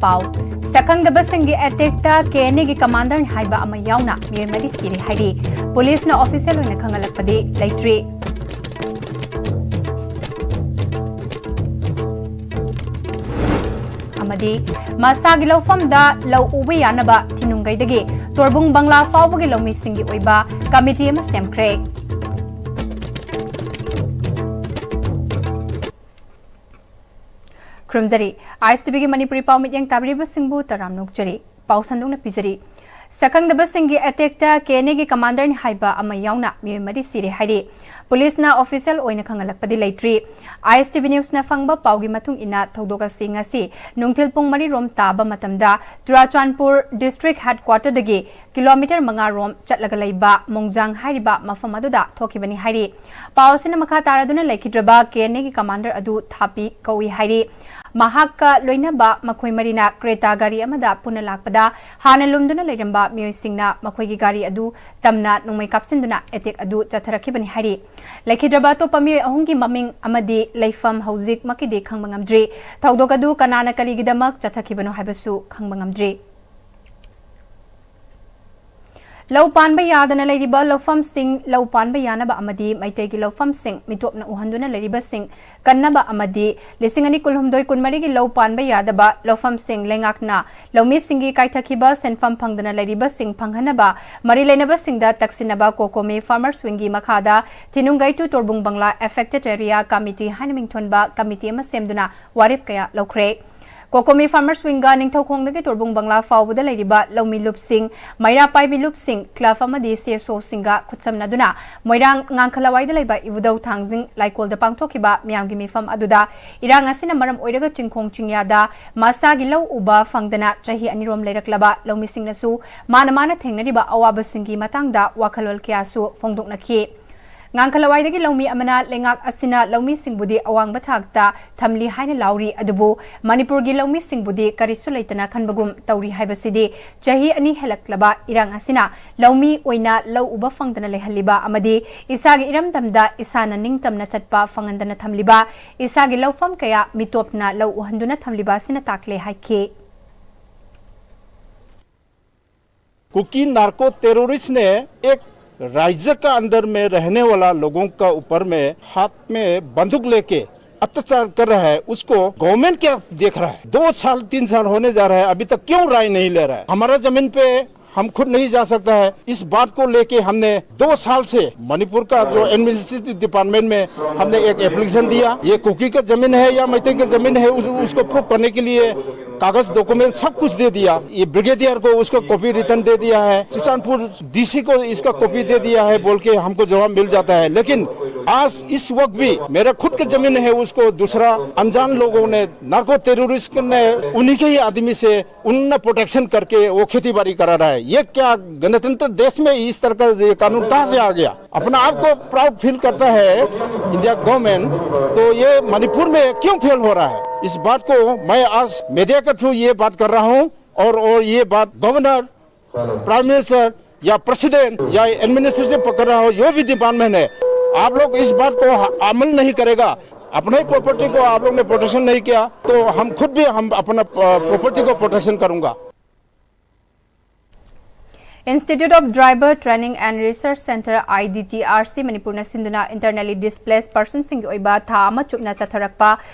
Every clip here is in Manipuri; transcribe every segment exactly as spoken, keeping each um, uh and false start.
ꯄꯥꯎ꯫ ꯁꯛꯈꯪꯗꯕꯁꯤꯡꯒꯤ ꯑꯦꯇꯦꯛꯇ ꯀꯦ ꯑꯦꯟ ꯑꯦꯒꯤ ꯀꯃꯥꯟꯗꯔꯅꯤ ꯍꯥꯏꯕ ꯑꯃ ꯌꯥꯎꯅ ꯃꯤꯑꯣꯏ ꯃꯔꯤ ꯁꯤꯔꯦ ꯍꯥꯏꯔꯤ꯫ ꯄꯨꯂꯤꯁꯅ ꯑꯣꯐꯤꯁꯤꯌꯦꯜ ꯑꯣꯏꯅ ꯈꯪꯍꯜꯂꯛꯄꯗꯤ ꯂꯩꯇ꯭ꯔꯤ꯫ ꯑꯃꯗꯤ ꯃꯁꯥꯒꯤ ꯂꯧꯐꯝꯗ ꯂꯧ ꯎꯕ ꯌꯥꯅꯕ ꯊꯤꯅꯨꯡꯒꯩꯗꯒꯤ ꯇꯣꯔꯕꯨꯡ ꯕꯪꯂꯥ ꯐꯥꯎꯕꯒꯤ ꯂꯧꯃꯤꯁꯤꯡꯒꯤ ꯑꯣꯏꯕ ꯀꯃꯤꯇꯤ ꯑꯃ ꯁꯦꯝꯈ꯭ꯔꯦ꯫ ꯈꯨꯔꯨꯝꯖꯔꯤ꯫ ꯑꯥꯏ ꯑꯦꯁ ꯇꯤ ꯚꯤꯒꯤ ꯃꯅꯤꯄꯨꯔꯤ ꯄꯥꯎ ꯃꯤꯠꯌꯦꯡ ꯇꯥꯕꯤꯔꯤꯕꯁꯤꯡꯕꯨ ꯇꯔꯥꯝꯅ ꯑꯣꯛꯆꯔꯤ꯫ ꯄꯥꯎ ꯁꯟꯗꯣꯛꯅ ꯄꯤꯖꯔꯤ꯫ ꯁꯛꯈꯪꯗꯕꯁꯤꯡꯒꯤ ꯑꯦꯇꯦꯛꯇ ꯀꯦ ꯑꯦꯟ ꯑꯦꯒꯤ ꯀꯃꯥꯟꯗꯔꯅꯤ ꯍꯥꯏꯕ ꯑꯃ ꯌꯥꯎꯅ ꯃꯤꯑꯣꯏ ꯃꯔꯤ ꯁꯤꯔꯦ ꯍꯥꯏꯔꯤ꯫ ꯄꯨꯂꯤꯁꯅ ꯑꯣꯐꯤꯁꯤꯌꯦꯜ ꯑꯣꯏꯅ ꯈꯪꯍꯜꯂꯛꯄꯗꯤ ꯂꯩꯇ꯭ꯔꯤ꯫ ꯑꯥꯏ ꯑꯦꯁ ꯇꯤ ꯚꯤ ꯅ꯭ꯌꯨꯁꯅ ꯐꯪꯕ ꯄꯥꯎꯒꯤ ꯃꯇꯨꯡ ꯏꯟꯅ ꯊꯧꯗꯣꯛ ꯑꯁꯤ ꯉꯁꯤ ꯅꯨꯡꯊꯤꯜ ꯄꯨꯡ ꯃꯔꯤ ꯔꯣꯝ ꯇꯥꯕ ꯃꯇꯝꯗ ꯆꯨꯔꯥꯆꯥꯟꯄꯨꯔ ꯗꯤꯁꯇ꯭ꯔꯤꯛ ꯍꯦꯗꯀ꯭ꯋꯥꯇꯔꯗꯒꯤ ꯀꯤꯂꯣꯃꯤꯇꯔ ꯃꯉꯥ ꯔꯣꯝ ꯆꯠꯂꯒ ꯂꯩꯕ ꯃꯣꯡꯖꯥꯡ ꯍꯥꯏꯔꯤꯕ ꯃꯐꯝ ꯑꯗꯨꯗ ꯊꯣꯛꯈꯤꯕꯅꯤ ꯍꯥꯏꯔꯤ꯫ ꯄꯥꯎ ꯑꯁꯤꯅ ꯃꯈꯥ ꯇꯥꯔꯗꯨꯅ ꯂꯩꯈꯤꯗ꯭ꯔꯕ ꯀꯦ ꯑꯦꯟ ꯑꯦꯒꯤ ꯀꯃꯥꯟꯗꯔ ꯑꯗꯨ ꯊꯥꯄꯤ ꯀꯧꯏ ꯍꯥꯏꯔꯤ꯫ ꯃꯍꯥꯛꯀ ꯂꯣꯏꯅꯕ ꯃꯈꯣꯏ ꯃꯔꯤꯅ ꯀ꯭ꯔꯦꯇꯥ ꯒꯥꯔꯤ ꯑꯃꯗ ꯄꯨꯟꯅ ꯂꯥꯛꯄꯗ ꯍꯥꯟꯅ ꯂꯨꯝꯗꯨꯅ ꯂꯩꯔꯝꯕ ꯃꯤꯑꯣꯏꯁꯤꯡꯅ ꯃꯈꯣꯏꯒꯤ ꯒꯥꯔꯤ ꯑꯗꯨ ꯇꯝꯅ ꯅꯣꯡꯃꯩ ꯀꯥꯞꯁꯤꯟꯗꯨꯅ ꯑꯦꯇꯦꯛ ꯑꯗꯨ ꯆꯠꯊꯔꯛꯈꯤꯕꯅꯤ ꯍꯥꯏꯔꯤ꯫ ꯂꯩꯈꯤꯗ꯭ꯔꯕ ꯑꯇꯣꯞꯄ ꯃꯤꯑꯣꯏ ꯑꯍꯨꯝꯒꯤ ꯃꯃꯤꯡ ꯑꯃꯗꯤ ꯂꯩꯐꯝ ꯍꯧꯖꯤꯛꯃꯛꯀꯤꯗꯤ ꯈꯪꯕ ꯉꯝꯗ꯭ꯔꯤ꯫ ꯊꯧꯗꯣꯛ ꯑꯗꯨ ꯀꯅꯥꯅ ꯀꯔꯤꯒꯤꯗꯃꯛ ꯆꯠꯊꯈꯤꯕꯅꯣ ꯍꯥꯏꯕꯁꯨ ꯈꯪꯕ ꯉꯝꯗ꯭ꯔꯤ꯫ ꯂꯧ ꯄꯥꯟꯕ ꯌꯥꯗꯅ ꯂꯩꯔꯤꯕ ꯂꯧꯐꯝꯁꯤꯡ ꯂꯧ ꯄꯥꯟꯕ ꯌꯥꯅꯕ ꯑꯃꯗꯤ ꯃꯩꯇꯩꯒꯤ ꯂꯧꯐꯝꯁꯤꯡ ꯃꯤꯇꯣꯞꯅ ꯎꯍꯟꯗꯨꯅ ꯂꯩꯔꯤꯕꯁꯤꯡ ꯀꯟꯅꯕ ꯑꯃꯗꯤ ꯂꯤꯁꯤꯡ ꯑꯅꯤ ꯀꯨꯟꯍꯨꯝꯗꯣꯏ ꯀꯨꯟꯃꯔꯤꯒꯤ ꯂꯧ ꯄꯥꯟꯕ ꯌꯥꯗꯕ ꯂꯧꯐꯝꯁꯤꯡ ꯂꯩꯉꯥꯛꯅ ꯂꯧꯃꯤꯁꯤꯡꯒꯤ ꯀꯥꯏꯊꯈꯤꯕ ꯁꯦꯟꯐꯝ ꯐꯪꯗꯅ ꯂꯩꯔꯤꯕꯁꯤꯡ ꯐꯪꯍꯟꯅꯕ ꯃꯔꯤ ꯂꯩꯅꯕꯁꯤꯡꯗ ꯇꯛꯁꯤꯟꯅꯕ ꯀꯣꯀꯣꯃꯤ ꯐꯥꯔꯃꯔꯁ ꯋꯤꯡꯒꯤ ꯃꯈꯥꯗ ꯊꯤꯅꯨꯡꯒꯩ to ꯇꯣꯔꯕꯨꯡ ꯕꯪꯂꯥ ꯑꯦꯐꯦꯛꯇꯦꯠ ꯑꯦꯔꯤꯌꯥ ꯀꯃꯤꯇꯤ ꯍꯥꯏꯅ ꯃꯤꯡꯊꯣꯟꯕ ꯀꯃꯤꯇꯤ ꯑꯃ ꯁꯦꯝꯗꯨꯅ ꯋꯥꯔꯦꯞ ꯀꯌꯥ ꯂꯧꯈ꯭ꯔꯦ꯫ ꯀꯣꯀꯣꯃꯤ ꯐꯥꯔꯃꯔꯁ ꯋꯤꯡꯒ ꯅꯤꯡꯊꯧꯈꯣꯡꯗꯒꯤ ꯇꯣꯔꯕꯨꯡ ꯕꯪꯂꯥ ꯐꯥꯎꯕꯗ ꯂꯩꯔꯤꯕ ꯂꯧꯃꯤ ꯂꯨꯞꯁꯤꯡ, ꯃꯩꯔꯥ ꯄꯥꯏꯕꯤ ꯂꯨꯞꯁꯤꯡ, ꯀ꯭ꯂꯕ ꯑꯃꯗꯤ ꯁꯤ ꯑꯦꯁ ꯑꯣꯁꯤꯡꯒ ꯈꯨꯠꯁꯝꯅꯗꯨꯅ ꯃꯣꯏꯔꯥꯡ ꯉꯥꯡꯈꯂꯋꯥꯏꯗ ꯂꯩꯕ ꯏꯕꯨꯙꯧ ꯊꯥꯡꯖꯤꯡ ꯂꯥꯏꯀꯣꯜꯗ ꯄꯥꯡꯊꯣꯛꯈꯤꯕ ꯃꯤꯌꯥꯝꯒꯤ ꯃꯤꯐꯝ ꯑꯗꯨꯗ ꯏꯔꯥꯡ ꯑꯁꯤꯅ ꯃꯔꯝ ꯑꯣꯏꯔꯒ ꯆꯤꯡꯈꯣꯡ ꯆꯤꯡꯌꯥꯗ ꯃꯁꯥꯒꯤ ꯂꯧ ꯎꯕ ꯐꯪꯗꯅ ꯆꯍꯤ ꯑꯅꯤꯔꯣꯝ ꯂꯩꯔꯛꯂꯕ ꯂꯧꯃꯤꯁꯤꯡꯅꯁꯨ ꯃꯥꯅ ꯃꯥꯅ ꯊꯦꯡꯅꯔꯤꯕ ꯑꯋꯥꯕꯁꯤꯡꯒꯤ ꯃꯇꯥꯡꯗ ꯋꯥꯈꯜꯂꯣꯟ ꯀꯌꯥꯁꯨ ꯐꯣꯡꯗꯣꯛꯅꯈꯤ꯫ ꯉꯥꯡꯈꯂꯋꯥꯏꯗꯒꯤ ꯂꯧꯃꯤ ꯑꯃꯅ ꯂꯩꯉꯥꯛ ꯑꯁꯤꯅ ꯂꯧꯃꯤꯁꯤꯡꯕꯨꯗꯤ ꯑꯋꯥꯡꯕ ꯊꯥꯛꯇ ꯊꯝꯂꯤ ꯍꯥꯏꯅ ꯂꯥꯎꯔꯤ, ꯑꯗꯨꯕꯨ ꯃꯅꯤꯄꯨꯔꯒꯤ ꯂꯧꯃꯤꯁꯤꯡꯕꯨꯗꯤ ꯀꯔꯤꯁꯨ ꯂꯩꯇꯅ ꯈꯟꯕꯒꯨꯝ ꯇꯧꯔꯤ ꯍꯥꯏꯕꯁꯤꯗꯤ ꯆꯍꯤ ꯑꯅꯤ ꯍꯦꯜꯂꯛꯂꯕ ꯏꯔꯥꯡ ꯑꯁꯤꯅ ꯂꯧꯃꯤ ꯑꯣꯏꯅ ꯂꯧ ꯎꯕ ꯐꯪꯗꯅ ꯂꯩꯍꯜꯂꯤꯕ ꯑꯃꯗꯤ ꯏꯁꯥꯒꯤ ꯏꯔꯝꯗꯝꯗ ꯏꯁꯥꯅ ꯅꯤꯡꯇꯝꯅ ꯆꯠꯄ ꯐꯪꯍꯟꯗꯅ ꯊꯝꯂꯤꯕ, ꯏꯁꯥꯒꯤ ꯂꯧꯐꯝ ꯀꯌꯥ ꯃꯤꯇꯣꯞꯅ ꯂꯧ ꯎꯍꯟꯗꯨꯅ ꯊꯝꯂꯤꯕ ꯑꯁꯤꯅ ꯇꯥꯛꯂꯦ ꯍꯥꯏꯈꯤ꯫ कुकी नार्को टेररिस्ट ने एक राज्य का अंदर में रहने वाला लोगों का ऊपर में हाथ में बंदूक लेके अत्याचार कर रहा है, उसको गवर्नमेंट क्या देख रहा है? दो साल, तीन साल होने जा रहा है, अभी तक क्यों राय नहीं ले रहा है? हमारा जमीन पे हम खुद नहीं जा सकता है। इस बात को लेके हमने दो साल से मणिपुर का जो एडमिनिस्ट्रेटिव डिपार्टमेंट में हमने एक एप्लीकेशन दिया। ये कुकी का जमीन है या मैतेई का जमीन है, उस, उसको प्रूव करने के लिए कागज, डॉक्यूमेंट सब कुछ दे दिया। ये ब्रिगेडियर को उसका कॉपी रिटर्न दे दिया है, चुरचंदपुर डीसी को इसका कॉपी दे दिया है बोल के हमको जवाब मिल जाता है। लेकिन आज इस वक्त भी मेरा खुद का जमीन है, उसको दूसरा अनजान लोगों ने, नार्को टेररिस्ट ने, उन्हीं के ही आदमी से उनने प्रोटेक्शन करके वो खेती बाड़ी करा रहा है। ये क्या गणतंत्र देश में इस तरह का ये कानून कहाँ से आ गया? अपना आप को प्राउड फील करता है इंडिया गवर्नमेंट, तो ये मणिपुर में क्यों फेल हो रहा है? इस बात को मैं आज मीडिया के थ्रू ये बात कर रहा हूँ, और, और ये बात गवर्नर, प्राइम मिनिस्टर या प्रेसिडेंट या एडमिनिस्ट्रेशन पकड़ रहा हो, जो भी डिपार्टमेंट है, आप लोग इस बात को अमल नहीं करेगा, अपने ही प्रॉपर्टी को आप लोग ने प्रोटेक्शन नहीं किया, तो हम खुद भी, हम अपना प्रॉपर्टी को प्रोटेक्शन करूंगा। Institute of Driver Training and Research Centre, I D T R C, ꯃꯅꯤꯄꯨꯔꯅ ꯁꯤꯟꯗꯨꯅ internally displaced personꯁꯤꯡꯒꯤ ꯑꯣꯏꯕ ꯊꯥ ꯑꯃ ꯆꯨꯞꯅ ꯆꯠꯊꯔꯛꯄ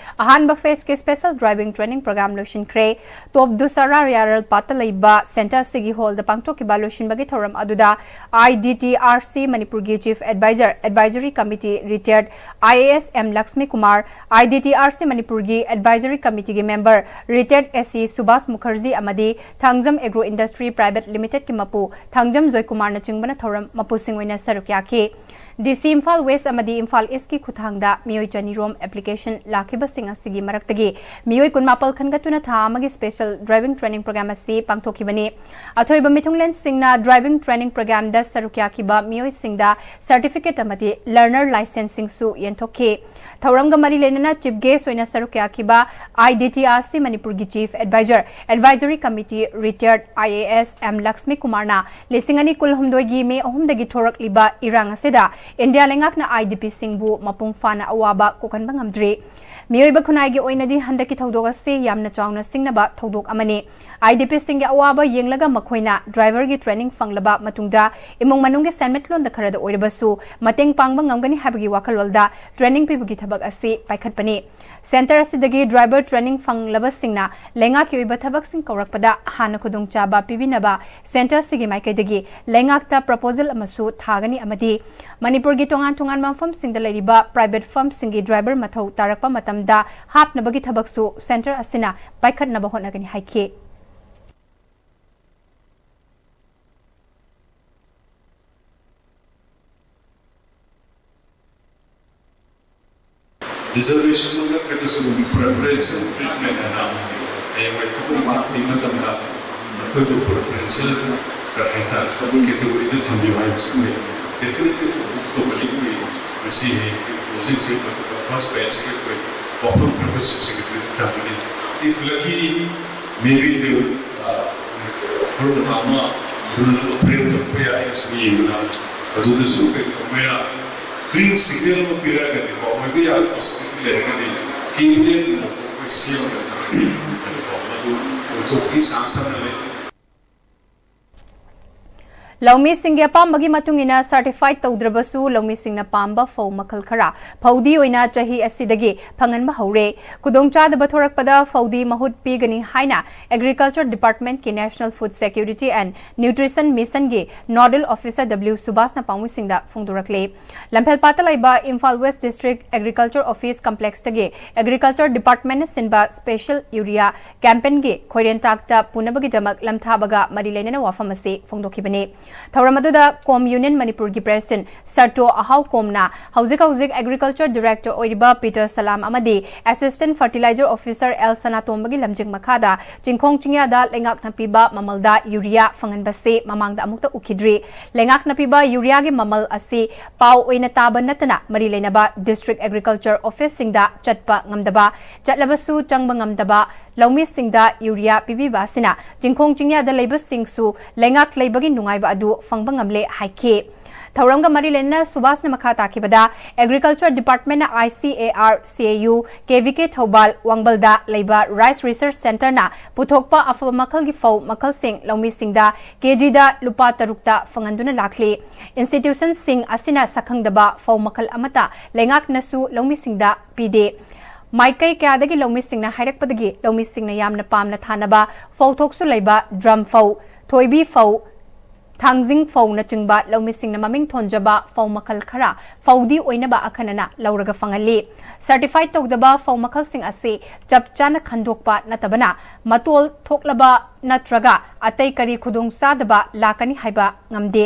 ꯑꯍꯥꯟꯕ ꯐꯦꯁꯀꯤ special driving training program ꯂꯣꯏꯁꯤꯟꯈ꯭ꯔꯦ꯫ ꯇꯣꯞ ꯗꯨꯁꯥꯔꯥ ꯔꯤꯌꯥꯔꯦꯜ ꯄꯥꯠꯇ ꯂꯩꯕ ꯁꯦꯟꯇꯔ ꯑꯁꯤꯒꯤ ꯍꯣꯜꯗ ꯄꯥꯡꯊꯣꯛꯈꯤꯕ ꯂꯣꯏꯁꯤꯟꯕꯒꯤ ꯊꯧꯔꯝ ꯑꯗꯨꯗ I D T R C ꯃꯅꯤꯄꯨꯔꯒꯤ Chief Advisor, Advisory Committee retired I A S M Lakshmi Kumar, I D T R C ꯃꯅꯤꯄꯨꯔꯒꯤ Advisory Committeeꯒꯤ member retired S C Subhash Mukherjee ꯑꯃꯗꯤ ꯊꯥꯡꯖꯝ Agro Industry Private Limitedꯀꯤ ꯃꯄꯨ ꯊꯥꯡꯖꯝ ꯖꯣꯏꯀꯨꯃꯥꯔꯅꯆꯤꯡꯕꯅ ꯊꯧꯔꯝ ꯃꯄꯨꯁꯤꯡ ꯑꯣꯏꯅ ꯁꯔꯨꯛ ꯌꯥꯈꯤ꯫ D C ꯏꯝꯐꯥꯜ ꯋꯦꯁ ꯑꯃꯗꯤ ꯏꯝꯐꯥꯜ ꯏꯁꯀꯤ ꯈꯨꯠꯊꯥꯡꯗ ꯃꯤꯑꯣꯏ ꯆꯅꯤꯔꯣꯝ ꯑꯦꯄ꯭ꯂꯤꯀꯦꯁꯟ ꯂꯥꯛꯈꯤꯕꯁꯤꯡ ꯑꯁꯤꯒꯤ ꯃꯔꯛꯇꯒꯤ ꯃꯤꯑꯣꯏ ꯀꯨꯟꯃꯥꯄꯜ ꯈꯟꯒꯠꯇꯨꯅ ꯊꯥ ꯑꯃꯒꯤ special driving training program ꯑꯁꯤ ꯄꯥꯡꯊꯣꯛꯈꯤꯕꯅꯤ꯫ ꯑꯊꯣꯏꯕ ꯃꯤꯊꯨꯡꯂꯦꯟꯁꯤꯡꯅ driving training programꯗ ꯁꯔꯨꯛ ꯌꯥꯈꯤꯕ ꯃꯤꯑꯣꯏꯁꯤꯡꯗ certificate ꯑꯃꯗꯤ learner licenseꯁꯤꯡꯁꯨ ꯌꯦꯟꯊꯣꯛꯈꯤ꯫ ꯊꯧꯔꯝꯒ ꯃꯔꯤ ꯂꯩꯅꯅ chief guest ꯑꯣꯏꯅ ꯁꯔꯨꯛ ꯌꯥꯈꯤꯕ I D T R C ꯃꯅꯤꯄꯨꯔꯒꯤ Chief Advisor, Advisory Committee retired I A S M Lakshmi ꯀꯨꯃꯥꯔꯅ ꯂꯤꯁꯤꯡ ꯑꯅꯤ ꯀꯨꯟꯍꯨꯝꯗꯣꯏꯒꯤ ꯃꯦ ꯑꯍꯨꯝꯗꯒꯤ ꯊꯣꯔꯛꯂꯤꯕ ꯏꯔꯥꯡ ꯑꯁꯤꯗ ꯏꯟꯗꯤꯌꯥ ꯂꯩꯉꯥꯛꯅ IDPꯁꯤꯡꯕꯨ ꯃꯄꯨꯡ ꯐꯥꯅ ꯑꯋꯥꯕ ꯀꯣꯛꯍꯟꯕ ꯉꯝꯗ꯭ꯔꯤ꯫ ꯃꯤꯑꯣꯏꯕ ꯈꯨꯟꯅꯥꯏꯒꯤ ꯑꯣꯏꯅꯗꯤ ꯍꯟꯗꯛꯀꯤ ꯊꯧꯗꯣꯛ ꯑꯁꯤ ꯌꯥꯝꯅ ꯆꯥꯎꯅ ꯁꯤꯡꯅꯕ ꯊꯧꯗꯣꯛ ꯑꯃꯅꯤ꯫ IDPꯁꯤꯡꯒꯤ ꯑꯋꯥꯕ ꯌꯦꯡꯂꯒ ꯃꯈꯣꯏꯅ driverꯒꯤ training ꯐꯪꯂꯕ ꯃꯇꯨꯡꯗ ꯏꯃꯨꯡ ꯃꯅꯨꯡꯒꯤ ꯁꯦꯟꯃꯤꯠꯂꯣꯟꯗ ꯈꯔꯗ ꯑꯣꯏꯔꯕꯁꯨ ꯃꯇꯦꯡ ꯄꯥꯡꯕ ꯉꯝꯒꯅꯤ ꯍꯥꯏꯕꯒꯤ ꯋꯥꯈꯜꯂꯣꯟꯗ training ꯄꯤꯕꯒꯤ ꯊꯕꯛ ꯑꯁꯤ ꯄꯥꯏꯈꯠꯄꯅꯤ꯫ Centre ꯑꯁꯤꯗꯒꯤ driver training ꯐꯪꯂꯕꯁꯤꯡꯅ ꯂꯩꯉꯥꯛꯀꯤ ꯑꯣꯏꯕ ꯊꯕꯛꯁꯤꯡ ꯀꯧꯔꯛꯄꯗ ꯍꯥꯟꯅ ꯈꯨꯗꯣꯡꯆꯥꯕ ꯄꯤꯕꯤꯅꯕ centre ꯑꯁꯤꯒꯤ ꯃꯥꯏꯀꯩꯗꯒꯤ ꯂꯩꯉꯥꯛꯇ proposal ꯑꯃꯁꯨ ꯊꯥꯒꯅꯤ ꯑꯃꯗꯤ ꯃꯅꯤꯄꯨꯔꯒꯤ ꯇꯣꯉꯥꯟ ꯇꯣꯉꯥꯟꯕ ꯃꯐꯝꯁꯤꯡꯗ ꯂꯩꯔꯤꯕ private firmꯁꯤꯡꯒꯤ driver ꯃꯊꯧ ꯇꯥꯔꯛꯄ ꯃꯇꯝꯗ ꯍꯥꯞꯅꯕꯒꯤ ꯊꯕꯛꯁꯨ centre ꯑꯁꯤꯅ ꯄꯥꯏꯈꯠꯅꯕ ꯍꯣꯠꯅꯒꯅꯤ ꯍꯥꯏꯈꯤ꯫ Reservation ꯅꯠꯇ꯭ꯔꯒꯁꯨ preferential treatment ꯍꯥꯏꯅ ꯍꯌꯦꯡꯋꯥꯏ ꯊꯕꯛ ꯂꯥꯛꯄꯒꯤ ꯃꯇꯝꯗ ꯃꯈꯣꯏꯕꯨ preferential ꯀꯔꯤ ꯍꯥꯏꯇꯥꯔꯦ, ꯊꯕꯛ categoryꯗ ꯊꯝꯕꯤꯌꯨ ꯍꯥꯏꯕꯁꯤ ꯑꯩꯈꯣꯏ definitely ꯇꯧꯒꯅꯤ꯫ ꯑꯩꯈꯣꯏ ꯉꯁꯤ ꯍꯌꯦꯡ ꯍꯧꯖꯤꯛ ꯍꯧꯖꯤꯛ first batchꯀꯤ ꯑꯩꯈꯣꯏ ꯋꯥꯐꯝ ꯈꯔ secretary ꯊꯝꯒꯅꯤ꯫ If lucky, maybe they will, uh, ꯈꯔ ꯑꯃ ꯔꯨꯜ ꯑꯃ frame ꯇꯧꯔꯛꯄ ꯌꯥꯏ ꯍꯥꯏꯕꯁꯨ ꯌꯦꯡꯕꯗ ꯑꯗꯨꯗꯁꯨ ꯀꯩꯒꯨꯝꯕ ꯃꯣꯏꯅ green signal ꯑꯃ ꯄꯤꯔꯛꯑꯒꯗꯤꯀꯣ, ꯑꯣꯏꯕ ꯌꯥꯕ possibility ꯂꯩꯔꯒꯗꯤ cabinet ꯑꯩꯈꯣꯏ ꯁꯦꯝꯃꯒ ꯊꯝꯃꯒꯗꯤꯀꯣ ꯃꯗꯨ ꯑꯣꯏꯊꯣꯛꯄꯒꯤ chance ꯑꯃ ꯂꯩ꯫ ꯂꯧꯃꯤꯁꯤꯡꯒꯤ ꯑꯄꯥꯝꯕꯒꯤ ꯃꯇꯨꯡ ꯏꯟꯅ certified ꯇꯧꯗ꯭ꯔꯕꯁꯨ ꯂꯧꯃꯤꯁꯤꯡꯅ ꯄꯥꯝꯕ ꯐꯧ ꯃꯈꯜ ꯈꯔ ꯐꯧꯗꯤ ꯑꯣꯏꯅ ꯆꯍꯤ ꯑꯁꯤꯗꯒꯤ ꯐꯪꯍꯟꯕ ꯍꯧꯔꯦ꯫ ꯈꯨꯗꯣꯡꯆꯥꯗꯕ ꯊꯣꯔꯛꯄꯗ ꯐꯧꯗꯤ ꯃꯍꯨꯠ ꯄꯤꯒꯅꯤ ꯍꯥꯏꯅ Agriculture Departmentꯀꯤ National Food Security and Nutrition Missionꯒꯤ Nodal Officer W ꯁꯨꯕꯥꯁꯅ ꯄꯥꯎꯃꯤꯁꯤꯡꯗ ꯐꯣꯡꯗꯣꯔꯛꯂꯤ꯫ ꯂꯝꯐꯦꯜꯄꯥꯠꯇ ꯂꯩꯕ Imphal West District Agriculture Office Complexꯇꯒꯤ Agriculture Departmentꯅ ꯁꯤꯟꯕ special urea campaignꯒꯤ ꯈꯣꯏꯔꯦꯟꯇꯥꯛꯇ ꯄꯨꯅꯕꯒꯤꯗꯃꯛ ꯂꯝꯊꯥꯕꯒ ꯃꯔꯤ ꯂꯩꯅꯅ ꯋꯥꯐꯝ ꯑꯁꯤ ꯐꯣꯡꯗꯣꯛꯈꯤꯕꯅꯤ꯫ ꯊꯧꯔꯝ ꯑꯗꯨꯗ COM Union ꯃꯅꯤꯄꯨꯔꯒꯤ President ꯁꯔꯇꯣ ꯑꯍꯥꯎ ꯀꯣꯝꯅ ꯍꯧꯖꯤꯛ ꯍꯧꯖꯤꯛ Agriculture Director ꯑꯣꯏꯔꯤꯕ ꯄꯤꯇꯔ ꯁꯂꯥꯝ ꯑꯃꯗꯤ Assistant Fertilizer Officer L ꯁꯅꯥꯇꯣꯝꯕꯒꯤ ꯂꯝꯖꯤꯡ ꯃꯈꯥꯗ ꯆꯤꯡꯈꯣꯡ ꯆꯤꯡꯌꯥꯗ ꯂꯩꯉꯥꯛꯅ ꯄꯤꯕ ꯃꯃꯜꯗ urea ꯐꯪꯍꯟꯕꯁꯤ ꯃꯃꯥꯡꯗ ꯑꯃꯨꯛꯇ ꯎꯈꯤꯗ꯭ꯔꯤ꯫ ꯂꯩꯉꯥꯛꯅ ꯄꯤꯕ ureaꯒꯤ ꯃꯃꯜ ꯑꯁꯤ ꯄꯥꯎ ꯑꯣꯏꯅ ꯇꯥꯕ ꯅꯠꯇꯅ ꯃꯔꯤ ꯂꯩꯅꯕ District Agriculture Officeꯁꯤꯡꯗ ꯆꯠꯄ ꯉꯝꯗꯕ, ꯆꯠꯂꯕꯁꯨ ꯆꯪꯕ ꯉꯝꯗꯕ ꯂꯧꯃꯤꯁꯤꯡꯗ urea ꯄꯤꯕꯤꯕ ꯑꯁꯤꯅ ꯆꯤꯡꯈꯣꯡ ꯆꯤꯡꯌꯥꯗ ꯂꯩꯕꯁꯤꯡꯁꯨ ꯂꯩꯉꯥꯛ ꯂꯩꯕꯒꯤ ꯅꯨꯡꯉꯥꯏꯕ ꯑꯗꯨ ꯐꯪꯕ ꯉꯝꯂꯦ ꯍꯥꯏꯈꯤ꯫ ꯊꯧꯔꯝꯒ ꯃꯔꯤ ꯂꯩꯅꯅ ꯁꯨꯕꯥꯁꯅ ꯃꯈꯥ ꯇꯥꯈꯤꯕꯗ, Agriculture Department, I C A R, C A U, K V K Thoubal, ꯋꯥꯡꯕꯜꯗ ꯂꯩꯕ Rice Research Centreꯅ ꯄꯨꯊꯣꯛꯄ ꯑꯐꯕ ꯃꯈꯜꯒꯤ ꯐꯧ ꯃꯈꯜꯁꯤꯡ ꯂꯧꯃꯤꯁꯤꯡꯗ ꯀꯦꯖꯤꯗ ꯂꯨꯄꯥ ꯇꯔꯨꯛꯇ ꯐꯪꯍꯟꯗꯨꯅ ꯂꯥꯛꯂꯤ꯫ Institutionꯁꯤꯡ ꯑꯁꯤꯅ ꯁꯛꯈꯪꯗꯕ ꯐꯧ ꯃꯈꯜ ꯑꯃꯠꯇ ꯂꯩꯉꯥꯛꯅꯁꯨ ꯂꯧꯃꯤꯁꯤꯡꯗ ꯄꯤꯗꯦ꯫ ꯃꯥꯏꯀꯩ ꯀꯌꯥꯗꯒꯤ ꯂꯧꯃꯤꯁꯤꯡꯅ ꯍꯥꯏꯔꯛꯄꯗꯒꯤ ꯂꯧꯃꯤꯁꯤꯡꯅ ꯌꯥꯝꯅ ꯄꯥꯝꯅ ꯊꯥꯅꯕ ꯐꯧꯊꯣꯛꯁꯨ ꯂꯩꯕ drum ꯐꯧ, ꯊꯣꯏꯕꯤ ꯐꯧ, ꯊꯥꯡꯖꯤꯡ ꯐꯧꯅꯆꯤꯡꯕ ꯂꯧꯃꯤꯁꯤꯡꯅ ꯃꯃꯤꯡ ꯊꯣꯟꯖꯕ ꯐꯧ ꯃꯈꯜ ꯈꯔ ꯐꯧꯗꯤ ꯑꯣꯏꯅꯕ ꯑꯈꯟꯅꯅ ꯂꯧꯔꯒ ꯐꯪꯍꯜꯂꯤ꯫ Certified ꯇꯧꯗꯕ ꯐꯧ ꯃꯈꯜꯁꯤꯡ ꯑꯁꯤ ꯆꯞ ꯆꯥꯅ ꯈꯟꯗꯣꯛꯄ ꯅꯠꯇꯕꯅ ꯃꯇꯣꯜ ꯊꯣꯛꯂꯕ ꯅꯠꯇ꯭ꯔꯒ ꯑꯇꯩ ꯀꯔꯤ ꯈꯨꯗꯣꯡꯆꯥꯗꯕ ꯂꯥꯛꯀꯅꯤ ꯍꯥꯏꯕ ꯉꯝꯗꯦ꯫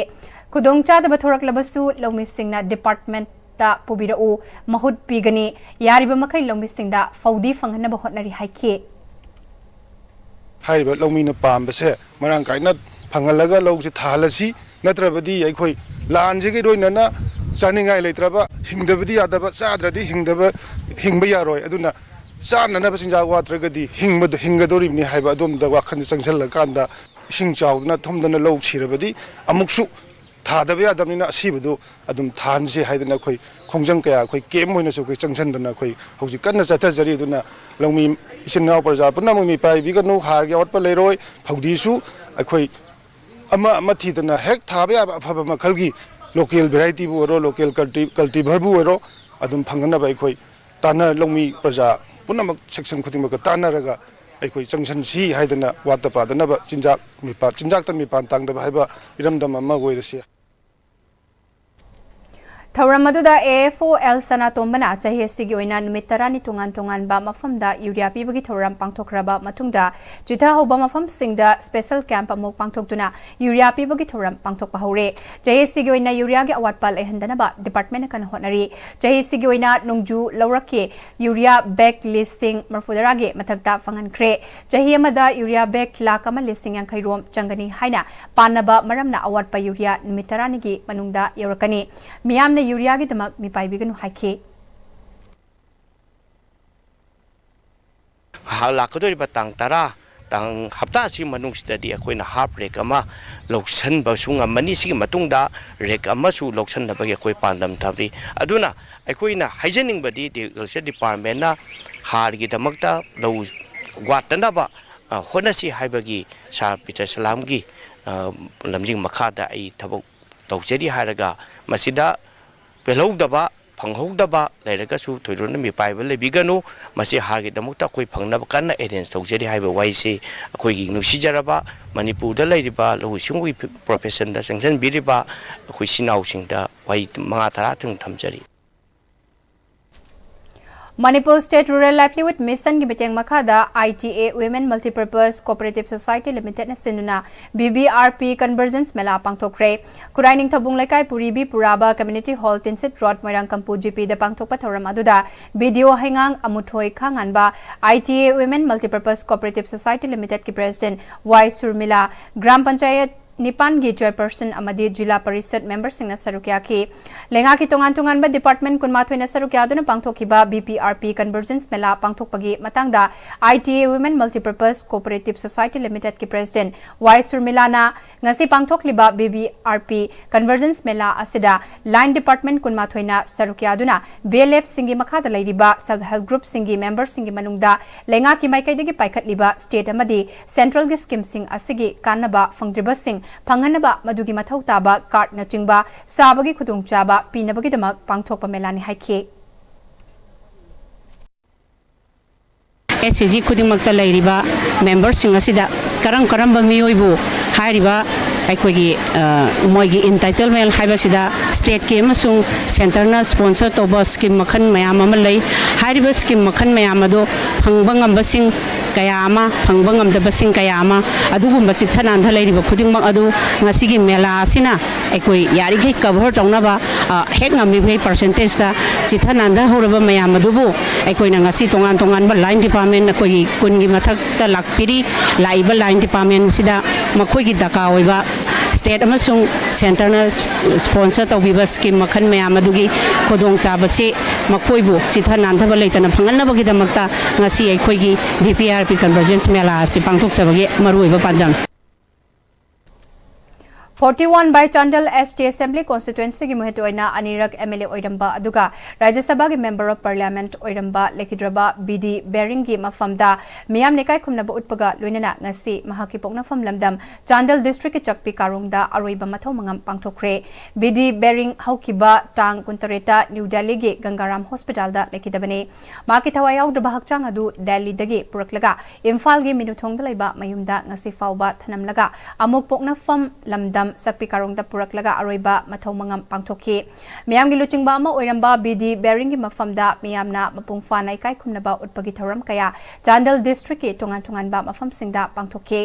ꯈꯨꯗꯣꯡꯆꯥꯗꯕ ꯊꯣꯔꯛꯂꯕꯁꯨ ꯂꯧꯃꯤꯁꯤꯡꯅ departmentꯇ ꯄꯨꯕꯤꯔꯛꯎ, ꯃꯍꯨꯠ ꯄꯤꯒꯅꯤ꯫ ꯌꯥꯔꯤꯕ ꯃꯈꯩ ꯂꯧꯃꯤꯁꯤꯡꯗ ꯐꯧꯗꯤ ꯐꯪꯍꯟꯅꯕ ꯍꯣꯠꯅꯔꯤ ꯍꯥꯏꯈꯤ꯫ ꯍꯥꯏꯔꯤꯕ ꯂꯧꯃꯤꯅ ꯄꯥꯝꯕꯁꯦ ꯃꯔꯥꯡ ꯀꯥꯏꯅ ꯐꯪꯍꯜꯂꯒ ꯂꯧꯁꯦ ꯊꯥꯍꯜꯂꯁꯤ, ꯅꯠꯇ꯭ꯔꯕꯗꯤ ꯑꯩꯈꯣꯏ ꯂꯥꯟꯁꯤꯒ ꯏꯔꯣꯏꯅꯅ ꯆꯥꯅꯤꯡꯉꯥꯏ ꯂꯩꯇ꯭ꯔꯕ, ꯍꯤꯡꯗꯕꯗꯤ ꯌꯥꯗꯕ, ꯆꯥꯗ꯭ꯔꯗꯤ ꯍꯤꯡꯗꯕ, ꯍꯤꯡꯕ ꯌꯥꯔꯣꯏ꯫ ꯑꯗꯨꯅ ꯆꯥꯅꯅꯕ ꯆꯤꯟꯖꯥꯛ ꯋꯥꯠꯇ꯭ꯔꯒꯗꯤ ꯍꯤꯡꯕꯗ, ꯍꯤꯡꯒꯗꯧꯔꯤꯕꯅꯤ ꯍꯥꯏꯕ ꯑꯗꯣꯝꯗ ꯋꯥꯈꯜ ꯆꯪꯁꯤꯜꯂꯀꯥꯟꯗ ꯏꯁꯤꯡ ꯆꯥꯎꯗꯅ ꯊꯨꯝꯗꯅ ꯂꯧ ꯁꯤꯔꯕꯗꯤ ꯑꯃꯨꯛꯁꯨ ꯊꯥꯗꯕ ꯌꯥꯗꯕꯅꯤꯅ ꯑꯁꯤꯕꯗꯨ ꯑꯗꯨꯝ ꯊꯥꯍꯟꯁꯤ ꯍꯥꯏꯗꯅ ꯑꯩꯈꯣꯏ ꯈꯣꯡꯖꯪ ꯀꯌꯥ ꯑꯩꯈꯣꯏ camp ꯑꯣꯏꯅꯁꯨ ꯑꯩꯈꯣꯏ ꯆꯪꯁꯤꯟꯗꯅ ꯑꯩꯈꯣꯏ ꯍꯧꯖꯤꯛ ꯀꯟꯅ ꯆꯠꯊꯖꯔꯤ꯫ ꯑꯗꯨꯅ ꯂꯧꯃꯤ ꯏꯆꯤꯟ ꯏꯅꯥꯎ ꯄ꯭ꯔꯖꯥ ꯄꯨꯝꯅꯃꯛ ꯃꯤꯄꯥꯏꯕꯤꯒꯅꯨ, ꯍꯥꯔꯒꯤ ꯑꯋꯥꯠꯄ ꯂꯩꯔꯣꯏ꯫ ꯐꯧꯗꯤꯁꯨ ꯑꯩꯈꯣꯏ ꯑꯃ ꯑꯃ ꯊꯤꯗꯅ ꯍꯦꯛ ꯊꯥꯕ ꯌꯥꯕ ꯑꯐꯕ ꯃꯈꯜꯒꯤ local varietyꯕꯨ ꯑꯣꯏꯔꯣ, local culti-, cultivarꯕꯨ ꯑꯣꯏꯔꯣ, ꯑꯗꯨꯝ ꯐꯪꯅꯅꯕ ꯑꯩꯈꯣꯏ ꯇꯥꯟꯅ, ꯂꯧꯃꯤ ꯄ꯭ꯔꯖꯥ ꯄꯨꯝꯅꯃꯛ section ꯈꯨꯗꯤꯡꯃꯛꯀ ꯇꯥꯟꯅꯔꯒ ꯑꯩꯈꯣꯏ ꯆꯪꯁꯤꯟꯁꯤ ꯍꯥꯏꯗꯅ ꯋꯥꯠꯇ ꯄꯥꯗꯅꯕ ꯆꯤꯟꯖꯥꯛ ꯃꯤꯄꯥꯟ, ꯆꯤꯟꯖꯥꯛꯇ ꯃꯤꯄꯥꯟ ꯇꯥꯡꯗꯕ ꯍꯥꯏꯕ ꯏꯔꯝꯗꯝ ꯑꯃ ꯑꯣꯏꯔꯁꯤ꯫ ꯊꯧꯔꯝ ꯑꯗꯨꯗ A F O L ꯁꯅꯥꯇꯣꯝꯕꯅ ꯆꯍꯤ ꯑꯁꯤꯒꯤ ꯑꯣꯏꯅ ꯅꯨꯃꯤꯠ ꯇꯔꯥꯅꯤ ꯇꯣꯉꯥꯟ ꯇꯣꯉꯥꯟꯕ ꯃꯐꯝꯗ ꯌꯨꯔꯤꯌꯥ ꯄꯤꯕꯒꯤ ꯊꯧꯔꯝ ꯄꯥꯡꯊꯣꯛꯈ꯭ꯔꯕ ꯃꯇꯨꯡꯗ, ꯆꯤꯊꯍꯧꯕ ꯃꯐꯝꯁꯤꯡꯗ special camp ꯑꯃꯨꯛ ꯄꯥꯡꯊꯣꯛꯇꯨꯅ ꯌꯨꯔꯤꯌꯥ ꯄꯤꯕꯒꯤ ꯊꯧꯔꯝ ꯄꯥꯡꯊꯣꯛꯄ ꯍꯧꯔꯦ꯫ ꯆꯍꯤ ꯑꯁꯤꯒꯤ ꯑꯣꯏꯅ ꯌꯨꯔꯤꯌꯥꯒꯤ ꯑꯋꯥꯠꯄ ꯂꯩꯍꯟꯗꯅꯕ departmentꯅ ꯀꯟꯅ ꯍꯣꯠꯅꯔꯤ꯫ ꯆꯍꯤ ꯑꯁꯤꯒꯤ ꯑꯣꯏꯅ ꯅꯣꯡꯖꯨ ꯂꯧꯔꯛꯀꯤ ꯌꯨꯔꯤꯌꯥ bag ꯂꯤꯁꯤꯡ ꯃꯔꯤꯐꯨꯇꯔꯥꯒꯤ ꯃꯊꯛꯇ ꯐꯪꯍꯟꯈ꯭ꯔꯦ꯫ ꯆꯍꯤ ꯑꯃꯗ ꯌꯨꯔꯤꯌꯥ bag ꯂꯥꯈ ꯑꯃ ꯂꯤꯁꯤꯡ ꯌꯥꯡꯈꯩ ꯔꯣꯝ ꯆꯪꯒꯅꯤ ꯍꯥꯏꯅ ꯄꯥꯅꯕ ꯃꯔꯝꯅ ꯑꯋꯥꯠꯄ ꯌꯨꯔꯤꯌꯥ ꯅꯨꯃꯤꯠ ꯇꯔꯥꯅꯤꯒꯤ ꯃꯅꯨꯡꯗ ꯌꯧꯔꯛꯀꯅꯤ꯫ ꯃꯤꯌꯥꯝꯅ ꯌꯨꯔꯤꯌꯥꯒꯤꯗꯃꯛ ꯃꯤꯄꯥꯏꯕꯤꯒꯅꯨ ꯍꯥꯏꯈꯤ꯫ ꯂꯥꯛꯀꯗꯧꯔꯤꯕ ꯇꯥꯡ ꯇꯔꯥ ꯇꯥꯡ ꯍꯞꯇꯥ ꯑꯁꯤꯒꯤ ꯃꯅꯨꯡꯁꯤꯗꯗꯤ ꯑꯩꯈꯣꯏꯅ ꯍꯥꯐ ꯔꯦꯛ ꯑꯃ ꯂꯧꯁꯤꯟꯕꯁꯨ ꯉꯝꯃꯅꯤ꯫ ꯁꯤꯒꯤ ꯃꯇꯨꯡꯗ ꯔꯦꯛ ꯑꯃꯁꯨ ꯂꯧꯁꯤꯟꯅꯕꯒꯤ ꯑꯩꯈꯣꯏ ꯄꯥꯟꯗꯝ ꯊꯝꯂꯤ꯫ ꯑꯗꯨꯅ ꯑꯩꯈꯣꯏꯅ ꯍꯥꯏꯖꯅꯤꯡꯕꯗꯤ ꯑꯦꯒ꯭ꯔꯤꯀꯜꯆꯔ ꯗꯤꯄꯥꯔꯠꯃꯦꯟꯅ ꯍꯥꯔꯒꯤꯗꯃꯛꯇ ꯂꯧ ꯋꯥꯠꯇꯅꯕ, ꯑ, ꯍꯣꯠꯅꯁꯤ ꯍꯥꯏꯕꯒꯤ ꯁꯥꯔ ꯄꯤꯇꯔ ꯁꯂꯥꯝꯒꯤ, ꯑ, ꯂꯝꯖꯤꯡ ꯃꯈꯥꯗ ꯑꯩ ꯊꯕꯛ ꯇꯧꯖꯔꯤ ꯍꯥꯏꯔꯒ ꯃꯁꯤꯗ ꯄꯦꯜꯍꯧꯗꯕ, ꯐꯪꯍꯧꯗꯕ ꯂꯩꯔꯒꯁꯨ ꯊꯣꯏꯗꯣꯛꯅ ꯃꯤꯄꯥꯏꯕ ꯂꯩꯕꯤꯒꯅꯨ꯫ ꯃꯁꯤ ꯍꯥꯔꯒꯤꯗꯃꯛꯇ ꯑꯩꯈꯣꯏ ꯐꯪꯅꯕ ꯀꯟꯅ ꯑꯦꯔꯦꯟꯖ ꯇꯧꯖꯔꯤ ꯍꯥꯏꯕ ꯋꯥꯍꯩꯁꯤ ꯑꯩꯈꯣꯏꯒꯤ ꯅꯨꯡꯁꯤꯖꯔꯕ ꯃꯅꯤꯄꯨꯔꯗ ꯂꯩꯔꯤꯕ ꯂꯧꯎ ꯁꯤꯡꯎꯒꯤ ꯄ꯭ꯔꯣꯐꯦꯁꯟꯗ ꯆꯪꯁꯤꯟꯕꯤꯔꯤꯕ ꯑꯩꯈꯣꯏ ꯏꯆꯤꯟ ꯏꯅꯥꯎꯁꯤꯡꯗ ꯋꯥꯍꯩ ꯃꯉꯥ ꯇꯔꯥ ꯊꯝꯖꯔꯤ꯫ ꯃꯅꯤꯄꯨꯔ ꯁ꯭ꯇꯦꯠ ꯔꯨꯔꯦꯜ ꯂꯥꯏꯚꯂꯤꯍꯨꯗ ꯃꯤꯁꯟꯒꯤ ꯃꯤꯠꯌꯦꯡ ꯃꯈꯥꯗ I T A women multipurpose cooperative society ꯂꯤꯃꯤꯇꯦꯗꯅ ꯁꯤꯟꯗꯨꯅ B B R P convergence mela ꯄꯥꯡꯊꯣꯛꯈ꯭ꯔꯦ꯫ ꯈꯨꯔꯥꯏ ꯅꯤꯡꯊꯧꯕꯨꯡ ꯂꯩꯀꯥꯏ ꯄꯨꯔꯤꯕꯤ ꯄꯨꯔꯥꯕ ꯀꯝꯃ꯭ꯌꯨꯅꯤꯇꯤ ꯍꯣꯜ ꯇꯤꯟꯁꯤꯠ ꯔꯣꯗ ꯃꯣꯏꯔꯥꯡꯀꯝꯄꯨ ꯖꯤ ꯄꯤꯗ ꯄꯥꯡꯊꯣꯛꯄ ꯊꯧꯔꯝ ꯑꯗꯨꯗ ꯕꯤ ꯗꯤ ꯑꯣ ꯍꯩꯉꯥꯡ Amuthoi Khanganba, I T A women multipurpose cooperative society ꯂꯤꯃꯤꯇꯦꯗꯀꯤ ꯄ꯭ꯔꯦꯁꯤꯗꯦꯟꯠ ꯋꯥꯏ ꯁꯨꯔꯃꯤꯂꯥ, ꯒ꯭ꯔꯥꯝ ꯄꯟꯆꯥꯌꯠ ꯅꯤꯄꯥꯟꯒꯤ ꯆꯦꯌꯔꯄꯔꯁꯟ ꯑꯃꯗꯤ ꯖꯤꯂꯥ ꯄꯔꯤꯁꯗ ꯃꯦꯝꯕꯔꯁꯤꯡꯅ ꯁꯔꯨꯛ ꯌꯥꯈꯤ꯫ ꯂꯩꯉꯥꯛꯀꯤ ꯇꯣꯉꯥꯟ ꯇꯣꯉꯥꯟꯕ ꯗꯤꯄꯥꯔꯠꯃꯦꯟꯠ ꯀꯨꯟꯃꯥꯊꯣꯏꯅ ꯁꯔꯨꯛ ꯌꯥꯗꯨꯅ ꯄꯥꯡꯊꯣꯛꯈꯤꯕ B P R P convergence mela ꯄꯥꯡꯊꯣꯛꯄꯒꯤ ꯃꯇꯥꯡꯗ I T A women multipurpose cooperative society ꯂꯤꯃꯤꯇꯦꯗꯀꯤ ꯄ꯭ꯔꯦꯁꯤꯗꯦꯟꯠ ꯋꯥꯏ ꯁꯨꯔꯃꯤꯂꯥꯅ ꯉꯁꯤ ꯄꯥꯡꯊꯣꯛꯂꯤꯕ B B R P convergence mela ꯑꯁꯤꯗ ꯂꯥꯏꯟ ꯗꯤꯄꯥꯔꯠꯃꯦꯟꯠ ꯀꯨꯟꯃꯥꯊꯣꯏꯅ ꯁꯔꯨꯛ ꯌꯥꯗꯨꯅ ꯕꯤ ꯑꯦꯜ ꯑꯦꯐꯁꯤꯡꯒꯤ ꯃꯈꯥꯗ ꯂꯩꯔꯤꯕ ꯁꯦꯜꯐ ꯍꯦꯜꯞ ꯒ꯭ꯔꯨꯞꯁꯤꯡꯒꯤ ꯃꯦꯝꯕꯔꯁꯤꯡꯒꯤ ꯃꯅꯨꯡꯗ ꯂꯩꯉꯥꯛꯀꯤ ꯃꯥꯏꯀꯩꯗꯒꯤ ꯄꯥꯏꯈꯠꯂꯤꯕ ꯁ꯭ꯇꯦꯠ ꯑꯃꯗꯤ ꯁꯦꯟꯇ꯭ꯔꯦꯜꯒꯤ ꯁ꯭ꯀꯤꯝꯁꯤꯡ ꯑꯁꯤꯒꯤ ꯀꯥꯟꯅꯕ ꯐꯪꯗ꯭ꯔꯤꯕꯁꯤꯡ ꯐꯪꯍꯟꯅꯕ ꯃꯗꯨꯒꯤ ꯃꯊꯧ ꯇꯥꯕ ꯀꯥꯔꯗꯅꯆꯤꯡꯕ ꯁꯥꯕꯒꯤ ꯈꯨꯗꯣꯡꯆꯥꯕ ꯄꯤꯅꯕꯒꯤꯗꯃꯛ ꯄꯥꯡꯊꯣꯛꯄ ꯃꯦꯂꯥꯅꯤ ꯍꯥꯏꯈꯤ꯫ ꯑꯦꯁ ꯁꯤ ꯖꯤ ꯈꯨꯗꯤꯡꯃꯛꯇ ꯂꯩꯔꯤꯕ ꯃꯦꯝꯕꯔꯁꯤꯡ ꯑꯁꯤꯗ ꯀꯔꯝ ꯀꯔꯝꯕ ꯃꯤꯑꯣꯏꯕꯨ ꯍꯥꯏꯔꯤꯕ ꯑꯩꯈꯣꯏꯒꯤ, ꯑ, ꯃꯣꯏꯒꯤ ꯏꯟꯇꯥꯏꯇꯜꯃꯦꯟ ꯍꯥꯏꯕꯁꯤꯗ ꯁ꯭ꯇꯦꯠꯀꯤ ꯑꯃꯁꯨꯡ ꯁꯦꯟꯇꯔꯅ ꯁ꯭ꯄꯣꯟꯁꯔ ꯇꯧꯕ ꯁ꯭ꯀꯤꯝ ꯃꯈꯜ ꯃꯌꯥꯝ ꯑꯃ ꯂꯩ꯫ ꯍꯥꯏꯔꯤꯕ ꯁ꯭ꯀꯤꯝ ꯃꯈꯜ ꯃꯌꯥꯝ ꯑꯗꯨ ꯐꯪꯕ ꯉꯝꯕꯁꯤꯡ ꯀꯌꯥ ꯑꯃ, ꯐꯪꯕ ꯉꯝꯗꯕꯁꯤꯡ ꯀꯌꯥ ꯑꯃ, ꯑꯗꯨꯒꯨꯝꯕ ꯆꯤꯠꯊ ꯅꯥꯟꯊ ꯂꯩꯔꯤꯕ ꯈꯨꯗꯤꯡꯃꯛ ꯑꯗꯨ ꯉꯁꯤꯒꯤ ꯃꯦꯂꯥ ꯑꯁꯤꯅ ꯑꯩꯈꯣꯏ ꯌꯥꯔꯤꯈꯩ ꯀꯚꯔ ꯇꯧꯅꯕ, ꯑ, ꯍꯦꯛ ꯉꯝꯃꯤꯈꯩ ꯄꯥꯔꯁꯦꯟꯇꯦꯖꯇ ꯆꯤꯠꯊ ꯅꯥꯟꯊꯍꯧꯔꯕ ꯃꯌꯥꯝ ꯑꯗꯨꯕꯨ ꯑꯩꯈꯣꯏꯅ ꯉꯁꯤ ꯇꯣꯉꯥꯟ ꯇꯣꯉꯥꯟꯕ ꯂꯥꯏꯟ ꯗꯤꯄꯥꯔꯠꯃꯦꯟ ꯑꯩꯈꯣꯏꯒꯤ ꯀꯨꯟꯒꯤ ꯃꯊꯛꯇ ꯂꯥꯛꯄꯤꯔꯤ꯫ ꯂꯥꯛꯏꯕ ꯂꯥꯏꯟ ꯗꯤꯄꯥꯔꯠꯃꯦꯟꯁꯤꯗ ꯃꯈꯣꯏꯒꯤ ꯗꯔꯀꯥꯔ ꯑꯣꯏꯕ ꯁ꯭ꯇꯦꯠ ꯑꯃꯁꯨꯡ ꯁꯦꯟꯇꯔꯅ ꯁ꯭ꯄꯣꯟꯁꯔ ꯇꯧꯕꯤꯕ ꯁ꯭ꯀꯤꯝ ꯃꯈꯜ ꯃꯌꯥꯝ ꯑꯗꯨꯒꯤ ꯈꯨꯗꯣꯡꯆꯥꯕꯁꯤ ꯃꯈꯣꯏꯕꯨ ꯆꯤꯊ ꯅꯥꯟꯊꯕ ꯂꯩꯇꯅ ꯐꯪꯍꯟꯅꯕꯒꯤꯗꯃꯛꯇ ꯉꯁꯤ ꯑꯩꯈꯣꯏꯒꯤ B P R P convergence ꯃꯦꯂꯥ ꯑꯁꯤ ꯄꯥꯡꯊꯣꯛꯆꯕꯒꯤ ꯃꯔꯨꯑꯣꯏꯕ ꯄꯥꯟꯗꯝ꯫ Forty one by Chandel S T Assembly Constituency ꯒꯤ ꯃꯍꯨꯠ ꯑꯣꯏꯅ ꯑꯅꯤꯔꯛ M L A ꯑꯣꯏꯔꯝꯕ ꯑꯗꯨꯒ ꯔꯥꯖ꯭ꯌ ꯁꯚꯥꯒꯤ Member of Parliament ꯑꯣꯏꯔꯝꯕ ꯂꯩꯈꯤꯗ꯭ꯔꯕ B D ꯕꯦꯔꯤꯡꯒꯤ ꯃꯐꯝꯗ ꯃꯤꯌꯥꯝꯅ ꯏꯀꯥꯏ ꯈꯨꯝꯅꯕ ꯎꯠꯄꯒ ꯂꯣꯏꯅꯅ ꯉꯁꯤ ꯃꯍꯥꯛꯀꯤ ꯄꯣꯛꯅꯐꯝ ꯂꯝꯗꯝ ꯆꯥꯟꯗꯦꯜ ꯗꯤꯁꯇ꯭ꯔꯤꯛꯀꯤ ꯆꯛꯄꯤ ꯀꯥꯔꯣꯡꯗ ꯑꯔꯣꯏꯕ ꯃꯊꯧ ꯃꯉꯝ ꯄꯥꯡꯊꯣꯛꯈ꯭ꯔꯦ꯫ B D ꯕꯦꯔꯤꯡ ꯍꯧꯈꯤꯕ ꯇꯥꯡ ꯀꯨꯟꯇꯔꯦꯠꯇ ꯅ꯭ꯌꯨ ꯗꯦꯜꯂꯤꯒꯤ ꯒꯪꯒꯥꯔꯥꯝ ꯍꯣꯁꯄꯤꯇꯥꯜꯗ ꯂꯩꯈꯤꯗꯕꯅꯤ꯫ ꯃꯍꯥꯛꯀꯤ ꯊꯋꯥꯏ ꯌꯥꯎꯗ꯭ꯔꯕ ꯍꯛꯆꯥꯡ ꯑꯗꯨ ꯗꯦꯜꯂꯤꯗꯒꯤ ꯄꯨꯔꯛꯂꯒ ꯏꯝꯐꯥꯜꯒꯤ ꯃꯤꯅꯨꯊꯣꯡꯗ ꯂꯩꯕ ꯃꯌꯨꯝꯗ ꯉꯁꯤ ꯐꯥꯎꯕ ꯊꯅꯝꯂꯒ ꯑꯃꯨꯛ ꯄꯣꯛꯅꯐꯝ ꯂꯝꯗꯝ ꯆꯛꯄꯤ ꯀꯥꯔꯣꯡꯗ ꯄꯨꯔꯛꯂꯒ ꯑꯔꯣꯏꯕ ꯃꯊꯧ ꯃꯉꯝ ꯄꯥꯡꯊꯣꯛꯈꯤ꯫ ꯃꯤꯌꯥꯝꯒꯤ ꯂꯨꯆꯤꯡꯕ ꯑꯃ ꯑꯣꯏꯔꯝꯕ B D ꯕꯦꯔꯤꯡꯒꯤ ꯃꯐꯝꯗ ꯃꯤꯌꯥꯝꯅ ꯃꯄꯨꯡ ꯐꯥꯅ ꯏꯀꯥꯏ ꯈꯨꯝꯅꯕ ꯎꯠꯄꯒꯤ ꯊꯧꯔꯝ ꯀꯌꯥ ꯆꯥꯟꯗꯦꯜ ꯗꯤꯁꯇ꯭ꯔꯤꯛꯀꯤ ꯇꯣꯉꯥꯟ ꯇꯣꯉꯥꯟꯕ ꯃꯐꯝꯁꯤꯡꯗ ꯄꯥꯡꯊꯣꯛꯈꯤ꯫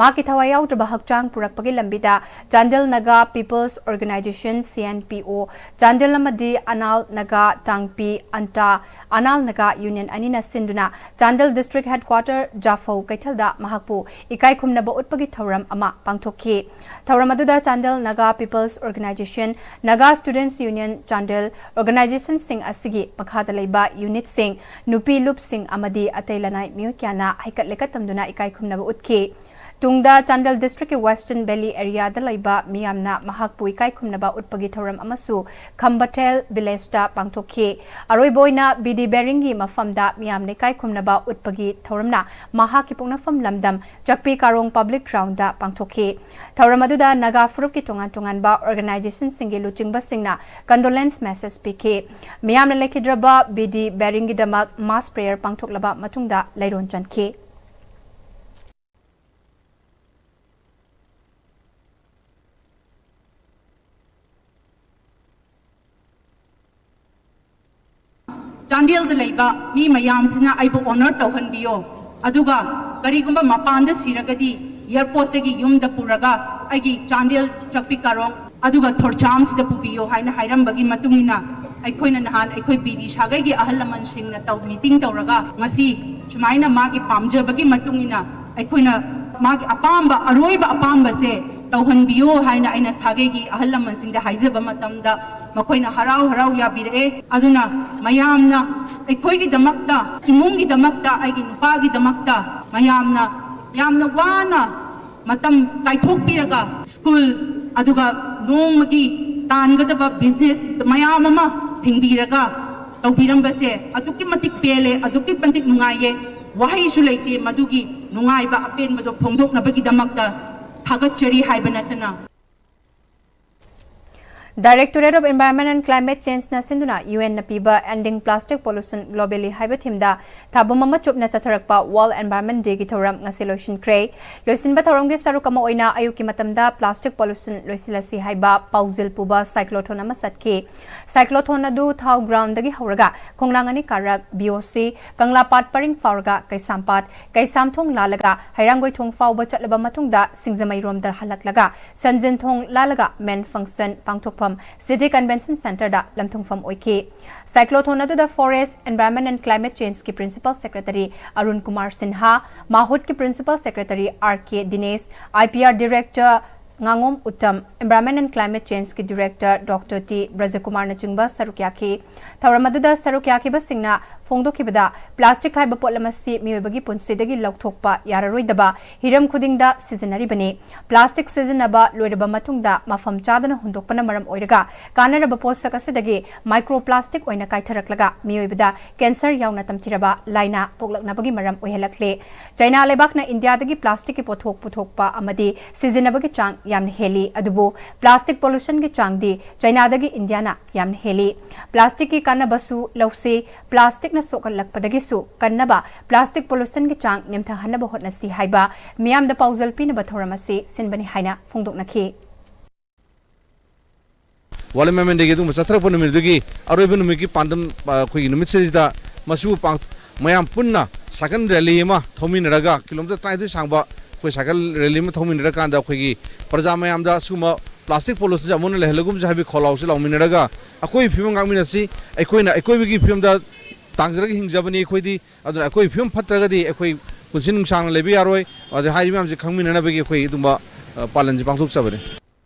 ꯃꯍꯥꯛꯀꯤ ꯊꯋꯥꯏ ꯌꯥꯎꯗ꯭ꯔꯕ ꯍꯛꯆꯥꯡ ꯄꯨꯔꯛꯄꯒꯤ ꯂꯝꯕꯤꯗ Chandel Naga peoples organization, C N P O, Chandel ꯑꯃꯗꯤ ꯑꯅꯥꯜ ꯅꯥꯒꯥ ꯇꯥꯡꯄꯤ, ꯑꯟꯇꯥ ꯑꯅꯥꯜ ꯅꯥꯒꯥ ꯌꯨꯅꯤꯌꯟ ꯑꯅꯤꯅ ꯁꯤꯟꯗꯨꯅ ꯆꯥꯟꯗꯦꯜ ꯗꯤꯁꯇ꯭ꯔꯤꯛ ꯍꯦꯗꯀ꯭ꯋꯥꯇꯔ ꯖꯥꯐꯧ ꯀꯩꯊꯦꯜꯗ ꯃꯍꯥꯛꯄꯨ ꯏꯀꯥꯏ ꯈꯨꯝꯅꯕ ꯎꯠꯄꯒꯤ ꯊꯧꯔꯝ ꯑꯃ ꯄꯥꯡꯊꯣꯛꯈꯤ꯫ ꯊꯧꯔꯝ ꯑꯗꯨꯗ Chandel Naga peoples organisation, Naga students union Chandel ꯑꯣꯔꯒꯅꯥꯏꯖꯦꯁꯟꯁꯤꯡ ꯑꯁꯤꯒꯤ ꯃꯈꯥꯗ ꯂꯩꯕ ꯌꯨꯅꯤꯠꯁꯤꯡ, ꯅꯨꯄꯤ ꯂꯨꯞꯁꯤꯡ ꯑꯃꯗꯤ ꯑꯇꯩ ꯂꯅꯥꯏ ꯃꯤꯑꯣꯏ ꯀꯌꯥꯅ ꯍꯩꯀꯠ ꯂꯩꯀꯠ ꯇꯝꯗꯨꯅ ꯏꯀꯥꯏ ꯈꯨꯝꯅꯕ ꯎꯠꯈꯤ꯫ ꯇꯨꯡꯗ ꯆꯥꯟꯗꯦꯜ ꯗꯤꯁꯇ꯭ꯔꯤꯛꯀꯤ ꯋꯦꯁꯇꯔꯟ ꯚꯦꯂꯤ ꯑꯦꯔꯤꯌꯥꯗ ꯂꯩꯕ ꯃꯤꯌꯥꯝꯅ ꯃꯍꯥꯛꯄꯨ ꯏꯀꯥꯏ ꯈꯨꯝꯅꯕ ꯎꯠꯄꯒꯤ ꯊꯧꯔꯝ ꯑꯃꯁꯨ ꯈꯝꯕꯊꯦꯜ ꯚꯤꯂꯦꯖꯇ ꯄꯥꯡꯊꯣꯛꯈꯤ꯫ ꯑꯔꯣꯏꯕ ꯑꯣꯏꯅ B D ꯕꯦꯔꯤꯡꯒꯤ ꯃꯐꯝꯗ ꯃꯤꯌꯥꯝꯅ ꯏꯀꯥꯏ ꯈꯨꯝꯅꯕ ꯎꯠꯄꯒꯤ ꯊꯧꯔꯝꯅ ꯃꯍꯥꯛꯀꯤ ꯄꯣꯛꯅꯐꯝ ꯂꯝꯗꯝ ꯆꯛꯄꯤ ꯀꯥꯔꯣꯡ ꯄꯕ꯭ꯂꯤꯛ ꯒ꯭ꯔꯥꯎꯟꯗ ꯄꯥꯡꯊꯣꯛꯈꯤ꯫ ꯊꯧꯔꯝ ꯑꯗꯨꯗ ꯅꯥꯒꯥ ꯐꯨꯔꯨꯞꯀꯤ ꯇꯣꯉꯥꯟ ꯇꯣꯉꯥꯟꯕ ꯑꯣꯔꯒꯅꯥꯏꯖꯦꯁꯟꯁꯤꯡꯒꯤ ꯂꯨꯆꯤꯡꯕꯁꯤꯡꯅ ꯀꯟꯗꯣꯂꯦꯟꯁ ꯃꯦꯁꯦꯖ ꯄꯤꯈꯤ꯫ ꯃꯤꯌꯥꯝꯅ ꯂꯩꯈꯤꯗ꯭ꯔꯕ B D ꯕꯦꯔꯤꯡꯒꯤꯗꯃꯛ ꯃꯥꯁ ꯄ꯭ꯔꯦꯌꯔ ꯄꯥꯡꯊꯣꯛꯂꯕ ꯃꯇꯨꯡꯗ ꯂꯩꯔꯣꯟ ꯆꯟꯈꯤ꯫ ꯆꯥꯟꯗꯦꯜꯗ ꯂꯩꯕ ꯃꯤ ꯃꯌꯥꯝꯁꯤꯅ ꯑꯩꯕꯨ ꯑꯣꯅꯔ ꯇꯧꯍꯟꯕꯤꯌꯣ, ꯑꯗꯨꯒ ꯀꯔꯤꯒꯨꯝꯕ ꯃꯄꯥꯟꯗ ꯁꯤꯔꯒꯗꯤ ꯑꯦꯌꯔꯄꯣꯔꯠꯇꯒꯤ ꯌꯨꯝꯗ ꯄꯨꯔꯒ ꯑꯩꯒꯤ ꯆꯥꯟꯗꯦꯜ ꯆꯛꯄꯤ ꯀꯥꯔꯣꯡ ꯑꯗꯨꯒ ꯊꯣꯔꯆꯥꯝꯁꯤꯗ ꯄꯨꯕꯤꯌꯣ ꯍꯥꯏꯅ ꯍꯥꯏꯔꯝꯕꯒꯤ ꯃꯇꯨꯡ ꯏꯟꯅ ꯑꯩꯈꯣꯏꯅ ꯅꯍꯥꯟ ꯑꯩꯈꯣꯏ ꯕꯤ ꯗꯤ ꯁꯥꯒꯩꯒꯤ ꯑꯍꯜ ꯂꯃꯟꯁꯤꯡꯅ ꯇꯧ ꯃꯤꯇꯤꯡ ꯇꯧꯔꯒ ꯉꯁꯤ ꯁꯨꯃꯥꯏꯅ ꯃꯥꯒꯤ ꯄꯥꯝꯖꯕꯒꯤ ꯃꯇꯨꯡ ꯏꯟꯅ ꯑꯩꯈꯣꯏꯅ ꯃꯥꯒꯤ ꯑꯄꯥꯝꯕ, ꯑꯔꯣꯏꯕ ꯑꯄꯥꯝꯕꯁꯦ ꯇꯧꯍꯟꯕꯤꯌꯣ ꯍꯥꯏꯅ ꯑꯩꯅ ꯁꯥꯒꯩꯒꯤ ꯑꯍꯜ ꯂꯃꯟꯁꯤꯡꯗ ꯍꯥꯏꯖꯕ ꯃꯇꯝꯗ, ꯃꯈꯣꯏꯅ ꯍꯔꯥꯎ ꯍꯔꯥꯎ ꯌꯥꯕꯤꯔꯛꯑꯦ꯫ ꯑꯗꯨꯅ ꯃꯌꯥꯝꯅ, ꯑꯩꯈꯣꯏꯒꯤꯗꯃꯛꯇ, ꯏꯃꯨꯡꯒꯤꯗꯃꯛꯇ, ꯑꯩꯒꯤ ꯅꯨꯄꯥꯒꯤꯗꯃꯛꯇ ꯃꯌꯥꯝꯅ ꯌꯥꯝꯅ ꯋꯥꯅ ꯃꯇꯝ ꯀꯥꯏꯊꯣꯛꯄꯤꯔꯒ ꯁ꯭ꯀꯨꯜ, ꯑꯗꯨꯒ ꯅꯣꯡꯃꯒꯤ ꯇꯥꯟꯒꯗꯕ ꯕꯤꯖꯤꯅꯦꯁ ꯃꯌꯥꯝ ꯑꯃ ꯊꯤꯡꯕꯤꯔꯒ ꯇꯧꯕꯤꯔꯝꯕꯁꯦ ꯑꯗꯨꯛꯀꯤ ꯃꯇꯤꯛ ꯄꯦꯜꯂꯦ, ꯑꯗꯨꯛꯀꯤ ꯃꯇꯤꯛ ꯅꯨꯡꯉꯥꯏꯌꯦ꯫ ꯋꯥꯍꯩꯁꯨ ꯂꯩꯇꯦ ꯃꯗꯨꯒꯤ ꯅꯨꯡꯉꯥꯏꯕ ꯑꯄꯦꯟꯕꯗꯣ ꯐꯣꯡꯗꯣꯛꯅꯕꯒꯤꯗꯃꯛꯇ ꯊꯥꯒꯠꯆꯔꯤ ꯍꯥꯏꯕ ꯅꯠꯇꯅ꯫ Directorate of Environment and Climate Change ꯅ ꯁꯤꯟꯗꯨꯅ UN ꯅ ꯄꯤꯕ Ending Plastic Pollution Globally ꯍꯥꯏꯕ theme ꯗ ꯊꯥꯕꯨꯝ ꯑꯃ ꯆꯨꯞꯅ ꯆꯠꯊꯔꯛꯄ World Environment Day ꯒꯤ ꯊꯧꯔꯝ ꯉꯁꯤ ꯂꯣꯏꯁꯤꯟꯈ꯭ꯔꯦ꯫ ꯂꯣꯏꯁꯤꯟꯕ ꯊꯧꯔꯝꯒꯤ ꯁꯔꯨꯛ ꯑꯃ ꯑꯣꯏꯅ ꯑꯌꯨꯛꯀꯤ ꯃꯇꯝꯗ Plastic Pollution ꯂꯣꯏꯁꯤꯜꯂꯁꯤ ꯍꯥꯏꯕ ꯄꯥꯎꯖꯦꯜ ꯄꯨꯕ cyclothon ꯑꯃ ꯆꯠꯈꯤ꯫ Cyclothon ꯑꯗꯨ ꯊꯥꯎ ground ꯗꯒꯤ ꯍꯧꯔꯒ ꯈꯣꯡꯅꯥꯡ ꯑꯅꯤ ꯀꯥꯔꯛ, BOC, ꯀꯪꯂꯥꯄꯥꯠ ꯄꯔꯤꯡ ꯐꯥꯎꯔꯒ ꯀꯩꯁꯥꯝꯄꯥꯠ, ꯀꯩꯁꯥꯝꯊꯣꯡ ꯂꯥꯜꯂꯒ ꯍꯩꯔꯥꯡꯒꯣꯏꯊꯣꯡ ꯐꯥꯎꯕ ꯆꯠꯂꯕ ꯃꯇꯨꯡꯗ ꯁꯤꯡꯖꯃꯩꯔꯣꯝꯗ ꯍꯜꯂꯛꯂꯒ ꯁꯟꯖꯦꯟꯊꯣꯡ ꯂꯥꯜꯂꯒ main function ꯄꯥꯡꯊꯣꯛꯐꯝ City Convention Centre ꯗ ꯂꯝꯊꯨꯡꯐꯝ ꯑꯣꯏꯈꯤ꯫ Cyclothon ꯑꯗꯨꯗ Forest, Environment and Climate Change ꯀꯤ Principal Secretary Arun Kumar Sinha, MAHUT ꯀꯤ Principal Secretary R K Dinesh, IPR Director ꯉꯥꯉꯣꯝ Uttam, Environment and Climate Change ꯀꯤ Director Doctor T ꯕ꯭ꯔꯖꯀꯨꯃꯥꯔꯅꯆꯤꯡꯕ ꯁꯔꯨꯛ ꯌꯥꯈꯤ꯫ ꯊꯧꯔꯝ ꯑꯗꯨꯗ ꯁꯔꯨꯛ ꯌꯥꯈꯤꯕꯁꯤꯡꯅ ꯐꯣꯡꯗꯣꯛꯈꯤꯕꯗ, plastic ꯍꯥꯏꯕ ꯄꯣꯠꯂꯝ ꯑꯁꯤ ꯃꯤꯑꯣꯏꯕꯒꯤ ꯄꯨꯟꯁꯤꯗꯒꯤ ꯂꯧꯊꯣꯛꯄ ꯌꯥꯔꯔꯣꯏꯗꯕ ꯍꯤꯔꯝ ꯈꯨꯗꯤꯡꯗ ꯁꯤꯖꯤꯟꯅꯔꯤꯕꯅꯤ꯫ Plastic ꯁꯤꯖꯤꯟꯅꯕ ꯂꯣꯏꯔꯕ ꯃꯇꯨꯡꯗ ꯃꯐꯝ ꯆꯥꯗꯅ ꯍꯨꯟꯗꯣꯛꯄꯅ ꯃꯔꯝ ꯑꯣꯏꯔꯒ ꯀꯥꯟꯅꯔꯕ ꯄꯣꯠꯁꯛ ꯑꯁꯤꯗꯒꯤ microplastic ꯑꯣꯏꯅ ꯀꯥꯏꯊꯔꯛꯂꯒ ꯃꯤꯑꯣꯏꯕꯗ cancer ꯌꯥꯎꯅ ꯇꯝꯊꯤꯔꯕ ꯂꯥꯏꯅꯥ ꯄꯣꯛꯂꯛꯅꯕꯒꯤ ꯃꯔꯝ ꯑꯣꯏꯍꯜꯂꯛꯂꯦ꯫ ꯆꯥꯏꯅꯥ ꯂꯩꯕꯥꯛꯅ ꯏꯟꯗꯤꯌꯥꯗꯒꯤ plastic ꯀꯤ ꯄꯣꯠꯊꯣꯛ ꯄꯨꯊꯣꯛꯄ ꯑꯃꯗꯤ ꯁꯤꯖꯤꯟꯅꯕꯒꯤ ꯆꯥꯡ ꯌꯥꯝꯅ ꯍꯦꯜꯂꯤ, ꯑꯗꯨꯕꯨ plastic pollution ꯒꯤ ꯆꯥꯡꯗꯤ ꯆꯥꯏꯅꯥꯗꯒꯤ ꯏꯟꯗꯤꯌꯥꯅ ꯌꯥꯝꯅ ꯍꯦꯜꯂꯤ꯫ Plastic ꯀꯤ ꯀꯥꯟꯅꯕꯁꯨ ꯂꯧꯁꯤ, plastic ꯅ ꯁꯣꯛꯍꯜꯂꯛꯄꯗꯒꯤꯁꯨ ꯀꯟꯅꯕ plastic pollution ꯒꯤ ꯆꯥꯡ ꯅꯦꯝꯊꯍꯟꯅꯕ ꯍꯣꯠꯅꯁꯤ ꯍꯥꯏꯕ ꯃꯤꯌꯥꯝꯗ ꯄꯥꯎꯖꯦꯜ ꯄꯤꯅꯕ ꯊꯧꯔꯝ ꯑꯁꯤ ꯁꯤꯟꯕꯅꯤ ꯍꯥꯏꯅ ꯐꯣꯡꯗꯣꯛꯅꯈꯤ꯫ World Environment Day ꯒꯤ ꯑꯗꯨꯒꯨꯝꯕ ꯆꯠꯊꯔꯛꯄ ꯅꯨꯃꯤꯠ ꯑꯗꯨꯒꯤ ꯑꯔꯣꯏꯕ ꯅꯨꯃꯤꯠꯀꯤ ꯄꯥꯟꯗꯝ, ꯑ, ꯑꯩꯈꯣꯏꯒꯤ ꯅꯨꯃꯤꯠꯁꯤꯗ ꯃꯁꯤꯕꯨ ꯄꯥꯡ-, ꯃꯌꯥꯝ ꯄꯨꯟꯅ cycle rally ꯑꯃ ꯊꯧꯃꯤꯟꯅꯔꯒ, kilometre ꯇꯔꯥꯅꯤꯊꯣꯏ ꯁꯥꯡꯕ ꯑꯩꯈꯣꯏ cycle rally ꯑꯃ ꯊꯧꯃꯤꯟꯅꯔꯀꯥꯟꯗ, ꯑꯩꯈꯣꯏꯒꯤ ꯄ꯭ꯔꯖꯥ ꯃꯌꯥꯝꯗ ꯁꯤꯒꯨꯝꯕ plastic pollution ꯁꯦ ꯑꯃꯨꯛ ꯍꯟꯅ ꯂꯩꯍꯜꯂꯒꯨꯝꯁꯦ ꯍꯥꯏꯕꯒꯤ ꯈꯣꯜꯂꯥꯎꯁꯦ ꯂꯥꯎꯃꯤꯟꯅꯔꯒ, ꯑꯀꯣꯏꯕꯒꯤ ꯐꯤꯕꯝ ꯉꯥꯛꯃꯤꯟꯅꯁꯤ꯫ ꯑꯩꯈꯣꯏꯅ ꯑꯀꯣꯏꯕꯒꯤ ꯐꯤꯕꯝꯗ ꯇꯥꯡꯖꯔꯒ ꯍꯤꯡꯖꯕꯅꯤ ꯑꯩꯈꯣꯏꯗꯤ꯫ ꯑꯗꯨꯅ ꯑꯩꯈꯣꯏ ꯐꯤꯕꯝ ꯐꯠꯇ꯭ꯔꯒꯗꯤ ꯑꯩꯈꯣꯏ ꯄꯨꯟꯁꯤ ꯅꯨꯡꯁꯥꯡꯅ ꯂꯩꯕ ꯌꯥꯔꯣꯏ꯫ ꯑꯗꯩ ꯍꯥꯏꯔꯤꯕ ꯃꯌꯥꯝꯁꯦ ꯈꯪꯃꯤꯟꯅꯅꯕꯒꯤ ꯑꯩꯈꯣꯏ ꯑꯗꯨꯝꯕ, ꯑ, ꯄꯥꯂꯟꯁꯦ ꯄꯥꯡꯊꯣꯛꯆꯕꯅꯤ꯫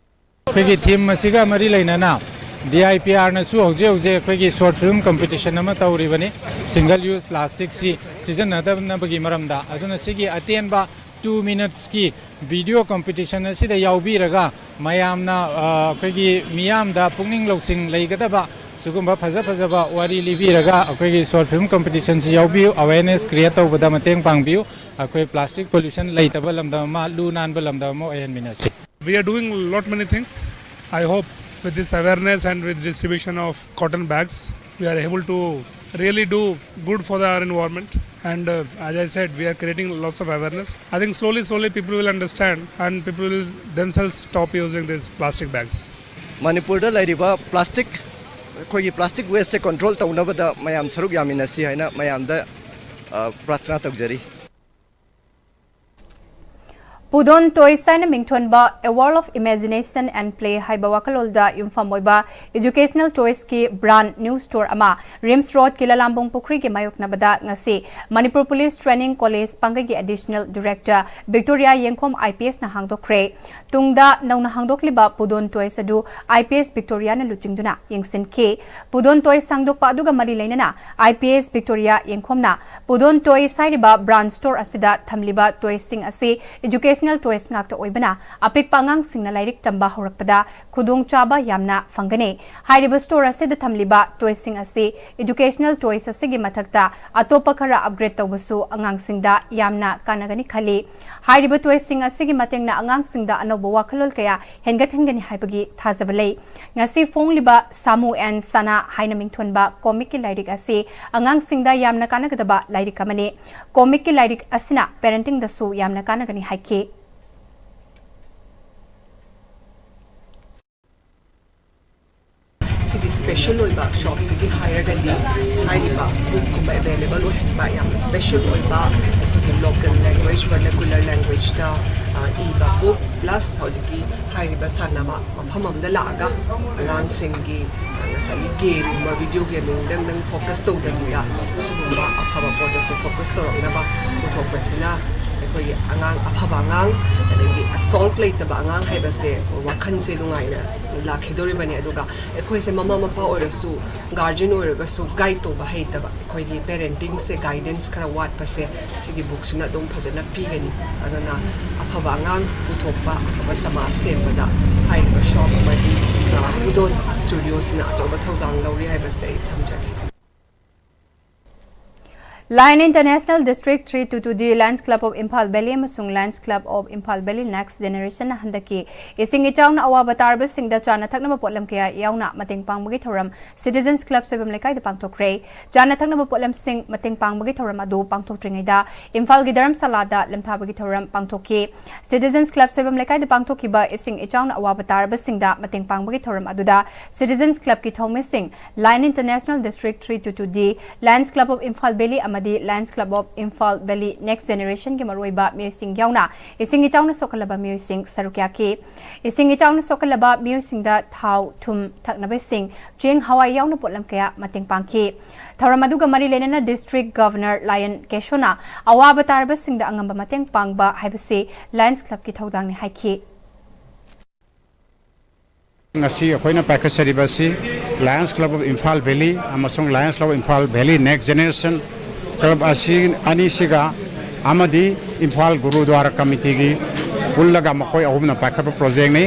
ꯑꯩꯈꯣꯏꯒꯤ ꯊꯤꯝ ꯑꯁꯤꯒ ꯃꯔꯤ ꯂꯩꯅꯅ ꯗꯤ ꯑꯥꯏ ꯄꯤ ꯑꯥꯔꯅꯁꯨ ꯍꯧꯖꯤꯛ ꯍꯧꯖꯤꯛ ꯑꯩꯈꯣꯏꯒꯤ ꯁꯣꯔꯠ ꯐꯤꯂꯝ ꯀꯝꯄꯤꯇꯤꯁꯟ ꯑꯃ ꯇꯧꯔꯤꯕꯅꯤ, ꯁꯤꯡꯒꯜ ꯌꯨꯁ ꯄ꯭ꯂꯥꯁꯇꯤꯛꯁꯤ ꯁꯤꯖꯤꯟꯅꯗꯅꯕꯒꯤ ꯃꯔꯝꯗ꯫ ꯑꯗꯨꯅ ꯁꯤꯒꯤ ꯑꯇꯦꯟꯕ ꯇꯨ ꯃꯤꯅꯠꯁꯀꯤ ꯚꯤꯗꯤꯑꯣ ꯀꯝꯄꯤꯇꯤꯁꯟ ꯑꯁꯤꯗ ꯌꯥꯎꯕꯤꯔꯒ ꯃꯌꯥꯝꯅ, ꯑ, ꯑꯩꯈꯣꯏꯒꯤ ꯃꯤꯌꯥꯝꯗ ꯄꯨꯛꯅꯤꯡ ꯂꯧꯁꯤꯡ ꯂꯩꯒꯗꯕ ꯁꯤꯒꯨꯝꯕ ꯐꯖ ꯐꯖꯕ ꯋꯥꯔꯤ ꯂꯤꯕꯤꯔꯒ ꯑꯩꯈꯣꯏꯒꯤ ꯁꯣꯔꯠ ꯐꯤꯂꯝ ꯀꯝꯄꯤꯇꯤꯁꯟꯁꯤ ꯌꯥꯎꯕꯤꯌꯨ, ꯑꯋꯦꯔꯅꯦꯁ ꯀ꯭ꯔꯤꯌꯦꯠ ꯇꯧꯕꯗ ꯃꯇꯦꯡ ꯄꯥꯡꯕꯤꯌꯨ꯫ ꯑꯩꯈꯣꯏ ꯄ꯭ꯂꯥꯁꯇꯤꯛ ꯄꯣꯂꯨꯁꯟ ꯂꯩꯇꯕ ꯂꯝꯗꯝ ꯑꯃ, ꯂꯨ ꯅꯥꯟꯕ ꯂꯝꯗꯝ ꯑꯃ ꯑꯣꯏꯍꯟꯃꯤꯟꯅꯁꯤ꯫ We are doing lot many things. I hope with this awareness and with distribution of cotton bags, we are able to really do good for our environment. And, uh, as I said, we are creating lots of awareness. I think slowly, slowly people will understand and people will themselves stop using these plastic bags. ꯃꯅꯤꯄꯨꯔꯗ ꯂꯩꯔꯤꯕ ꯄ꯭ꯂꯥꯁꯇꯤꯛ, ꯑꯩꯈꯣꯏꯒꯤ ꯄ꯭ꯂꯥꯁꯇꯤꯛ ꯋꯦꯁꯁꯦ ꯀꯟꯇ꯭ꯔꯣꯜ ꯇꯧꯅꯕꯗ ꯃꯌꯥꯝ ꯁꯔꯨꯛ ꯌꯥꯃꯤꯟꯅꯁꯤ ꯍꯥꯏꯅ ꯃꯌꯥꯝꯗ, ꯑ, ꯄ꯭ꯔꯥꯔꯊꯅꯥ ꯇꯧꯖꯔꯤ꯫ ꯄꯨꯗꯣꯟ ꯇꯣꯏꯁ ꯍꯥꯏꯅ ꯃꯤꯡꯊꯣꯟꯕ A World of Imagination and Play ꯍꯥꯏꯕ ꯋꯥꯈꯜꯂꯣꯟꯗ ꯌꯨꯝꯐꯝ ꯑꯣꯏꯕ ꯏꯖꯨꯀꯦꯁꯅꯦꯜ ꯇꯣꯏꯁꯀꯤ ꯕ꯭ꯔꯥꯟꯗ ꯅ꯭ꯌꯨ ꯁ꯭ꯇꯣꯔ ꯑꯃ ꯔꯤꯝꯁ ꯔꯣꯗꯀꯤ ꯂꯂꯥꯝꯕꯨꯡ ꯄꯨꯈ꯭ꯔꯤꯒꯤ ꯃꯥꯌꯣꯛꯅꯕꯗ ꯉꯁꯤ ꯃꯅꯤꯄꯨꯔ ꯄꯨꯂꯤꯁ ꯇ꯭ꯔꯦꯅꯤꯡ ꯀꯣꯂꯦꯖ ꯄꯥꯡꯒꯩꯒꯤ additional director Victoria Yengkhom I ꯄꯤ ꯑꯦꯁꯅ ꯍꯥꯡꯗꯣꯛꯈ꯭ꯔꯦ꯫ ꯇꯨꯡꯗ ꯅꯧꯅ ꯍꯥꯡꯗꯣꯛꯂꯤꯕ ꯄꯨꯗꯣꯟ ꯇꯣꯏꯁ ꯑꯗꯨ ꯑꯥꯏ ꯄꯤ ꯑꯦꯁ ꯕꯤꯛꯇꯣꯔꯤꯌꯥꯅ ꯂꯨꯆꯤꯡꯗꯨꯅ ꯌꯦꯡꯁꯤꯟꯈꯤ꯫ ꯄꯨꯗꯣꯟ ꯇꯣꯏꯁ ꯍꯥꯡꯗꯣꯛꯄ ꯑꯗꯨꯒ ꯃꯔꯤ ꯂꯩꯅꯅ I P S Victoria ꯌꯦꯡꯈꯣꯝꯅ ꯄꯨꯗꯣꯟ toys ꯍꯥꯏꯔꯤꯕ ꯕ꯭ꯔꯥꯟꯗ ꯁ꯭ꯇꯣꯔ ꯑꯁꯤꯗ ꯊꯝꯂꯤꯕ ꯇꯣꯏꯁꯁꯤꯡ ꯑꯁꯤ ꯏꯖꯨꯀꯦꯁꯅꯦꯜ ꯇꯣꯏꯁ ꯉꯥꯛꯇ ꯑꯣꯏꯕꯅ ꯑꯄꯤꯛꯄ ꯑꯉꯥꯡꯁꯤꯡꯅ ꯂꯥꯏꯔꯤꯛ ꯇꯝꯕ ꯍꯧꯔꯛꯄꯗ ꯈꯨꯗꯣꯡꯆꯥꯕ ꯌꯥꯝꯅ ꯐꯪꯒꯅꯤ꯫ ꯍꯥꯏꯔꯤꯕ ꯁ꯭ꯇꯣꯔ ꯑꯁꯤꯗ ꯊꯝꯂꯤꯕ ꯇꯣꯏꯁꯁꯤꯡ ꯑꯁꯤ ꯏꯖꯨꯀꯦꯁꯅꯦꯜ ꯇꯣꯏꯁ ꯑꯁꯤꯒꯤ ꯃꯊꯛꯇ ꯑꯇꯣꯞꯄ ꯈꯔ ꯑꯞꯒ꯭ꯔꯦꯗ ꯇꯧꯕꯁꯨ ꯑꯉꯥꯡꯁꯤꯡꯗ ꯌꯥꯝꯅ ꯀꯥꯟꯅꯒꯅꯤ ꯈꯜꯂꯤ꯫ ꯍꯥꯏꯔꯤꯕ ꯇꯣꯏꯁꯁꯤꯡ ꯑꯁꯤꯒꯤ ꯃꯇꯦꯡꯅ ꯑꯉꯥꯡꯁꯤꯡꯗ ꯑꯅꯧꯕ ꯋꯥꯈꯜꯂꯣꯟ ꯀꯌꯥ ꯍꯦꯟꯒꯠꯍꯟꯒꯅꯤ ꯍꯥꯏꯕꯒꯤ ꯊꯥꯖꯕ ꯂꯩ꯫ ꯉꯁꯤ ꯐꯣꯡꯂꯤꯕ ꯁꯥꯃꯨ ꯑꯦꯟ ꯁꯅꯥ ꯍꯥꯏꯅ ꯃꯤꯡꯊꯣꯟꯕ ꯀꯣꯃꯤꯛꯀꯤ ꯂꯥꯏꯔꯤꯛ ꯑꯁꯤ ꯑꯉꯥꯡꯁꯤꯡꯗ ꯌꯥꯝꯅ ꯀꯥꯟꯅꯒꯗꯕ ꯂꯥꯏꯔꯤꯛ ꯑꯃꯅꯤ꯫ ꯀꯣꯃꯤꯛꯀꯤ ꯂꯥꯏꯔꯤꯛ ꯑꯁꯤꯅ ꯄꯦꯔꯦꯟꯇꯤꯡꯗꯁꯨ ꯌꯥꯝꯅ ꯀꯥꯟꯅꯒꯅꯤ ꯍꯥꯏꯈꯤ꯫ ꯁꯤꯒꯤ ꯁ꯭ꯄꯦꯁꯦꯜ ꯑꯣꯏꯕ ꯁꯣꯞꯁꯤꯒꯤ ꯍꯥꯏꯔꯒꯗꯤ ꯍꯥꯏꯔꯤꯕ ꯕꯨꯛꯀꯨꯝꯕ ꯑꯦꯕꯥꯏꯂꯦꯕꯜ ꯑꯣꯏꯍꯟꯕ, ꯌꯥꯝꯅ ꯁ꯭ꯄꯦꯁꯦꯜ ꯑꯣꯏꯕ ꯑꯩꯈꯣꯏꯒꯤ ꯂꯣꯀꯦꯜ ꯂꯦꯡꯒ꯭ꯋꯦꯖ, ꯚꯔꯅꯀꯨꯂꯔ ꯂꯦꯡꯒ꯭ꯋꯦꯖꯇ ꯏꯕ ꯕꯨꯛ, ꯄ꯭ꯂꯁ ꯍꯧꯖꯤꯛꯀꯤ ꯍꯥꯏꯔꯤꯕ ꯁꯥꯟꯅꯕ ꯃꯐꯝ ꯑꯃꯗ ꯂꯥꯛꯑꯒ ꯑꯉꯥꯡꯁꯤꯡꯒꯤ ꯉꯁꯥꯏꯒꯤ ꯒꯦꯝꯒꯨꯝꯕ, ꯚꯤꯗꯤꯑꯣ ꯒꯦꯝꯗꯪꯗꯪ ꯐꯣꯀꯁ ꯇꯧꯗꯕꯤꯗ ꯁꯤꯒꯨꯝꯕ ꯑꯐꯕ ꯄꯣꯠꯇꯁꯨ ꯐꯣꯀꯁ ꯇꯧꯔꯛꯅꯕ ꯄꯨꯊꯣꯛꯄꯁꯤꯅ ꯑꯩꯈꯣꯏꯒꯤ ꯑꯉꯥꯡ, ꯑꯐꯕ ꯑꯉꯥꯡ, ꯑꯗꯒꯤ ꯑꯁꯣꯜꯠ ꯂꯩꯇꯕ ꯑꯉꯥꯡ ꯍꯥꯏꯕꯁꯦ ꯋꯥꯈꯜꯁꯦ ꯅꯨꯡꯉꯥꯏꯅ ꯂꯥꯛꯈꯤꯗꯧꯔꯤꯕꯅꯤ꯫ ꯑꯗꯨꯒ ꯑꯩꯈꯣꯏꯁꯦ ꯃꯃꯥ ꯃꯄꯥ ꯑꯣꯏꯔꯁꯨ, ꯒꯥꯔꯖꯤꯌꯟ ꯑꯣꯏꯔꯒꯁꯨ ꯒꯥꯏꯗ ꯇꯧꯕ ꯍꯩꯇꯕ, ꯑꯩꯈꯣꯏꯒꯤ ꯄꯦꯔꯦꯟꯇꯤꯡꯁꯦ, ꯒꯥꯏꯗꯦꯟꯁ ꯈꯔ ꯋꯥꯠꯄꯁꯦ ꯁꯤꯒꯤ ꯕꯨꯛꯁꯤꯅ ꯑꯗꯨꯝ ꯐꯖꯅ ꯄꯤꯒꯅꯤ꯫ ꯑꯗꯨꯅ ꯑꯐꯕ ꯑꯉꯥꯡ ꯄꯨꯊꯣꯛꯄ, ꯑꯐꯕ ꯁꯃꯥꯖ ꯁꯦꯝꯕꯗ ꯍꯥꯏꯔꯤꯕ ꯁꯣꯞ ꯑꯃꯗꯤ, ꯑ, ꯄꯨꯗꯣꯟ ꯁ꯭ꯇꯨꯗꯤꯑꯣꯁꯤꯅ ꯑꯆꯧꯕ ꯊꯧꯗꯥꯡ ꯂꯧꯔꯤ ꯍꯥꯏꯕꯁꯦ ꯑꯩ ꯊꯝꯖꯒꯦ꯫ Lion International District three two two D, Lions Club of Imphal Valley ꯑꯃꯁꯨꯡ Lions Club of Imphal Valley Next Generation ꯅ ꯍꯟꯗꯛꯀꯤ ꯏꯁꯤꯡ ꯏꯆꯥꯎꯅ ꯑꯋꯥꯕ ꯇꯥꯔꯕꯁꯤꯡꯗ ꯆꯥꯅ ꯊꯛꯅꯕ ꯄꯣꯠꯂꯝ ꯀꯌꯥ ꯌꯥꯎꯅ ꯃꯇꯦꯡ ꯄꯥꯡꯕꯒꯤ ꯊꯧꯔꯝ Citizens Club ꯁꯣꯏꯕꯝ ꯂꯩꯀꯥꯏꯗ ꯄꯥꯡꯊꯣꯛꯈ꯭ꯔꯦ꯫ ꯆꯥꯅ ꯊꯛꯅꯕ ꯄꯣꯠꯂꯝꯁꯤꯡ ꯃꯇꯦꯡ ꯄꯥꯡꯕꯒꯤ ꯊꯧꯔꯝ ꯑꯗꯨ ꯄꯥꯡꯊꯣꯛꯇ꯭ꯔꯤꯉꯩꯗ ꯏꯝꯐꯥꯜꯒꯤ ꯙꯔꯝꯁꯥꯂꯥꯗ ꯂꯦꯝꯊꯥꯕꯒꯤ ꯊꯧꯔꯝ ꯄꯥꯡꯊꯣꯛꯈꯤ꯫ Citizens Club ꯁꯣꯏꯕꯝ ꯂꯩꯀꯥꯏꯗ ꯄꯥꯡꯊꯣꯛꯈꯤꯕ ꯏꯁꯤꯡ ꯏꯆꯥꯎꯅ ꯑꯋꯥꯕ ꯇꯥꯔꯕꯁꯤꯡꯗ ꯃꯇꯦꯡ ꯄꯥꯡꯕꯒꯤ ꯊꯧꯔꯝ ꯑꯗꯨꯗ Citizens Club ꯀꯤ ꯊꯧꯃꯤꯁꯤꯡ, Lion International District three two two D, Lions Club of Imphal Valley ꯑꯃꯗꯤ Lions Club of Imphal Valley Next Generation ꯒꯤ ꯃꯔꯨꯑꯣꯏꯕ ꯃꯤꯑꯣꯏꯁꯤꯡ ꯌꯥꯎꯅ ꯏꯁꯤꯡ ꯏꯆꯥꯎꯅ ꯁꯣꯛꯍꯜꯂꯕ ꯃꯤꯑꯣꯏꯁꯤꯡ ꯁꯔꯨꯛ ꯌꯥꯈꯤ꯫ ꯏꯁꯤꯡ ꯏꯆꯥꯎꯅ ꯁꯣꯛꯍꯜꯂꯕ ꯃꯤꯑꯣꯏꯁꯤꯡꯗ ꯊꯥꯎ, ꯊꯨꯝ, ꯊꯛꯅꯕ ꯏꯁꯤꯡ, ꯆꯦꯡ, ꯍꯋꯥꯏ ꯌꯥꯎꯅ ꯄꯣꯠꯂꯝ ꯀꯌꯥ ꯃꯇꯦꯡ ꯄꯥꯡꯈꯤ꯫ ꯊꯧꯔꯝ ꯑꯗꯨꯒ ꯃꯔꯤ ꯂꯩꯅꯅ District Governor Lion ꯀꯦꯁꯣꯅ ꯑꯋꯥꯕ ꯇꯥꯔꯕꯁꯤꯡꯗ ꯑꯉꯝꯕ ꯃꯇꯦꯡ ꯄꯥꯡꯕ ꯍꯥꯏꯕꯁꯤ Lions Club ꯀꯤ ꯊꯧꯗꯥꯡꯅꯤ ꯍꯥꯏꯈꯤ꯫ ꯉꯁꯤ ꯑꯩꯈꯣꯏꯅ ꯄꯥꯏꯈꯠꯆꯔꯤꯕ ꯑꯁꯤ Lions Club of Imphal Valley ꯑꯃꯁꯨꯡ Lions Club of Imphal Valley Next Generation Club ꯑꯁꯤ ꯑꯅꯤꯁꯤꯒ ꯑꯃꯗꯤ ꯏꯝꯐꯥꯜ ꯒꯨꯔꯨꯗ꯭ꯋꯥꯔꯥ ꯀꯃꯤꯇꯤꯒꯤ ꯄꯨꯜꯂꯒ ꯃꯈꯣꯏ ꯑꯍꯨꯝꯅ ꯄꯥꯏꯈꯠꯄ ꯄ꯭ꯔꯣꯖꯦꯛꯅꯤ꯫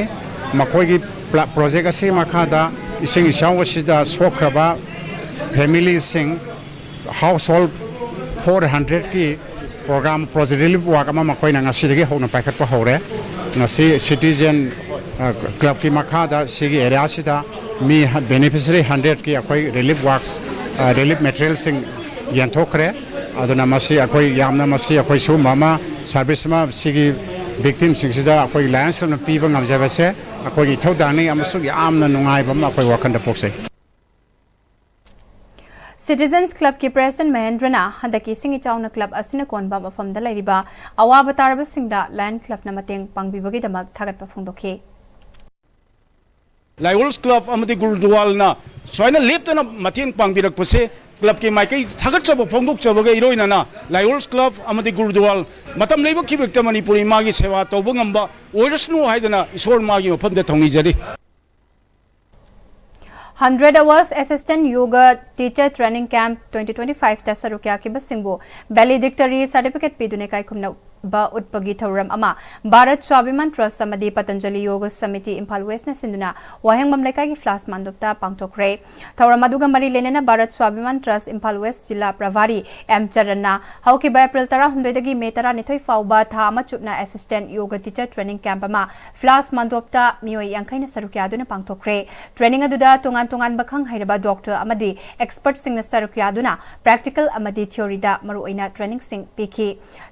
ꯃꯈꯣꯏꯒꯤ ꯄ꯭ꯂ-, ꯄ꯭ꯔꯣꯖꯦꯛ ꯑꯁꯤꯒꯤ ꯃꯈꯥꯗ ꯏꯁꯤꯡ ꯏꯆꯥꯎ ꯑꯁꯤꯗ ꯁꯣꯛꯈ꯭ꯔꯕ ꯐꯦꯃꯤꯂꯤꯁꯤꯡ, ꯍꯥꯎꯁ ꯍꯣꯜ ꯐꯣꯔ ꯍꯟꯗ꯭ꯔꯦꯠꯀꯤ ꯄ꯭ꯔꯣꯒ꯭ꯔꯥꯝ, ꯄ꯭ꯔꯣꯖꯦꯛ ꯔꯤꯂꯤꯐ ꯋꯥꯔꯛ ꯑꯃ ꯃꯈꯣꯏꯅ ꯉꯁꯤꯗꯒꯤ ꯍꯧꯅ ꯄꯥꯏꯈꯠꯄ ꯍꯧꯔꯦ꯫ ꯉꯁꯤ ꯁꯤꯇꯤꯖꯦꯟ, ꯑ, ꯀ꯭ꯂꯕꯀꯤ ꯃꯈꯥꯗ ꯁꯤꯒꯤ ꯑꯦꯔꯤꯌꯥꯁꯤꯗ ꯃꯤ ꯍ-, ꯕꯦꯅꯤꯐꯤꯁꯔꯤ ꯍꯟꯗ꯭ꯔꯦꯠꯀꯤ ꯑꯩꯈꯣꯏ ꯔꯤꯂꯤꯐ ꯋꯥꯔꯛꯁ, ꯑ, ꯔꯤꯂꯤꯐ ꯃꯦꯇꯔꯤꯌꯦꯜꯁꯤꯡ ꯌꯦꯟꯊꯣꯛꯈ꯭ꯔꯦ꯫ ꯑꯗꯨꯅ ꯃꯁꯤ ꯑꯩꯈꯣꯏ ꯌꯥꯝꯅ, ꯃꯁꯤ ꯑꯩꯈꯣꯏ ꯁꯤꯒꯨꯝꯕ ꯑꯃ, ꯁꯥꯔꯚꯤꯁ ꯑꯃ ꯁꯤꯒꯤ ꯚꯤꯛꯇꯤꯝꯁꯤꯡꯁꯤꯗ ꯑꯩꯈꯣꯏꯒꯤ ꯂꯥꯌꯟꯁ ꯀ꯭ꯂꯕꯅ ꯄꯤꯕ ꯉꯝꯖꯕꯁꯦ ꯑꯩꯈꯣꯏꯒꯤ ꯏꯊꯧꯗꯥꯡꯅꯤ ꯑꯃꯁꯨꯡ ꯌꯥꯝꯅ ꯅꯨꯡꯉꯥꯏꯕ ꯑꯃ ꯑꯩꯈꯣꯏ ꯋꯥꯈꯜꯗ ꯄꯣꯛꯆꯩ꯫ ꯁꯤꯇꯤꯖꯟꯁ ꯀ꯭ꯂꯕꯀꯤ ꯄ꯭ꯔꯦꯁꯤꯗꯦꯟꯠ ꯃꯍꯦꯟꯗ꯭ꯔꯅ ꯍꯟꯗꯛꯀꯤ ꯏꯁꯤꯡ ꯏꯆꯥꯎꯅ ꯀ꯭ꯂꯕ ꯑꯁꯤꯅ ꯀꯣꯟꯕ ꯃꯐꯝꯗ ꯂꯩꯔꯤꯕ ꯑꯋꯥꯕ ꯇꯥꯔꯕꯁꯤꯡꯗ ꯂꯥꯌꯟ ꯀ꯭ꯂꯕꯅ ꯃꯇꯦꯡ ꯄꯥꯡꯕꯤꯕꯒꯤꯗꯃꯛ ꯊꯥꯒꯠꯄ ꯐꯣꯡꯗꯣꯛꯈꯤ꯫ ꯂꯥꯏꯑꯣꯜꯁ ꯀ꯭ꯂꯕ ꯑꯃꯗꯤ ꯒꯨꯔꯨꯗꯨꯋꯥꯜꯅ ꯁꯨꯃꯥꯏꯅ ꯂꯦꯞꯇꯅ ꯃꯇꯦꯡ ꯄꯥꯡꯕꯤꯔꯛꯄꯁꯦ ꯀ꯭ꯂꯕꯀꯤ ꯃꯥꯏꯀꯩ ꯊꯥꯒꯠꯆꯕ ꯐꯣꯡꯗꯣꯛꯆꯕꯒ ꯏꯔꯣꯏꯅꯅ ꯂꯥꯏꯑꯣꯜꯁ ꯀ꯭ꯂꯕ ꯑꯃꯗꯤ ꯒꯨꯔꯨꯗꯨꯋꯥꯜ ꯃꯇꯝ ꯂꯩꯕ ꯈꯤꯕꯦꯛꯇ ꯃꯅꯤꯄꯨꯔ ꯏꯃꯥꯒꯤ ꯁꯦꯕꯥ ꯇꯧꯕ ꯉꯝꯕ ꯑꯣꯏꯔꯁꯅꯨ ꯍꯥꯏꯗꯅ ꯏꯁꯣꯔ ꯃꯥꯒꯤ ꯃꯐꯝꯗ ꯊꯧꯅꯤꯖꯔꯤ꯫ Hundred Hours Assistant Yoga Teacher Training Camp twenty twenty-five ꯇ ꯁꯔꯨꯛ ꯌꯥꯈꯤꯕꯁꯤꯡꯕꯨ valedictory certificate ꯄꯤꯗꯨꯅ ꯏꯀꯥꯏꯈꯨꯝꯅꯕ ꯎꯠꯄꯒꯤ ꯊꯧꯔꯝ ꯑꯃ ꯚꯥꯔꯠ ꯁ꯭ꯋꯥꯚꯤꯃꯥꯟ ꯇ꯭ꯔꯁ ꯑꯃꯗꯤ ꯄꯇꯟꯖꯂꯤ ꯌꯣꯒ ꯁꯃꯤꯇꯤ ꯏꯝꯐꯥꯜ ꯋꯦꯁꯅ ꯁꯤꯟꯗꯨꯅ ꯋꯥꯍꯦꯡꯕꯝ ꯂꯩꯀꯥꯏꯒꯤ ꯐ꯭ꯂꯥꯁ ꯃꯥꯟꯗꯣꯞꯇ ꯄꯥꯡꯊꯣꯛꯈ꯭ꯔꯦ꯫ ꯊꯧꯔꯝ ꯑꯗꯨꯒ ꯃꯔꯤ ꯂꯩꯅꯅ ꯚꯥꯔꯠ ꯁ꯭ꯋꯥꯚꯤꯃꯥꯟ ꯇ꯭ꯔꯁ ꯏꯝꯐꯥꯜ ꯋꯦꯁ ꯖꯤꯂꯥ ꯄ꯭ꯔꯚꯥꯔꯤ ꯑꯦꯝ ꯆꯔꯟꯅ ꯍꯧꯈꯤꯕ ꯑꯦꯄ꯭ꯔꯤꯜ ꯇꯔꯥꯍꯨꯝꯗꯣꯏꯗꯒꯤ ꯃꯦ ꯇꯔꯥꯅꯤꯊꯣꯏ ꯐꯥꯎꯕ ꯊꯥ ꯑꯃ ꯆꯨꯞꯅ assistant yoga teacher training camp ꯑꯃ ꯐ꯭ꯂꯥꯁ ꯃꯥꯟꯗꯣꯞꯇ ꯃꯤꯑꯣꯏ ꯌꯥꯡꯈꯩꯅ ꯁꯔꯨꯛ ꯌꯥꯗꯨꯅ ꯄꯥꯡꯊꯣꯛꯈ꯭ꯔꯦ꯫ Training ꯑꯗꯨꯗ ꯇꯣꯉꯥꯟ ꯇꯣꯉꯥꯟꯕ ꯈꯪ ꯍꯩꯔꯕ doctor ꯑꯃꯗꯤ expertꯁꯤꯡꯅ ꯁꯔꯨꯛ ꯌꯥꯗꯨꯅ practical ꯑꯃꯗꯤ theoryꯗ ꯃꯔꯨꯑꯣꯏꯅ trainingꯁꯤꯡ ꯄꯤꯈꯤ꯫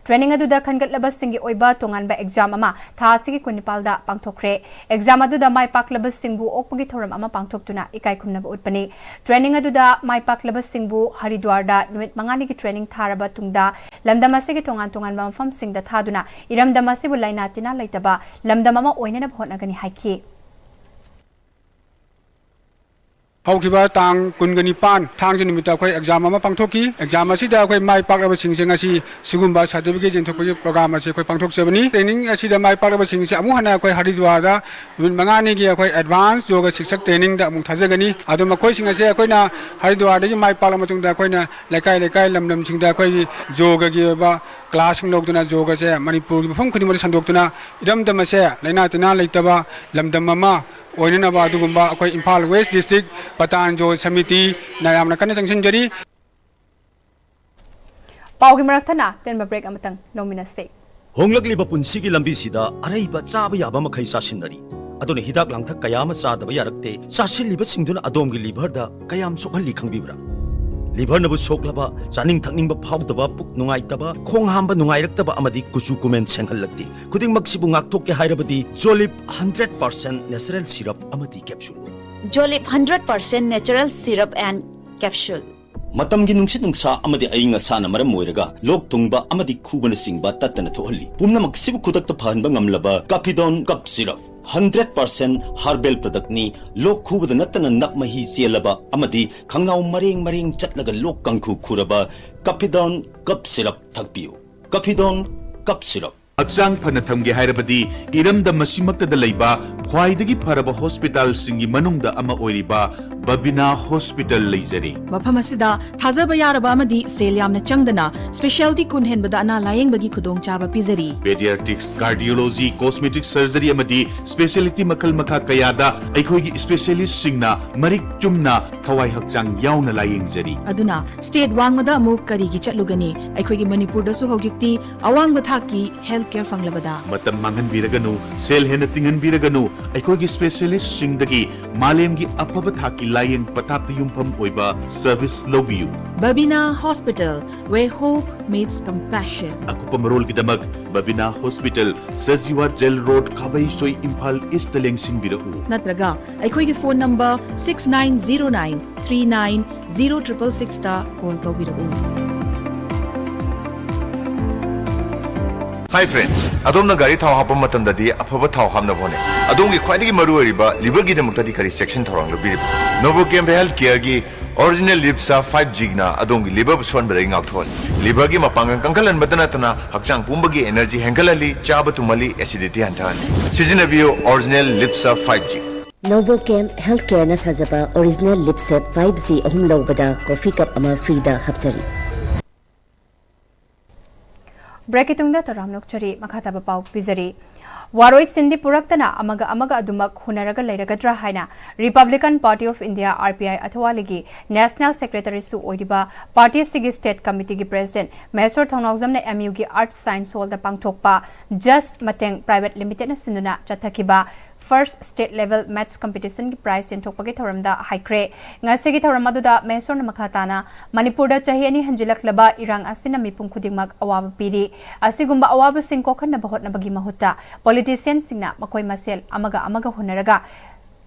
Training ꯑꯗꯨꯗ ꯈꯟꯒꯠꯂꯕꯁꯤꯡꯒꯤ ꯑꯣꯏꯕ ꯇꯣꯉꯥꯟꯕ exam ꯑꯃ ꯊꯥ ꯑꯁꯤꯒꯤ ꯀꯨꯟꯅꯤꯄꯥꯜꯗ ꯄꯥꯡꯊꯣꯛꯈ꯭ꯔꯦ꯫ Exam ꯑꯗꯨꯗ ꯃꯥꯏ ꯄꯥꯛꯂꯕꯁꯤꯡꯕꯨ ꯑꯣꯛꯄꯒꯤ ꯊꯧꯔꯝ ꯑꯃ ꯄꯥꯡꯊꯣꯛꯇꯨꯅ ꯏꯀꯥꯏ ꯈꯨꯝꯅꯕ ꯎꯠꯄꯅꯤ꯫ Training ꯑꯗꯨꯗ ꯃꯥꯏ ꯄꯥꯛꯂꯕꯁꯤꯡꯕꯨ ꯍꯔꯤꯗ꯭ꯋꯥꯔꯗ ꯅꯨꯃꯤꯠ ꯃꯉꯥꯅꯤꯒꯤ training ꯊꯥꯔꯕ ꯇꯨꯡꯗ ꯂꯝꯗꯝ ꯑꯁꯤꯒꯤ ꯇꯣꯉꯥꯟ ꯇꯣꯉꯥꯟꯕ ꯃꯐꯝꯁꯤꯡꯗ ꯊꯥꯗꯨꯅ ꯏꯔꯝꯗꯝ ꯑꯁꯤꯕꯨ ꯂꯥꯏꯅꯥ ꯇꯤꯟꯅꯥ ꯂꯩꯇꯕ ꯂꯝꯗꯝ ꯑꯃ ꯑꯣꯏꯅꯅꯕ ꯍꯣꯠꯅꯒꯅꯤ ꯍꯥꯏꯈꯤ꯫ ꯍꯧꯈꯤꯕ ꯇꯥꯡ ꯀꯨꯟꯒ ꯅꯤꯄꯥꯟ ꯊꯥꯡꯖ ꯅꯨꯃꯤꯠꯇ ꯑꯩꯈꯣꯏ exam ꯑꯃ ꯄꯥꯡꯊꯣꯛꯈꯤ꯫ Exam ꯑꯁꯤꯗ ꯑꯩꯈꯣꯏ ꯃꯥꯏ ꯄꯥꯛꯂꯕꯁꯤꯡꯁꯦ ꯉꯁꯤ ꯁꯤꯒꯨꯝꯕ certificate ꯌꯦꯟꯊꯣꯛꯄꯒꯤ program ꯑꯁꯤ ꯑꯩꯈꯣꯏ ꯄꯥꯡꯊꯣꯛꯆꯕꯅꯤ꯫ Training ꯑꯁꯤꯗ ꯃꯥꯏ ꯄꯥꯛꯂꯕꯁꯤꯡꯁꯦ ꯑꯃꯨꯛ ꯍꯟꯅ ꯑꯩꯈꯣꯏ ꯍꯔꯤꯗ꯭ꯋꯥꯔꯗ ꯅꯨꯃꯤꯠ ꯃꯉꯥꯅꯤꯒꯤ ꯑꯩꯈꯣꯏ advance yoga ꯁꯤꯛꯁꯛ trainingꯗ ꯑꯃꯨꯛ ꯊꯥꯖꯒꯅꯤ꯫ ꯑꯗꯣ ꯃꯈꯣꯏꯁꯤꯡ ꯑꯁꯦ ꯑꯩꯈꯣꯏꯅ ꯍꯔꯤꯗ꯭ꯋꯥꯔꯗꯒꯤ ꯃꯥꯏ ꯄꯥꯛꯂ ꯃꯇꯨꯡꯗ ꯑꯩꯈꯣꯏꯅ ꯂꯩꯀꯥꯏ ꯂꯩꯀꯥꯏ ꯂꯝ ꯂꯝꯁꯤꯡꯗ ꯑꯩꯈꯣꯏꯒꯤ yogaꯒꯤ ꯑꯣꯏꯕ classꯁꯤꯡ ꯂꯧꯗꯨꯅ yogaꯁꯦ ꯃꯅꯤꯄꯨꯔꯒꯤ ꯃꯐꯝ ꯈꯨꯗꯤꯡꯃꯛꯇ ꯁꯟꯗꯣꯛꯇꯨꯅ ꯏꯔꯝꯗꯝ ꯑꯁꯦ ꯂꯥꯏꯅꯥ ꯇꯤꯟꯅꯥ ꯂꯩꯇꯕ ꯂꯝꯗꯝ ꯑꯃ ꯑꯣꯏꯅꯅꯕ ꯑꯗꯨꯒꯨꯝꯕ ꯑꯩꯈꯣꯏ ꯏꯝꯐꯥꯜ ꯋꯦꯁ ꯗꯤꯁꯇ꯭ꯔꯤꯛ ꯄꯇꯥꯟ ꯌꯣꯒ ꯁꯃꯤꯇꯤꯅ ꯌꯥꯝꯅ ꯀꯟꯅ ꯆꯪꯁꯤꯟꯖꯔꯤ꯫ ꯄꯥꯎꯒꯤ ꯃꯔꯛ ꯊꯠꯅ ꯑꯇꯦꯟꯕ break ꯑꯃꯇꯪ ꯂꯧꯃꯤꯟꯅꯁꯤ꯫ ꯍꯣꯡꯂꯛꯂꯤꯕ ꯄꯨꯟꯁꯤꯒꯤ ꯂꯝꯕꯤꯁꯤꯗ ꯑꯔꯩꯕ ꯆꯥꯕ ꯌꯥꯕ ꯃꯈꯩ ꯆꯥꯁꯤꯟꯅꯔꯤ꯫ ꯑꯗꯨꯅ ꯍꯤꯗꯥꯛ ꯂꯥꯡꯊꯛ ꯀꯌꯥ ꯑꯃ ꯆꯥꯗꯕ ꯌꯥꯔꯛꯇꯦ꯫ ꯆꯥꯁꯤꯜꯂꯤꯕꯁꯤꯡꯗꯨꯅ ꯑꯗꯣꯝꯒꯤ liverꯗ ꯀꯌꯥꯝ ꯁꯣꯛꯍꯜꯂꯤ ꯈꯪꯕꯤꯕ꯭ꯔꯥ? ꯂꯤꯚꯔꯅꯕꯨ ꯁꯣꯛꯂꯕ, ꯆꯥꯅꯤꯡ ꯊꯛꯅꯤꯡꯕ ꯐꯥꯎꯗꯕ, ꯄꯨꯛ ꯅꯨꯡꯉꯥꯏꯇꯕ, ꯈꯣꯡ ꯍꯥꯝꯕ ꯅꯨꯡꯉꯥꯏꯔꯛꯇꯕ ꯑꯃꯗꯤ ꯀꯨꯆꯨ ꯀꯨꯃꯦꯟ ꯁꯦꯡꯍꯜꯂꯛꯇꯦ꯫ ꯈꯨꯗꯤꯡꯃꯛꯁꯤꯕꯨ ꯉꯥꯛꯊꯣꯛꯀꯦ ꯍꯥꯏꯔꯕꯗꯤ ꯖꯣꯂꯤꯞ ꯍꯟꯗ꯭ꯔꯦꯠ ꯄꯥꯔꯁꯦꯟ ꯅꯦꯆꯔꯦꯜ ꯁꯤꯔꯞ ꯑꯃꯗꯤ capsule. Jolib hundred percent natural syrup and capsule. ꯃꯇꯝꯒꯤ ꯅꯨꯡꯁꯤꯠ ꯅꯨꯡꯁꯥ ꯑꯃꯗꯤ ꯑꯏꯪ ꯑꯁꯥꯅ ꯃꯔꯝ ꯑꯣꯏꯔꯒ ꯂꯣꯛ ꯊꯨꯡꯕ ꯑꯃꯗꯤ ꯈꯨꯕꯅꯆꯤꯡꯕ ꯇꯠꯇꯅ ꯊꯣꯛꯍꯜꯂꯤ꯫ ꯄꯨꯝꯅꯃꯛꯁꯤꯕꯨ ꯈꯨꯗꯛꯇ ꯐꯍꯟꯕ ꯉꯝꯂꯕ ꯀꯥꯐꯤꯗꯣꯟ cup syrup. Hundred percent herbal ꯄ꯭ꯔꯗꯛꯅꯤ꯫ ꯂꯣꯛ ꯈꯨꯕꯗ ꯅꯠꯇꯅ ꯅꯞ ꯃꯍꯤ ꯆꯦꯜꯂꯕ ꯑꯃꯗꯤ ꯈꯪꯅꯥꯎ ꯃꯔꯦꯡ ꯃꯔꯦꯡ ꯆꯠꯂꯒ ꯂꯣꯛ ꯀꯥꯡꯈꯨ ꯈꯨꯔꯕ ꯀꯥꯐꯤꯗꯣꯟ ꯀꯞ ꯁꯤꯔꯞ ꯊꯛꯄꯤꯌꯨ꯫ ꯀꯥꯐꯤꯗꯣꯟ cup syrup. ꯍꯛꯆꯥꯡ ꯐꯅ ꯊꯝꯒꯦ ꯍꯥꯏꯔꯕꯗꯤ ꯏꯔꯝꯗꯝ ꯑꯁꯤꯃꯛꯇꯗ ꯂꯩꯕ ꯈ꯭ꯋꯥꯏꯗꯒꯤ ꯐꯔꯕ ꯍꯣꯁꯄꯤꯇꯥꯜꯁꯤꯡꯒꯤ ꯃꯅꯨꯡꯗ ꯑꯃ ꯑꯣꯏꯔꯤꯕ ꯕꯕꯤꯅꯥ ꯍꯣꯁꯄꯤꯇꯥꯜ ꯂꯩꯖꯔꯤ꯫ ꯃꯐꯝ ꯑꯁꯤꯗ ꯊꯥꯖꯕ ꯌꯥꯔꯕ ꯑꯃꯗꯤ ꯁꯦꯜ ꯌꯥꯝꯅ ꯆꯪꯗꯅ ꯁ꯭ꯄꯦꯁꯤꯌꯦꯜꯇꯤ ꯀꯨꯟ ꯍꯦꯟꯕꯗ ꯑꯅꯥ ꯂꯥꯌꯦꯡꯕꯒꯤ ꯈꯨꯗꯣꯡꯆꯥꯕ ꯄꯤꯖꯔꯤ꯫ ꯄꯦꯗꯤꯌꯥꯇ꯭ꯔꯤꯛꯁ, ꯀꯥꯔꯗꯤꯑꯣꯂꯣꯖꯤ, ꯀꯣꯁꯃꯦꯇꯤꯛ ꯁꯔꯖꯔꯤ ꯑꯃꯗꯤ ꯁ꯭ꯄꯦꯁꯤꯌꯦꯂꯤꯇꯤ ꯃꯈꯜ ꯃꯈꯥ ꯀꯌꯥꯗ ꯑꯩꯈꯣꯏꯒꯤ ꯁ꯭ꯄꯦꯁꯤꯌꯦꯂꯤꯁ꯭ꯠꯁꯤꯡꯅ ꯃꯔꯤꯛ ꯆꯨꯝꯅ ꯊꯋꯥꯏ ꯍꯛꯆꯥꯡ ꯌꯥꯎꯅ ꯂꯥꯌꯦꯡꯖꯔꯤ꯫ ꯑꯗꯨꯅ ꯁ꯭ꯇꯦꯠ ꯋꯥꯡꯃꯗ ꯑꯃꯨꯛ ꯀꯔꯤꯒꯤ ꯆꯠꯂꯨꯒꯅꯤ? ꯑꯩꯈꯣꯏꯒꯤ ꯃꯅꯤꯄꯨꯔꯗꯁꯨ ꯍꯧꯖꯤꯛꯇꯤ ꯑꯋꯥꯡꯕ ꯊꯥꯛꯀꯤ ꯍꯦꯜꯊ ꯀꯦꯌꯔ ꯐꯪꯂꯕꯗ꯫ ꯃꯇꯝ ꯃꯥꯡꯍꯟꯕꯤꯔꯒꯅꯨ, ꯁꯦꯜ ꯍꯦꯟꯅ ꯇꯤꯡꯍꯟꯕꯤꯔꯒꯅꯨ, ꯑꯩꯈꯣꯏꯒꯤ ꯁ꯭ꯄꯦꯁꯤꯌꯦꯂꯤꯁ꯭ꯠꯁꯤꯡꯗꯒꯤ ꯃꯥꯂꯦꯝꯒꯤ ꯑꯐꯕ ꯊꯥꯛꯀꯤ ꯂꯥꯌꯦꯡ ꯄꯊꯥꯞꯇ ꯌꯨꯝꯐꯝ ꯑꯣꯏꯕ ꯁꯔꯚꯤꯁ ꯂꯧꯕꯤꯌꯨ꯫ Babina Hospital, where hope meets compassion. ꯑꯀꯨꯞꯄ ꯃꯔꯣꯜꯒꯤꯗꯃꯛ Babina hospital, Sajiwa jail road, Khabeisoi, Imphal ꯏꯁ꯭ꯠꯇ ꯂꯦꯡꯁꯤꯟꯕꯤꯔꯛꯎ꯫ ꯅꯠꯇ꯭ꯔꯒ ꯑꯩꯈꯣꯏꯒꯤ phone number six nine zero nine three nine zero triple six ꯇ ꯀꯣꯜ ꯇꯧꯕꯤꯔꯛꯎ꯫ Hi friends, ꯑꯗꯣꯝꯅ ꯒꯥꯔꯤ ꯊꯥꯎ ꯍꯥꯞꯄ ꯃꯇꯝꯗꯗꯤ ꯑꯐꯕ ꯊꯥꯎ ꯍꯥꯞꯅꯕ ꯍꯣꯠꯅꯩ꯫ ꯑꯗꯣꯝꯒꯤ ꯈ꯭ꯋꯥꯏꯗꯒꯤ ꯃꯔꯨꯑꯣꯏꯔꯤꯕ ꯂꯤꯚꯔꯒꯤꯗꯃꯛꯇꯗꯤ ꯀꯔꯤ ꯆꯦꯛꯁꯤꯟ ꯊꯧꯔꯥꯡ ꯂꯧꯕꯤꯔꯤꯕ? ꯅꯣꯚꯣꯀꯦꯝ ꯍꯦꯜꯊ ꯀꯦꯌꯔꯒꯤ ꯑꯣꯔꯤꯖꯤꯅꯦꯜ ꯂꯤꯞꯁꯥ ꯐꯥꯏꯚ ꯖꯤꯅ ꯑꯗꯣꯝꯒꯤ ꯂꯤꯚꯔꯕꯨ ꯁꯣꯟꯕꯗꯒꯤ ꯉꯥꯛꯊꯣꯛꯍꯜꯂꯤ꯫ ꯂꯤꯚꯔꯒꯤ ꯃꯄꯥꯡꯒꯜ ꯀꯟꯈꯠꯍꯟꯕꯇ ꯅꯠꯇꯅ ꯍꯛꯆꯥꯡ ꯄꯨꯝꯕꯒꯤ ꯑꯦꯅꯔꯖꯤ ꯍꯦꯟꯒꯠꯍꯜꯂꯤ, ꯆꯥꯕ ꯇꯨꯝꯍꯜꯂꯤ, ꯑꯦꯁꯤꯗꯤꯇꯤ ꯍꯟꯊꯍꯜꯂꯤ꯫ ꯁꯤꯖꯤꯟꯅꯕꯤꯌꯨ ꯑꯣꯔꯤꯖꯤꯅꯦꯜ ꯂꯤꯞꯁꯥ ꯐꯥꯏꯚ ꯖꯤ꯫ ꯅꯣꯚꯣꯀꯦꯝ ꯍꯦꯜꯊ ꯀꯦꯌꯔꯅ ꯁꯥꯖꯕ ꯑꯣꯔꯤꯖꯤꯅꯦꯜ ꯂꯤꯞꯁꯦꯞ ꯐꯥꯏꯚ ꯖꯤ ꯑꯍꯨꯝ ꯂꯧꯕꯗ ꯀꯣꯐꯤ ꯀꯞ ꯑꯃ ꯐ꯭ꯔꯤꯗ ꯍꯥꯞꯆꯔꯤ꯫ ꯕ꯭ꯔꯦꯛꯀꯤ ꯇꯨꯡꯗ ꯇꯔꯥꯝꯅ ꯑꯣꯛꯆꯔꯤ, ꯃꯈꯥ ꯇꯥꯕ ꯄꯥꯎ ꯄꯤꯖꯔꯤ꯫ ꯋꯥꯔꯣꯏꯁꯤꯟꯗꯤ ꯄꯨꯔꯛꯇꯅ ꯑꯃꯒ ꯑꯃꯒ ꯑꯗꯨꯃꯛ ꯍꯨꯟꯅꯔꯒ ꯂꯩꯔꯒꯗ꯭ꯔꯥ ꯍꯥꯏꯅ republican party of India, RPI, ꯑꯊꯋꯥꯂꯤꯒꯤ ꯅꯦꯁꯅꯦꯜ ꯁꯦꯀ꯭ꯔꯦꯇꯔꯤꯁꯨ ꯑꯣꯏꯔꯤꯕ ꯄꯥꯔꯇꯤ ꯑꯁꯤꯒꯤ ꯁ꯭ꯇꯦꯠ ꯀꯃꯤꯇꯤꯒꯤ ꯄ꯭ꯔꯦꯁꯤꯗꯦꯟꯠ ꯃꯍꯦꯁꯣꯔ ꯊꯧꯅꯥꯎꯖꯝꯅ MUꯒꯤ ꯑꯥꯔꯠꯁ ꯁꯥꯏꯟꯁ ꯍꯣꯜꯗ ꯄꯥꯡꯊꯣꯛꯄ ꯖꯁ ꯃꯇꯦꯡ ꯄ꯭ꯔꯥꯏꯚꯦꯠ ꯂꯤꯃꯤꯇꯦꯗꯅ ꯁꯤꯟꯗꯨꯅ ꯆꯠꯊꯈꯤꯕ First State Level Match Competition ꯒꯤ prize ꯌꯦꯟꯊꯣꯛꯄꯒꯤ ꯊꯧꯔꯝꯗ ꯍꯥꯏꯈ꯭ꯔꯦ꯫ ꯉꯁꯤꯒꯤ ꯊꯧꯔꯝ ꯑꯗꯨꯗ ꯃꯍꯦꯁꯣꯔꯅ ꯃꯈꯥ ꯇꯥꯅ ꯃꯅꯤꯄꯨꯔꯗ ꯆꯍꯤ ꯑꯅꯤ ꯍꯟꯖꯤꯜꯂꯛꯂꯕ ꯏꯔꯥꯡ ꯑꯁꯤꯅ ꯃꯤꯄꯨꯝ ꯈꯨꯗꯤꯡꯃꯛ ꯑꯋꯥꯕ ꯄꯤꯔꯤ꯫ ꯑꯁꯤꯒꯨꯝꯕ ꯑꯋꯥꯕꯁꯤꯡ ꯀꯣꯛꯍꯟꯅꯕ ꯍꯣꯠꯅꯕꯒꯤ ꯃꯍꯨꯠꯇ politician ꯁꯤꯡꯅ ꯃꯈꯣꯏ ꯃꯁꯦꯜ ꯑꯃꯒ ꯑꯃꯒ ꯍꯨꯟꯅꯔꯒ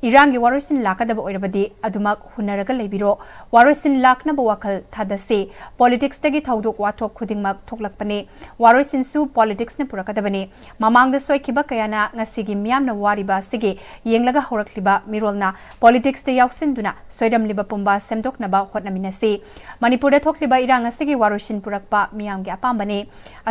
ꯏꯔꯥꯡꯒꯤ ꯋꯥꯔꯣꯏꯁꯤꯟ ꯂꯥꯛꯀꯗꯕ ꯑꯣꯏꯔꯕꯗꯤ ꯑꯗꯨꯃꯛ ꯍꯨꯟꯅꯔꯒ ꯂꯩꯕꯤꯔꯣ꯫ ꯋꯥꯔꯣꯏꯁꯤꯟ ꯂꯥꯛꯅꯕ ꯋꯥꯈꯜ ꯊꯥꯗꯁꯤ꯫ Politics ꯇꯒꯤ ꯊꯧꯗꯣꯛ ꯋꯥꯊꯣꯛ ꯈꯨꯗꯤꯡꯃꯛ ꯊꯣꯛꯂꯛꯄꯅꯤ꯫ ꯋꯥꯔꯣꯏꯁꯤꯟꯁꯨ politics ꯅ ꯄꯨꯔꯛꯀꯗꯕꯅꯤ꯫ ꯃꯃꯥꯡꯗ ꯁꯣꯏꯈꯤꯕ ꯀꯌꯥꯅ ꯉꯁꯤꯒꯤ ꯃꯤꯌꯥꯝꯅ ꯋꯥꯔꯤꯕ ꯑꯁꯤꯒꯤ ꯌꯦꯡꯂꯒ ꯍꯧꯔꯛꯂꯤꯕ ꯃꯤꯔꯣꯜꯅ politics ꯇ ꯌꯥꯎꯁꯤꯟꯗꯨꯅ ꯁꯣꯏꯔꯝꯂꯤꯕ ꯄꯨꯝꯕ ꯁꯦꯝꯗꯣꯛꯅꯕ ꯍꯣꯠꯅꯃꯤꯟꯅꯁꯤ꯫ ꯃꯅꯤꯄꯨꯔꯗ ꯊꯣꯛꯂꯤꯕ ꯏꯔꯥꯡ ꯑꯁꯤꯒꯤ ꯋꯥꯔꯣꯏꯁꯤꯟ ꯄꯨꯔꯛꯄ ꯃꯤꯌꯥꯝꯒꯤ ꯑꯄꯥꯝꯕꯅꯤ꯫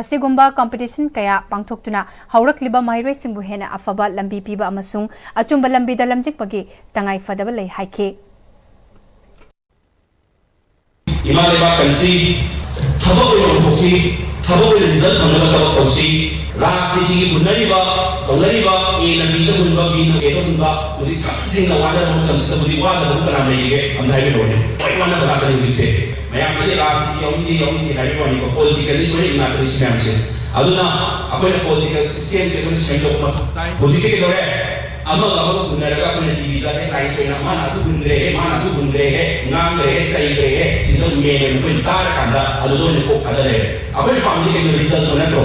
ꯑꯁꯤꯒꯨꯝꯕ competition ꯀꯌꯥ ꯄꯥꯡꯊꯣꯛꯇꯨꯅ ꯍꯧꯔꯛꯂꯤꯕ ꯃꯍꯩꯔꯣꯏꯁꯤꯡꯕꯨ ꯍꯦꯟꯅ ꯑꯐꯕ ꯂꯝꯕꯤ ꯄꯤꯕ ꯑꯃꯁꯨꯡ ꯑꯆꯨꯝꯕ ꯂꯝꯕꯤꯗ ꯂꯝꯖꯤꯡꯕꯒꯤ ꯇꯉꯥꯏ ꯐꯗꯕ ꯂꯩ ꯍꯥꯏꯈꯤ꯫ ꯏꯃꯥ ꯂꯩꯕꯥꯛ ꯀꯟꯁꯤ, ꯊꯕꯛ ꯑꯣꯏꯅ ꯑꯣꯟꯊꯣꯛꯁꯤ, ꯊꯕꯛ ꯑꯣꯏꯅ result ꯐꯪꯅꯕ ꯊꯕꯛ ꯇꯧꯁꯤ꯫ ꯔꯥꯖꯅꯤꯇꯤꯒꯤ ꯍꯨꯟꯅꯔꯤꯕ, ꯇꯧꯅꯔꯤꯕ, A ꯅ B ꯗ ꯍꯨꯟꯕ, B ꯅ A ꯗ ꯍꯨꯟꯕ, ꯍꯧꯖꯤꯛ ꯈꯝ ꯊꯦꯡꯅ ꯋꯥꯅꯔꯕ ꯃꯇꯝꯁꯤꯗ ꯍꯧꯖꯤꯛ ꯋꯥꯗꯕ ꯀꯅꯥ ꯂꯩꯔꯤꯒꯦ? ꯑꯝꯇ ꯍꯥꯏꯕꯤꯔꯛꯑꯣꯅꯦ꯫ ꯂꯣꯏ ꯋꯥꯅꯕ ꯉꯥꯛꯇꯅꯤ ꯍꯧꯖꯤꯛꯁꯦ꯫ ꯃꯌꯥꯝꯅꯗꯤ ꯔꯥꯖꯅꯤꯇꯤ ꯌꯥꯎꯅꯤꯡꯗꯦ, ꯌꯥꯎꯅꯤꯡꯗꯦ ꯍꯥꯏꯕꯒꯤ ꯋꯥꯅꯤꯀꯣ, politically ꯁꯣꯏꯔꯛꯏ ꯉꯥꯛꯇꯅꯤ ꯁꯤ ꯃꯌꯥꯝꯁꯦ꯫ ꯑꯗꯨꯅ ꯑꯩꯈꯣꯏꯅ political system ꯁꯦ ꯑꯩꯈꯣꯏꯅ ꯁꯦꯝꯗꯣꯛꯄ ꯃꯊꯧ ꯇꯥꯏ꯫ ꯍꯧꯖꯤꯛꯇꯤ ꯀꯩꯗꯧꯔꯦ? ꯑꯃꯒ ꯑꯃꯒ ꯎꯅꯔꯒ ꯑꯩꯈꯣꯏꯅ T V ꯗ headlines ꯑꯣꯏꯅ "ꯃꯥꯅ ꯑꯗꯨ ꯍꯨꯟꯈ꯭ꯔꯦ, ꯃꯥꯅ ꯑꯗꯨ ꯍꯨꯟꯈ꯭ꯔꯦ, ꯉꯥꯡꯈ꯭ꯔꯦ, ꯆꯩꯈ꯭ꯔꯦ", ꯁꯤꯗ main ꯑꯣꯏꯅ ꯑꯩꯈꯣꯏꯅ ꯇꯥꯔꯀꯥꯟꯗ ꯑꯗꯨꯗ ꯑꯣꯏꯅ ꯀꯣꯛ ꯊꯥꯗ ꯂꯩꯔꯦ꯫ ꯑꯩꯈꯣꯏꯅ ꯄꯥꯝꯃꯤꯗꯤ ꯀꯩꯅꯣ? Result ꯇꯣ ꯅꯠꯇ꯭ꯔꯣ?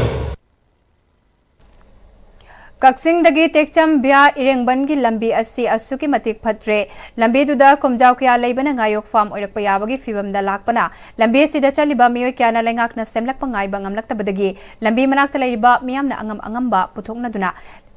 ꯀꯛꯆꯤꯡꯗꯒꯤ ꯇꯦꯛꯆꯝ via ꯏꯔꯦꯡꯕꯟꯒꯤ ꯂꯝꯕꯤ ꯑꯁꯤ ꯑꯁꯨꯛꯀꯤ ꯃꯇꯤꯛ ꯐꯠꯇ꯭ꯔꯦ꯫ ꯂꯝꯕꯤꯗꯨꯗ ꯀꯨꯝꯖꯥꯎ ꯀꯌꯥ ꯂꯩꯕꯅ ꯉꯥꯌꯣꯛ farm ꯑꯣꯏꯔꯛꯄ ꯌꯥꯕꯒꯤ ꯐꯤꯕꯝꯗ ꯂꯥꯛꯄꯅ ꯂꯝꯕꯤ ꯑꯁꯤꯗ ꯆꯠꯂꯤꯕ ꯃꯤꯑꯣꯏ ꯀꯌꯥꯅ ꯂꯩꯉꯥꯛꯅ ꯁꯦꯝꯂꯛꯄ ꯉꯥꯏꯕ ꯉꯝꯂꯛꯇꯕꯗꯒꯤ ꯂꯝꯕꯤ ꯃꯅꯥꯛꯇ ꯂꯩꯔꯤꯕ ꯃꯤꯌꯥꯝꯅ ꯑꯉꯝ ꯑꯉꯝꯕ ꯄꯨꯊꯣꯛꯅꯗꯨꯅ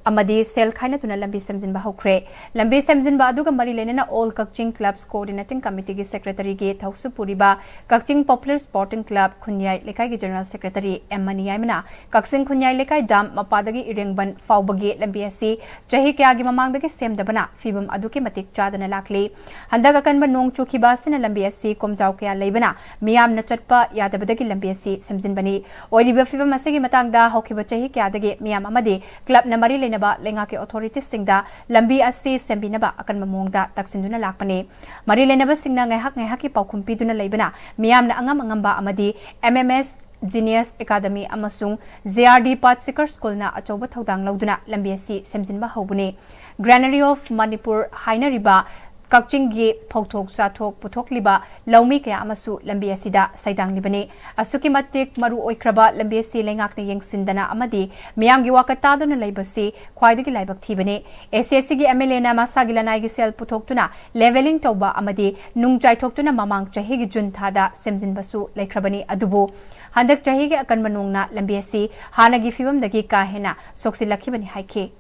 ꯑꯃꯗꯤ ꯁꯦꯜ ꯈꯥꯏꯅꯗꯨꯅ ꯂꯝꯕꯤ ꯁꯦꯝꯖꯤꯟꯕ ꯍꯧꯈ꯭ꯔꯦ꯫ ꯂꯝꯕꯤ ꯁꯦꯝꯖꯤꯟꯕ ꯑꯗꯨꯒ ꯃꯔꯤ ꯂꯩꯅꯅ All Kakching Clubs Coordinating Committee ꯒꯤ secretary ꯒꯤ ꯊꯧꯁꯨ ꯄꯨꯔꯤꯕ ꯀꯛꯆꯤꯡ Popular Sporting Club ꯈꯨꯟꯌꯥꯏ ꯂꯩꯀꯥꯏꯒꯤ general secretary M ꯃꯅꯤꯌꯥꯏꯃꯅ ꯀꯛꯆꯤꯡ ꯈꯨꯟꯌꯥꯏ ꯂꯩꯀꯥꯏ dam ꯃꯄꯥꯗꯒꯤ ꯏꯔꯦꯡꯕꯟ ꯐꯥꯎꯕꯒꯤ ꯂꯝꯕꯤ ꯑꯁꯤ ꯆꯍꯤ ꯀꯌꯥꯒꯤ ꯃꯃꯥꯡꯗꯒꯤ ꯁꯦꯝꯗꯕꯅ ꯐꯤꯕꯝ ꯑꯗꯨꯛꯀꯤ ꯃꯇꯤꯛ ꯆꯥꯗꯅ ꯂꯥꯛꯂꯤ꯫ ꯍꯟꯗꯛ ꯑꯀꯟꯕ ꯅꯣꯡ ꯆꯨꯈꯤꯕ ꯑꯁꯤꯅ ꯂꯝꯕꯤ ꯑꯁꯤ ꯀꯣꯝꯖꯥꯎ ꯀꯌꯥ ꯂꯩꯕꯅ ꯃꯤꯌꯥꯝꯅ ꯆꯠꯄ ꯌꯥꯗꯕꯗꯒꯤ ꯂꯝꯕꯤ ꯑꯁꯤ ꯁꯦꯝꯖꯤꯟꯕꯅꯤ꯫ ꯑꯣꯏꯔꯤꯕ ꯐꯤꯕꯝ ꯑꯁꯤꯒꯤ ꯃꯇꯥꯡꯗ ꯍꯧꯈꯤꯕ ꯆꯍꯤ ꯀꯌꯥꯗꯒꯤ ꯃꯤꯌꯥꯝ ꯑꯃꯗꯤ club ꯅ ꯃꯔꯤ ꯂꯩꯅꯕ ꯂꯩꯉꯥꯛꯀꯤ authorities ꯁꯤꯡꯗ ꯂꯝꯕꯤ ꯑꯁꯤ ꯁꯦꯝꯕꯤꯅꯕ ꯑꯀꯟꯕ ꯃꯑꯣꯡꯗ ꯇꯛꯁꯤꯟꯗꯨꯅ ꯂꯥꯛꯄꯅꯤ꯫ ꯃꯔꯤ ꯂꯩꯅꯕꯁꯤꯡꯅ ꯉꯥꯏꯍꯥꯛ ꯉꯥꯏꯍꯥꯛꯀꯤ ꯄꯥꯎꯈꯨꯝ ꯄꯤꯗꯨꯅ ꯂꯩꯕꯅ ꯃꯤꯌꯥꯝꯅ ꯑꯉꯝ ꯑꯉꯝꯕ ꯑꯃꯗꯤ M M S Genius Academy ꯑꯃꯁꯨꯡ J R D Pathseeker Schoolꯅ ꯑꯆꯧꯕ ꯊꯧꯗꯥꯡ ꯂꯧꯗꯨꯅ ꯂꯝꯕꯤ ꯑꯁꯤ ꯁꯦꯝꯖꯤꯟꯕ ꯍꯧꯕꯅꯤ꯫ Granary of Manipur ꯍꯥꯏꯅꯔꯤꯕ ꯀꯛꯆꯤꯡꯒꯤ ꯐꯧꯊꯣꯛ ꯆꯥꯊꯣꯛ ꯄꯨꯊꯣꯛꯂꯤꯕ ꯂꯧꯃꯤ ꯀꯌꯥ ꯑꯃꯁꯨ ꯂꯝꯕꯤ ꯑꯁꯤꯗ ꯁꯩꯗꯥꯡꯂꯤꯕꯅꯤ꯫ ꯑꯁꯨꯛꯀꯤ ꯃꯇꯤꯛ ꯃꯔꯨ ꯑꯣꯏꯈ꯭ꯔꯕ ꯂꯝꯕꯤ ꯑꯁꯤ ꯂꯩꯉꯥꯛꯅ ꯌꯦꯡꯁꯤꯟꯗꯅ ꯑꯃꯗꯤ ꯃꯤꯌꯥꯝꯒꯤ ꯋꯥꯀꯠ ꯇꯥꯗꯨꯅ ꯂꯩꯕꯁꯤ ꯈ꯭ꯋꯥꯏꯗꯒꯤ ꯂꯥꯏꯕꯛ ꯊꯤꯕꯅꯤ꯫ A C S ꯒꯤ M L Aꯅ ꯃꯁꯥꯒꯤ ꯂꯅꯥꯏꯒꯤ ꯁꯦꯜ ꯄꯨꯊꯣꯛꯇꯨꯅ levelling ꯇꯧꯕ ꯑꯃꯗꯤ ꯅꯨꯡ ꯆꯥꯏꯊꯣꯛꯇꯨꯅ ꯃꯃꯥꯡ ꯆꯍꯤꯒꯤ ꯖꯨꯟ ꯊꯥꯗ ꯁꯦꯝꯖꯤꯟꯕꯁꯨ ꯂꯩꯈ꯭ꯔꯕꯅꯤ꯫ ꯑꯗꯨꯕꯨ ꯍꯟꯗꯛ ꯆꯍꯤꯒꯤ ꯑꯀꯟꯕ ꯅꯣꯡꯅ ꯂꯝꯕꯤ ꯑꯁꯤ ꯍꯥꯟꯅꯒꯤ ꯐꯤꯕꯝꯗꯒꯤ ꯀꯥ ꯍꯦꯟꯅ ꯁꯣꯛꯆꯤꯜꯂꯛꯈꯤꯕꯅꯤ ꯍꯥꯏꯈꯤ꯫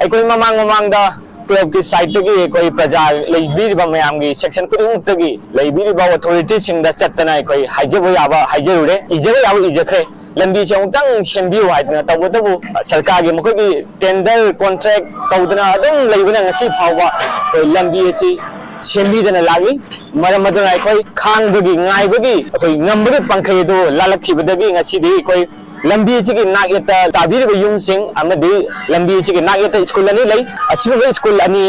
ꯑꯩꯈꯣꯏ ꯃꯃꯥꯡ ꯃꯃꯥꯡꯗ clubꯀꯤ sideꯇꯒꯤ ꯑꯩꯈꯣꯏ ꯄ꯭ꯔꯖꯥ ꯂꯩꯕꯤꯔꯤꯕ ꯃꯌꯥꯝꯒꯤ section ꯈꯨꯗꯤꯡꯃꯛꯇꯒꯤ ꯂꯩꯕꯤꯔꯤꯕ authorityꯁꯤꯡꯗ ꯆꯠꯇꯅ ꯑꯩꯈꯣꯏ ꯍꯥꯏꯖꯕ ꯌꯥꯕ ꯍꯥꯏꯖꯔꯨꯔꯦ, ꯏꯖꯕ ꯌꯥꯕ ꯏꯖꯈ꯭ꯔꯦ꯫ ꯂꯝꯕꯤꯁꯦ ꯑꯃꯨꯛꯇꯪ ꯁꯦꯝꯕꯤꯌꯨ ꯍꯥꯏꯗꯅ꯫ ꯇꯧꯕꯇꯕꯨ ꯁꯔꯀꯥꯔꯒꯤ ꯃꯈꯣꯏꯒꯤ tender contract ꯇꯧꯗꯅ ꯑꯗꯨꯝ ꯂꯩꯕꯅ ꯉꯁꯤ ꯐꯥꯎꯕ ꯑꯩꯈꯣꯏ ꯂꯝꯕꯤ ꯑꯁꯤ ꯁꯦꯝꯕꯤꯗꯅ ꯂꯥꯛꯂꯤ꯫ ꯃꯔꯝ ꯑꯗꯨꯅ ꯑꯩꯈꯣꯏ ꯈꯥꯡꯕꯒꯤ, ꯉꯥꯏꯕꯒꯤ, ꯑꯩꯈꯣꯏ ꯉꯝꯕꯒꯤ ꯄꯥꯡꯈꯩ ꯑꯗꯨ ꯂꯥꯜꯂꯛꯈꯤꯕꯗꯒꯤ ꯉꯁꯤꯗꯤ ꯑꯩꯈꯣꯏ ꯂꯝꯕꯤ ꯑꯁꯤꯒꯤ ꯅꯥꯛꯌꯦꯠꯇ ꯇꯥꯕꯤꯔꯤꯕ ꯌꯨꯝꯁꯤꯡ ꯑꯃꯗꯤ ꯂꯝꯕꯤ ꯑꯁꯤꯒꯤ ꯅꯥꯛꯌꯦꯠꯇ school ꯑꯅꯤ ꯂꯩ꯫ ꯑꯁꯤꯒꯨꯝꯕ school ꯑꯅꯤ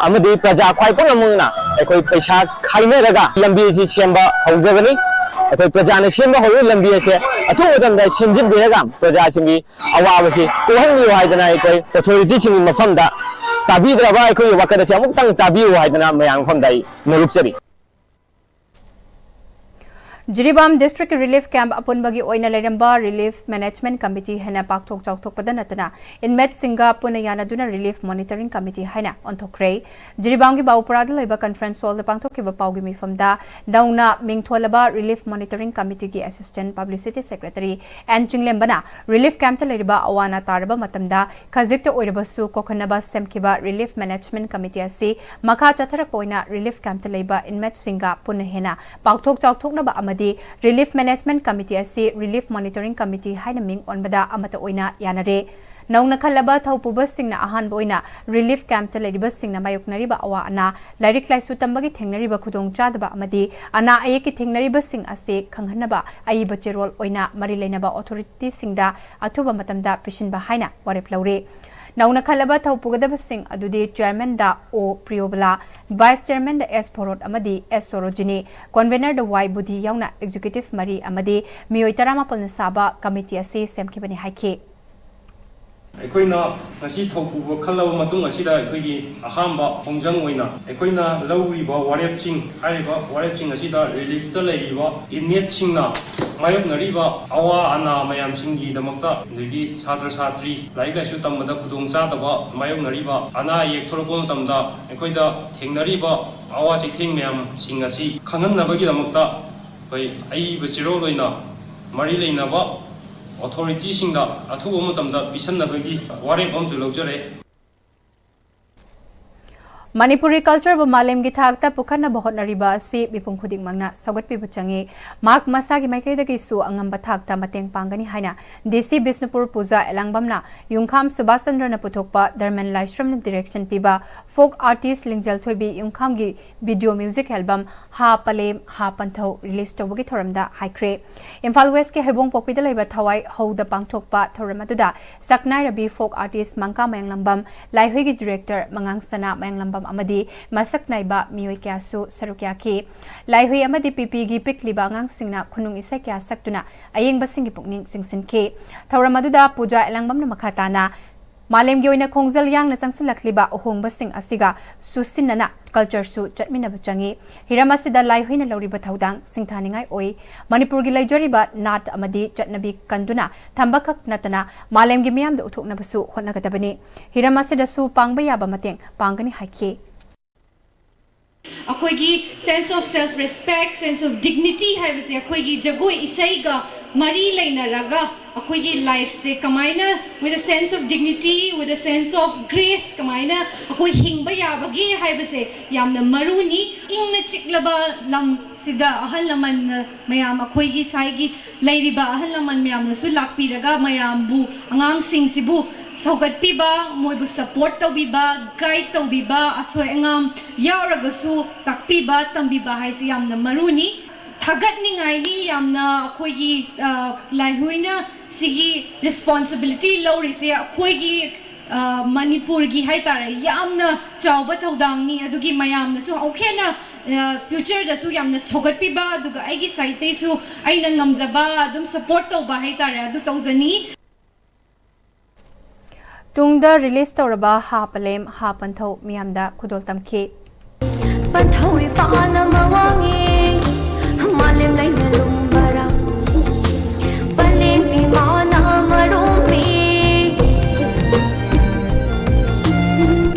ꯑꯃꯗꯤ ꯄ꯭ꯔꯖꯥ ꯈ꯭ꯋꯥꯏ ꯄꯨꯝꯅꯃꯛꯅ ꯑꯩꯈꯣꯏ ꯄꯩꯁꯥ ꯈꯥꯏꯅꯔꯒ ꯂꯝꯕꯤ ꯑꯁꯤ ꯁꯦꯝꯕ ꯍꯧꯖꯕꯅꯤ꯫ ꯑꯩꯈꯣꯏ ꯄ꯭ꯔꯖꯥꯅ ꯁꯦꯝꯕ ꯍꯧꯔꯤꯕ ꯂꯝꯕꯤ ꯑꯁꯦ ꯑꯊꯨꯕ ꯃꯇꯝꯗ ꯁꯦꯝꯖꯤꯟꯕꯤꯔꯒ ꯄ꯭ꯔꯖꯥꯁꯤꯡꯒꯤ ꯑꯋꯥꯕꯁꯤ ꯀꯣꯛꯍꯟꯕꯤꯌꯨ ꯍꯥꯏꯗꯅ ꯑꯩꯈꯣꯏ authorityꯁꯤꯡꯒꯤ ꯃꯐꯝꯗ ꯇꯥꯕꯤꯗ꯭ꯔꯕ ꯑꯩꯈꯣꯏꯒꯤ ꯋꯥꯀꯠ ꯑꯁꯦ ꯑꯃꯨꯛꯇꯪ ꯇꯥꯕꯤꯌꯨ ꯍꯥꯏꯗꯅ ꯃꯌꯥꯝ ꯃꯐꯝꯗ ꯑꯩ ꯅꯣꯂꯨꯛꯆꯔꯤ꯫ ꯖꯤꯔꯤꯕꯥꯝ districtꯀꯤ relief camp ꯑꯄꯨꯟꯕꯒꯤ ꯑꯣꯏꯅ ꯂꯩꯔꯝꯕ Relief Management Committee ꯍꯥꯏꯅ ꯄꯥꯛꯊꯣꯛ ꯆꯥꯎꯊꯣꯛꯄꯗ ꯅꯠꯇꯅ inmateꯁꯤꯡꯒ ꯄꯨꯟꯅ ꯌꯥꯅꯗꯨꯅ Relief Monitoring Committee ꯍꯥꯏꯅ ꯑꯣꯟꯊꯣꯛꯈ꯭ꯔꯦ꯫ ꯖꯤꯔꯤꯕꯥꯝꯒꯤ ꯕꯥꯕꯨꯄꯨꯔꯥꯗ ꯂꯩꯕ conference hallꯗ ꯄꯥꯡꯊꯣꯛꯈꯤꯕ ꯄꯥꯎꯒꯤ ꯃꯤꯐꯝꯗ ꯅꯧꯅ ꯃꯤꯡꯊꯣꯜꯂꯕ Relief Monitoring Committeeꯒꯤ assistant publicity secretary N ꯆꯤꯡꯂꯦꯝꯕꯅ relief campꯇ ꯂꯩꯔꯤꯕ ꯑꯋꯥ ꯑꯅꯥ ꯇꯥꯔꯕ ꯃꯇꯝꯗ ꯈꯖꯤꯛꯇ ꯑꯣꯏꯔꯕꯁꯨ ꯀꯣꯛꯍꯟꯅꯕ ꯁꯦꯝꯈꯤꯕ Relief Management Committee ꯑꯁꯤ ꯃꯈꯥ ꯆꯠꯊꯔꯛꯄ ꯑꯣꯏꯅ relief campꯇ ꯂꯩꯕ inmateꯁꯤꯡꯒ ꯄꯨꯟꯅ ꯍꯦꯟꯅ ꯄꯥꯛꯊꯣꯛ ꯆꯥꯎꯊꯣꯛꯅꯕ ꯑꯃꯗꯤ Relief Management Committee ꯑꯁꯤ Relief Monitoring Committee ꯍꯥꯏꯅ ꯃꯤꯡ ꯑꯣꯟꯕꯗ ꯑꯃꯠꯇ ꯑꯣꯏꯅ ꯌꯥꯅꯔꯦ꯫ ꯅꯧꯅ ꯈꯜꯂꯕ ꯊꯧꯄꯨꯕꯁꯤꯡꯅ ꯑꯍꯥꯟꯕ ꯑꯣꯏꯅ relief campꯇ ꯂꯩꯔꯤꯕꯁꯤꯡꯅ ꯃꯥꯌꯣꯛꯅꯔꯤꯕ ꯑꯋꯥ ꯑꯅꯥ, ꯂꯥꯏꯔꯤꯛ ꯂꯥꯏꯁꯨ ꯇꯝꯕꯒꯤ ꯊꯦꯡꯅꯔꯤꯕ ꯈꯨꯗꯣꯡꯆꯥꯗꯕ ꯑꯃꯗꯤ ꯑꯅꯥ ꯑꯌꯦꯛꯀꯤ ꯊꯦꯡꯅꯔꯤꯕꯁꯤꯡ ꯑꯁꯤ ꯈꯪꯍꯟꯅꯕ ꯑꯏꯕ ꯆꯦꯔꯣꯜ ꯑꯣꯏꯅ ꯃꯔꯤ ꯂꯩꯅꯕ authorityꯁꯤꯡꯗ ꯑꯊꯨꯕ ꯃꯇꯝꯗ ꯄꯤꯁꯤꯟꯕ ꯍꯥꯏꯅ ꯋꯥꯔꯦꯞ ꯂꯧꯔꯦ꯫ ꯅꯧꯅ ꯈꯜꯂꯕ ꯊꯧ ꯄꯨꯒꯗꯕꯁꯤꯡ ꯑꯗꯨꯗꯤ ꯆꯤꯌꯔꯃꯦꯟꯗ ꯑꯣ ꯄ꯭ꯔꯤꯌꯣꯕꯂꯥ, ꯚꯥꯏꯁ ꯆꯤꯌꯔꯃꯦꯟꯗ ꯑꯦꯁ ꯚꯣꯔꯣꯠ ꯑꯃꯗꯤ ꯑꯦꯁ ꯁꯣꯔꯣꯖꯤꯅꯤ, ꯀꯣꯟꯚꯦꯅꯔꯗ ꯋꯥꯏ ꯕꯨꯙꯤ ꯌꯥꯎꯅ ꯑꯦꯛꯖꯤꯀ꯭ꯌꯨꯇꯤꯚ ꯃꯔꯤ ꯑꯃꯗꯤ ꯃꯤꯑꯣꯏ ꯇꯔꯥꯃꯥꯄꯜꯅ ꯁꯥꯕ ꯀꯃꯤꯇꯤ ꯑꯁꯤ ꯁꯦꯝꯈꯤꯕꯅꯤ ꯍꯥꯏꯈꯤ꯫ ꯑꯩꯈꯣꯏꯅ ꯉꯁꯤ ꯊꯧ ꯄꯨꯕ ꯈꯜꯂꯕ ꯃꯇꯨꯡ ꯑꯁꯤꯗ ꯑꯩꯈꯣꯏꯒꯤ ꯑꯍꯥꯟꯕ ꯈꯣꯡꯖꯪ ꯑꯣꯏꯅ ꯑꯩꯈꯣꯏꯅ ꯂꯧꯔꯤꯕ ꯋꯥꯔꯦꯞꯁꯤꯡ, ꯍꯥꯏꯔꯤꯕ ꯋꯥꯔꯦꯞꯁꯤꯡ ꯑꯁꯤꯗ ꯔꯤꯂꯤꯐꯇ ꯂꯩꯔꯤꯕ ꯏꯟꯃꯦꯠꯁꯤꯡꯅ ꯃꯥꯌꯣꯛꯅꯔꯤꯕ ꯑꯋꯥ ꯑꯅꯥ ꯃꯌꯥꯝꯁꯤꯡꯒꯤꯗꯃꯛꯇ, ꯑꯗꯒꯤ ꯁꯥꯇ꯭ꯔ ꯁꯥꯇ꯭ꯔꯤ ꯂꯥꯏꯔꯤꯛ ꯂꯥꯏꯁꯨ ꯇꯝꯕꯗ ꯈꯨꯗꯣꯡ ꯆꯥꯗꯕ ꯃꯥꯌꯣꯛꯅꯔꯤꯕ, ꯑꯅꯥ ꯑꯌꯦꯛ ꯊꯣꯛꯂꯛꯄ ꯃꯇꯝꯗ ꯑꯩꯈꯣꯏꯗ ꯊꯦꯡꯅꯔꯤꯕ ꯑꯋꯥ ꯆꯩꯊꯦꯡ ꯃꯌꯥꯝꯁꯤꯡ ꯑꯁꯤ ꯈꯪꯍꯟꯅꯕꯒꯤꯗꯃꯛꯇ ꯑꯩꯈꯣꯏ ꯑꯏꯕ ꯆꯦꯔꯣꯜ ꯑꯣꯏꯅ ꯃꯔꯤ ꯂꯩꯅꯕ ꯑꯣꯊꯣꯔꯤꯇꯤꯁꯤꯡꯗ ꯑꯊꯨꯕ ꯃꯇꯝꯗ ꯄꯤꯁꯟꯅꯕꯒꯤ ꯋꯥꯔꯦꯞ ꯑꯃꯁꯨ ꯂꯧꯖꯔꯦ꯫ ꯃꯅꯤꯄꯨꯔꯤ ꯀꯜꯆꯔꯕꯨ ꯃꯥꯂꯦꯝꯒꯤ ꯊꯥꯛꯇ ꯄꯨꯈꯠꯅꯕ ꯍꯣꯠꯅꯔꯤꯕ ꯑꯁꯤ ꯃꯤꯄꯨꯝ ꯈꯨꯗꯤꯡꯃꯛꯅ ꯁꯧꯒꯠꯄꯤꯕ ꯆꯪꯏ꯫ ꯃꯍꯥꯛ ꯃꯁꯥꯒꯤ ꯃꯥꯏꯀꯩꯗꯒꯤꯁꯨ ꯑꯉꯝꯕ ꯊꯥꯛꯇ ꯃꯇꯦꯡ ꯄꯥꯡꯒꯅꯤ ꯍꯥꯏꯅ ꯗꯤ ꯁꯤ ꯕꯤꯁꯅꯨꯄꯨꯔ ꯄꯨꯖꯥ ꯑꯦꯂꯥꯡꯕꯝꯅ ꯌꯨꯝꯈꯥꯝ ꯁꯨꯕꯥꯁ ꯆꯟꯗ꯭ꯔꯅ ꯄꯨꯊꯣꯛꯄ ꯗꯔꯃꯦꯟ ꯂꯥꯏꯁ꯭ꯔꯝꯅ ꯗꯤꯔꯦꯛꯁꯟ ꯄꯤꯕ ꯐꯣꯛ ꯑꯥꯔꯇꯤꯁ ꯂꯤꯡꯖꯦꯜ ꯊꯣꯏꯕꯤ ꯌꯨꯝꯈꯥꯝꯒꯤ ꯚꯤꯗꯤꯑꯣ ꯃ꯭ꯌꯨꯖꯤꯛ ꯑꯦꯜꯕꯝ ꯍꯥ ꯄꯂꯦꯝ ꯍꯥ ꯄꯟꯊꯧ ꯔꯤꯂꯤꯖ ꯇꯧꯕꯒꯤ ꯊꯧꯔꯝꯗ ꯍꯥꯏꯈ꯭ꯔꯦ꯫ ꯏꯝꯐꯥꯜ ꯋꯦꯁꯀꯤ ꯍꯩꯕꯣꯡꯄꯣꯛꯄꯤꯗ ꯂꯩꯕ ꯊꯋꯥꯏ ꯍꯧꯗ ꯄꯥꯡꯊꯣꯛꯄ ꯊꯧꯔꯝ ꯑꯗꯨꯗ ꯁꯛꯅꯥꯏꯔꯕꯤ ꯐꯣꯛ ꯑꯥꯔꯇꯤꯁ ꯃꯪꯀꯥ ꯃꯌꯥꯡꯂꯝꯕꯝ, ꯂꯥꯏꯍꯣꯏꯒꯤ ꯗꯤꯔꯦꯛꯇꯔ ꯃꯉꯥꯡ ꯁꯅꯥ ꯃꯌꯥꯡꯂꯝꯕꯝ ꯑꯃꯗꯤ ꯃꯁꯛ ꯅꯥꯏꯕ ꯃꯤꯑꯣꯏ ꯀꯌꯥꯁꯨ ꯁꯔꯨꯛ ꯌꯥꯈꯤ꯫ ꯂꯥꯏꯍꯣꯏ ꯑꯃꯗꯤ ꯄꯤꯄꯤꯒꯤ ꯄꯤꯛꯂꯤꯕ ꯑꯉꯥꯡꯁꯤꯡꯅ ꯈꯨꯅꯨꯡ ꯏꯁꯩ ꯀꯌꯥ ꯁꯛꯇꯨꯅ ꯑꯌꯦꯡꯕꯁꯤꯡꯒꯤ ꯄꯨꯛꯅꯤꯡ ꯆꯤꯡꯁꯤꯟꯈꯤ꯫ ꯊꯧꯔꯝ ꯑꯗꯨꯗ ꯄꯨꯖꯥ ꯑꯦꯂꯥꯡꯕꯝꯅ ꯃꯈꯥ ꯇꯥꯅ ꯃꯥꯂꯦꯝꯒꯤ ꯑꯣꯏꯅ ꯈꯣꯡꯖꯦꯜ ꯌꯥꯡꯅ ꯆꯪꯁꯤꯜꯂꯛꯂꯤꯕ ꯑꯍꯣꯡꯕꯁꯤꯡ ꯑꯁꯤꯒ ꯆꯨꯁꯤꯟꯅꯅ ꯀꯜꯆꯔꯁꯨ ꯆꯠꯃꯤꯟꯅꯕ ꯆꯪꯏ꯫ ꯍꯤꯔꯝ ꯑꯁꯤꯗ ꯂꯥꯏꯍꯨꯏꯅ ꯂꯧꯔꯤꯕ ꯊꯧꯗꯥꯡ ꯁꯤꯡꯊꯥꯅꯤꯡꯉꯥꯏ ꯑꯣꯏ꯫ ꯃꯅꯤꯄꯨꯔꯒꯤ ꯂꯩꯖꯔꯤꯕ ꯅꯥꯠ ꯑꯃꯗꯤ ꯆꯠꯅꯕꯤ ꯀꯟꯗꯨꯅ ꯊꯝꯕꯈꯛ ꯅꯠꯇꯅ ꯃꯥꯂꯦꯝꯒꯤ ꯃꯤꯌꯥꯝꯗ ꯎꯠꯊꯣꯛꯅꯕꯁꯨ ꯍꯣꯠꯅꯒꯗꯕꯅꯤ꯫ ꯍꯤꯔꯝ ꯑꯁꯤꯗꯁꯨ ꯄꯥꯡꯕ ꯌꯥꯕ ꯃꯇꯦꯡ ꯄꯥꯡꯒꯅꯤ ꯍꯥꯏꯈꯤ꯫ ꯑꯩꯈꯣꯏꯒꯤ sense of self respect, sense of dignity ꯍꯥꯏꯕꯁꯦ ꯑꯩꯈꯣꯏꯒꯤ ꯖꯒꯣꯏ ꯏꯁꯩꯒ ꯃꯔꯤ ꯂꯩꯅꯔꯒ ꯑꯩꯈꯣꯏꯒꯤ ꯂꯥꯏꯐꯁꯦ ꯀꯃꯥꯏꯅ with a sense of dignity, with a sense of grace ꯀꯃꯥꯏꯅ ꯑꯩꯈꯣꯏ ꯍꯤꯡꯕ ꯌꯥꯕꯒꯦ ꯍꯥꯏꯕꯁꯦ ꯌꯥꯝꯅ ꯃꯔꯨꯅꯤ꯫ ꯏꯪꯅ ꯆꯤꯛꯂꯕ ꯂꯝꯁꯤꯗ ꯑꯍꯜ ꯂꯃꯟꯅ ꯃꯌꯥꯝ ꯑꯩꯈꯣꯏꯒꯤ ꯁꯥꯏꯒꯤ ꯂꯩꯔꯤꯕ ꯑꯍꯜ ꯂꯃꯟ ꯃꯌꯥꯝꯅꯁꯨ ꯂꯥꯛꯄꯤꯔꯒ ꯃꯌꯥꯝꯕꯨ, ꯑꯉꯥꯡꯁꯤꯡꯁꯤꯕꯨ ꯁꯧꯒꯠꯄꯤꯕ, ꯃꯣꯏꯕꯨ support ꯇꯧꯕꯤꯕ, guide ꯇꯧꯕꯤꯕ, ꯑꯁꯣꯏ ꯑꯉꯥꯝ ꯌꯥꯎꯔꯒꯁꯨ ꯇꯥꯛꯄꯤꯕ, ꯇꯝꯕꯤꯕ ꯍꯥꯏꯁꯤ ꯌꯥꯝꯅ ꯃꯔꯨꯅꯤ꯫ ꯊꯥꯒꯠꯅꯤꯡꯉꯥꯏꯅꯤ ꯌꯥꯝꯅ ꯑꯩꯈꯣꯏꯒꯤ, ꯑ, ꯂꯥꯏꯍꯨꯏꯅ ꯁꯤꯒꯤ responsibility ꯂꯧꯔꯤꯁꯦ꯫ ꯑꯩꯈꯣꯏꯒꯤ ꯑ, ꯃꯅꯤꯄꯨꯔꯒꯤ ꯍꯥꯏꯇꯥꯔꯦ, ꯌꯥꯝꯅ ꯆꯥꯎꯕ ꯊꯧꯗꯥꯡꯅꯤ꯫ ꯑꯗꯨꯒꯤ ꯃꯌꯥꯝꯅꯁꯨ ꯑꯃꯨꯛ ꯍꯦꯟꯅ, ꯑ, future ꯗꯁꯨ ꯌꯥꯝꯅ ꯁꯧꯒꯠꯄꯤꯕ, ꯑꯗꯨꯒ ꯑꯩꯒꯤ side ꯇꯩꯁꯨ ꯑꯩꯅ ꯉꯝꯖꯕ ꯑꯗꯨꯝ support ꯇꯧꯕ ꯍꯥꯏꯇꯥꯔꯦ, ꯑꯗꯨ ꯇꯧꯖꯅꯤꯡꯉꯤ꯫ ꯇꯨꯡꯗ release ꯇꯧꯔꯕ ꯍꯥ ꯄꯂꯦꯝ ꯍꯥ ꯄꯟꯊꯧ ꯃꯤꯌꯥꯝꯗ ꯈꯨꯗꯣꯜ ꯇꯝꯈꯤ꯫ ꯄꯟꯊꯧ ꯏꯄꯥꯅ ꯃꯋꯥꯡꯉꯤ, ꯃꯥꯂꯦꯝ ꯂꯩꯅ ꯂꯨꯝꯕꯔꯥ? ꯄꯂꯦꯝ ꯏꯃꯥꯅ ꯃꯔꯨꯝꯃꯤ,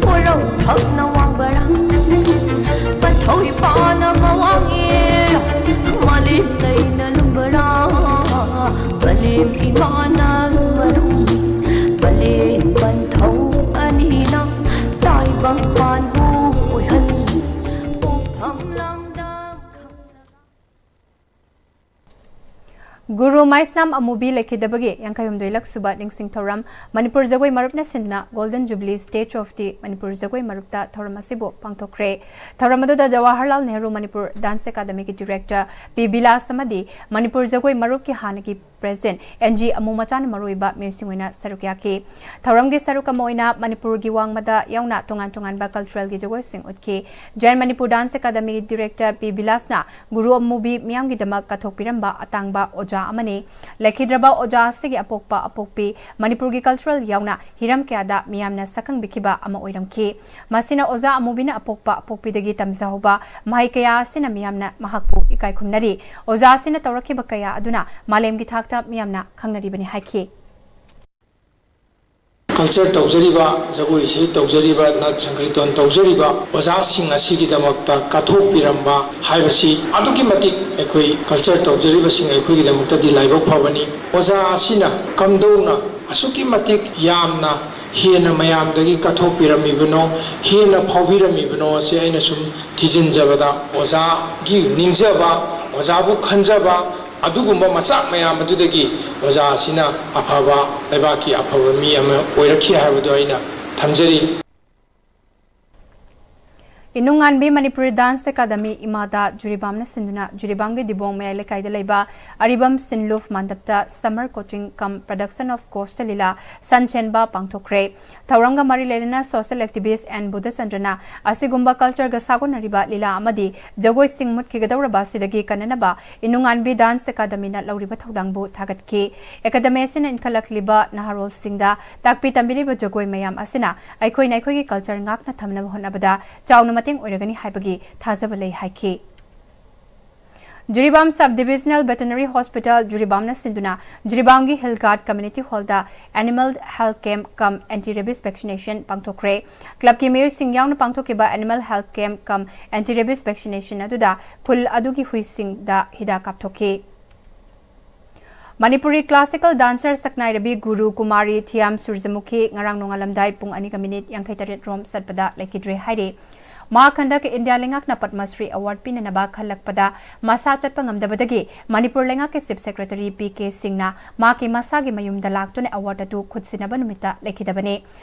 ꯄꯣꯔꯧ ꯊꯛꯅ ꯋꯥꯡꯕꯔꯥ? ꯄꯟꯊꯧ ꯏꯄꯥꯅ ꯃꯋꯥꯡꯉꯤ, ꯃꯥꯂꯦꯝ ꯂꯩꯅ ꯂꯨꯝꯕꯔꯥ? ꯄꯂꯦꯝ ꯏꯃꯥꯅ ꯃꯔꯨꯝꯃꯤ, ꯄꯂꯦꯝ ꯄꯟꯊꯧ ꯑꯅꯤꯅ ꯇꯥꯏꯕꯪ ꯄꯥꯟꯕꯨ ꯑꯣꯏꯍꯟ꯫ ꯄꯣꯛꯐꯝ ꯂꯝꯗꯝ ꯈꯪꯂꯕ꯫ ꯒꯨꯔꯨ ꯃꯩꯁꯅꯥꯝ ꯑꯃꯨꯕꯤ ꯂꯩꯈꯤꯗꯕꯒꯤ ꯌꯥꯡꯈꯩ ꯍꯨꯝꯗꯣꯏ ꯂꯛ ꯁꯨꯕ ꯅꯤꯡꯁꯤꯡ ꯊꯧꯔꯝ ꯃꯅꯤꯄꯨꯔ ꯖꯒꯣꯏ ꯃꯔꯨꯞꯅ ꯁꯤꯟꯗꯨꯅ Golden Jubilee Stage of the Manipur ꯖꯒꯣꯏ ꯃꯔꯨꯞꯇ ꯊꯧꯔꯝ ꯑꯁꯤꯕꯨ ꯄꯥꯡꯊꯣꯛꯈ꯭ꯔꯦ꯫ ꯊꯧꯔꯝ ꯑꯗꯨꯗ ꯖꯋꯥꯍꯔꯂꯥꯜ ꯅꯦꯍꯔꯨ ꯃꯅꯤꯄꯨꯔ Dance Academy ꯒꯤ director ꯄꯤ ꯕꯤꯂꯥꯁ ꯑꯃꯗꯤ ꯃꯅꯤꯄꯨꯔ ꯖꯒꯣꯏ ꯃꯔꯨꯞꯀꯤ ꯍꯥꯟꯅꯒꯤ president ꯑꯦꯟ ꯖꯤ ꯑꯃꯨꯃꯆꯥꯅ ꯃꯔꯨꯑꯣꯏꯕ ꯃꯤꯑꯣꯏꯁꯤꯡ ꯑꯣꯏꯅ ꯁꯔꯨꯛ ꯌꯥꯈꯤ꯫ ꯊꯧꯔꯝꯒꯤ ꯁꯔꯨꯛ ꯑꯃ ꯑꯣꯏꯅ ꯃꯅꯤꯄꯨꯔꯒꯤ ꯋꯥꯡꯃꯗ ꯌꯥꯎꯅ ꯇꯣꯉꯥꯟ ꯇꯣꯉꯥꯟꯕ cultural ꯒꯤ ꯖꯒꯣꯏꯁꯤꯡ ꯎꯠꯈꯤ꯫ Jain Manipur Dance Academy director ꯄꯤ ꯕꯤꯂꯥꯁꯅ ꯒꯨꯔꯨ ꯑꯃꯨꯕꯤ ꯃꯤꯌꯥꯝꯒꯤꯗꯃꯛ ꯀꯠꯊꯣꯛꯄꯤꯔꯝꯕ ꯑꯇꯥꯡꯕ ꯑꯣꯖꯥ ꯑꯃꯅꯤ꯫ ꯂꯩꯈꯤꯗ꯭ꯔꯕ ꯑꯣꯖꯥ ꯑꯁꯤꯒꯤ ꯑꯄꯣꯛꯄ ꯑꯄꯣꯛꯄꯤ ꯃꯅꯤꯄꯨꯔꯒꯤ cultural ꯌꯥꯎꯅ ꯍꯤꯔꯝ ꯀꯌꯥꯗ ꯃꯤꯌꯥꯝꯅ ꯁꯛꯈꯪꯕꯤꯈꯤꯕ ꯑꯃ ꯑꯣꯏꯔꯝꯈꯤ꯫ ꯃꯁꯤꯅ ꯑꯣꯖꯥ ꯑꯃꯨꯕꯤꯅ ꯑꯄꯣꯛꯄ ꯑꯄꯣꯛꯄꯤꯗꯒꯤ ꯇꯝꯖꯍꯧꯕ ꯃꯍꯩ ꯀꯌꯥ ꯑꯁꯤꯅ ꯃꯤꯌꯥꯝꯅ ꯃꯍꯥꯛꯄꯨ ꯏꯀꯥꯏ ꯈꯨꯝꯅꯔꯤ꯫ ꯑꯣꯖꯥ ꯑꯁꯤꯅ ꯇꯧꯔꯛꯈꯤꯕ ꯀꯌꯥ ꯑꯗꯨꯅ ꯃꯥꯂꯦꯝꯒꯤ ꯊꯥꯛꯇ ꯃꯤꯌꯥꯝꯅ ꯈꯪꯅꯔꯤꯕꯅꯤ ꯍꯥꯏꯈꯤ꯫ Culture ꯇꯧꯖꯔꯤꯕ, ꯖꯒꯣꯏ ꯏꯁꯩ ꯇꯧꯖꯔꯤꯕ, ꯅꯥꯠ ꯁꯪꯀꯤꯔꯇꯟ ꯇꯧꯖꯔꯤꯕ ꯑꯣꯖꯥꯁꯤꯡ ꯑꯁꯤꯒꯤꯗꯃꯛꯇ ꯀꯠꯊꯣꯛꯄꯤꯔꯝꯕ ꯍꯥꯏꯕꯁꯤ ꯑꯗꯨꯛꯀꯤ ꯃꯇꯤꯛ ꯑꯩꯈꯣꯏ culture ꯇꯧꯖꯔꯤꯕꯁꯤꯡ ꯑꯩꯈꯣꯏꯒꯤꯗꯃꯛꯇꯗꯤ ꯂꯥꯏꯕꯛ ꯐꯕꯅꯤ꯫ ꯑꯣꯖꯥ ꯑꯁꯤꯅ ꯀꯝꯗꯧꯅ ꯑꯁꯨꯛꯀꯤ ꯃꯇꯤꯛ ꯌꯥꯝꯅ ꯍꯦꯟꯅ ꯃꯌꯥꯝꯗꯒꯤ ꯀꯠꯊꯣꯛꯄꯤꯔꯝꯃꯤꯕꯅꯣ, ꯍꯦꯟꯅ ꯐꯥꯎꯕꯤꯔꯝꯃꯤꯕꯅꯣ ꯑꯁꯤ ꯑꯩꯅ ꯁꯨꯝ ꯊꯤꯖꯤꯟꯖꯕꯗ, ꯑꯣꯖꯥꯒꯤ ꯅꯤꯡꯖꯕ, ꯑꯣꯖꯥꯕꯨ ꯈꯟꯖꯕ, ꯑꯗꯨꯒꯨꯝꯕ ꯃꯆꯥꯛ ꯃꯌꯥꯝ ꯑꯗꯨꯗꯒꯤ ꯑꯣꯖꯥ ꯑꯁꯤꯅ ꯑꯐꯕ, ꯂꯩꯕꯥꯛꯀꯤ ꯑꯐꯕ ꯃꯤ ꯑꯃ ꯑꯣꯏꯔꯛꯈꯤ ꯍꯥꯏꯕꯗꯨ ꯑꯩꯅ ꯊꯝꯖꯔꯤ꯫ ꯏꯅꯨꯡꯉꯥꯟꯕꯤ ꯃꯅꯤꯄꯨꯔꯤ ꯗꯥꯟꯁ ꯑꯦꯀꯥꯗꯃꯤ, ꯏꯃꯥꯗ ꯖꯤꯔꯤꯕꯥꯝꯅ ꯁꯤꯟꯗꯨꯅ ꯖꯤꯔꯤꯕꯥꯝꯒꯤ ꯗꯤꯕꯣꯡ ꯃꯌꯥꯏ ꯂꯩꯀꯥꯏꯗ ꯂꯩꯕ ꯑꯔꯤꯕꯝ ꯁꯤꯟꯂꯨꯐ ꯃꯥꯟꯗꯞꯇ Summer Coaching cum Production of Costa Lila ꯁꯟꯆꯦꯟꯕ ꯄꯥꯡꯊꯣꯛꯈ꯭ꯔꯦ꯫ ꯊꯧꯔꯝꯒ ꯃꯔꯤ ꯂꯩꯅꯅ social activist N ꯕꯨꯙꯆꯟꯗ꯭ꯔꯅ ꯑꯁꯤꯒꯨꯝꯕ cultureꯒ ꯁꯥꯒꯣꯟꯅꯔꯤꯕ ꯂꯤꯂꯥ ꯑꯃꯗꯤ ꯖꯒꯣꯏꯁꯤꯡ ꯃꯨꯠꯈꯤꯒꯗꯧꯔꯕ ꯑꯁꯤꯗꯒꯤ ꯀꯟꯅꯅꯕ ꯏꯅꯨꯡꯉꯥꯟꯕꯤ ꯗꯥꯟꯁ ꯑꯦꯀꯥꯗꯃꯤꯅ ꯂꯧꯔꯤꯕ ꯊꯧꯗꯥꯡꯕꯨ ꯊꯥꯒꯠꯈꯤ꯫ ꯑꯦꯀꯥꯗꯃꯤ ꯑꯁꯤꯅ ꯏꯟꯈꯠꯂꯛꯂꯤꯕ ꯅꯍꯥꯔꯣꯜꯁꯤꯡꯗ ꯇꯥꯛꯄꯤ ꯇꯝꯕꯤꯔꯤꯕ ꯖꯒꯣꯏ ꯃꯌꯥꯝ ꯑꯁꯤꯅ ꯑꯩꯈꯣꯏꯅ ꯑꯩꯈꯣꯏꯒꯤ culture ꯉꯥꯛꯅ ꯊꯝꯅꯕ ꯍꯣꯠꯅꯕꯗ ꯆꯥꯎꯅ ꯃꯇꯦꯡ ꯑꯣꯏꯔꯒꯅꯤ ꯍꯥꯏꯕꯒꯤ ꯊꯥꯖꯕ ꯂꯩ ꯍꯥꯏꯈꯤ꯫ Jiribam Sub Divisional Veterinary Hospital ꯖꯤꯔꯤꯕꯥꯝꯅ ꯁꯤꯟꯗꯨꯅ ꯖꯤꯔꯤꯕꯥꯝꯒꯤ Hill Guard Community Hallꯗ Animal Health Camp cum Anti Rabies Vaccination ꯄꯥꯡꯊꯣꯛꯈ꯭ꯔꯦ꯫ Clubꯀꯤ ꯃꯤꯑꯣꯏꯁꯤꯡ ꯌꯥꯎꯅ ꯄꯥꯡꯊꯣꯛꯈꯤꯕ Animal Health Camp cum Anti Rabies Vaccination ꯑꯗꯨꯗ ꯈꯨꯜ ꯑꯗꯨꯒꯤ ꯍꯨꯏꯁꯤꯡꯗ ꯍꯤꯗꯥꯛ ꯀꯥꯞꯊꯣꯛꯈꯤ꯫ ꯃꯅꯤꯄꯨꯔꯤ classical dancer ꯁꯛꯅꯥꯏꯔꯕꯤ ꯒꯨꯔꯨ ꯀꯨꯃꯥꯔꯤ ꯊꯤꯌꯥꯝ ꯁꯨꯔꯖꯃꯨꯈꯤ ꯉꯔꯥꯡ ꯅꯣꯡꯉꯥꯜꯂꯝꯗꯥꯏ ꯄꯨꯡ ꯑꯅꯤꯒ ꯃꯤꯅꯤꯠ ꯌꯥꯡꯈꯩ ꯇꯔꯦꯠ ꯔꯣꯝ ꯆꯠꯄꯗ ꯂꯩꯈꯤꯗ꯭ꯔꯦ ꯍꯥꯏꯔꯤ꯫ ꯃꯍꯥꯛ ꯍꯟꯗꯛ ꯏꯟꯗꯤꯌꯥ ꯂꯩꯉꯥꯛꯅ ꯄꯗꯃ ꯁ꯭ꯔꯤ award ꯄꯤꯅꯅꯕ ꯈꯜꯂꯛꯄꯗ ꯃꯁꯥ ꯆꯠꯄ ꯉꯝꯗꯕꯗꯒꯤ ꯃꯅꯤꯄꯨꯔ ꯂꯩꯉꯥꯛꯀꯤ Chief Secretary ꯄꯤ ꯀꯦ ꯁꯤꯡꯅ ꯃꯍꯥꯛꯀꯤ ꯃꯁꯥꯒꯤ ꯃꯌꯨꯝꯗ ꯂꯥꯛꯇꯨꯅ award ꯑꯗꯨ ꯈꯨꯠꯁꯤꯟꯅꯕ ꯅꯨꯃꯤꯠꯇ ꯂꯩꯈꯤꯗꯕꯅꯤ꯫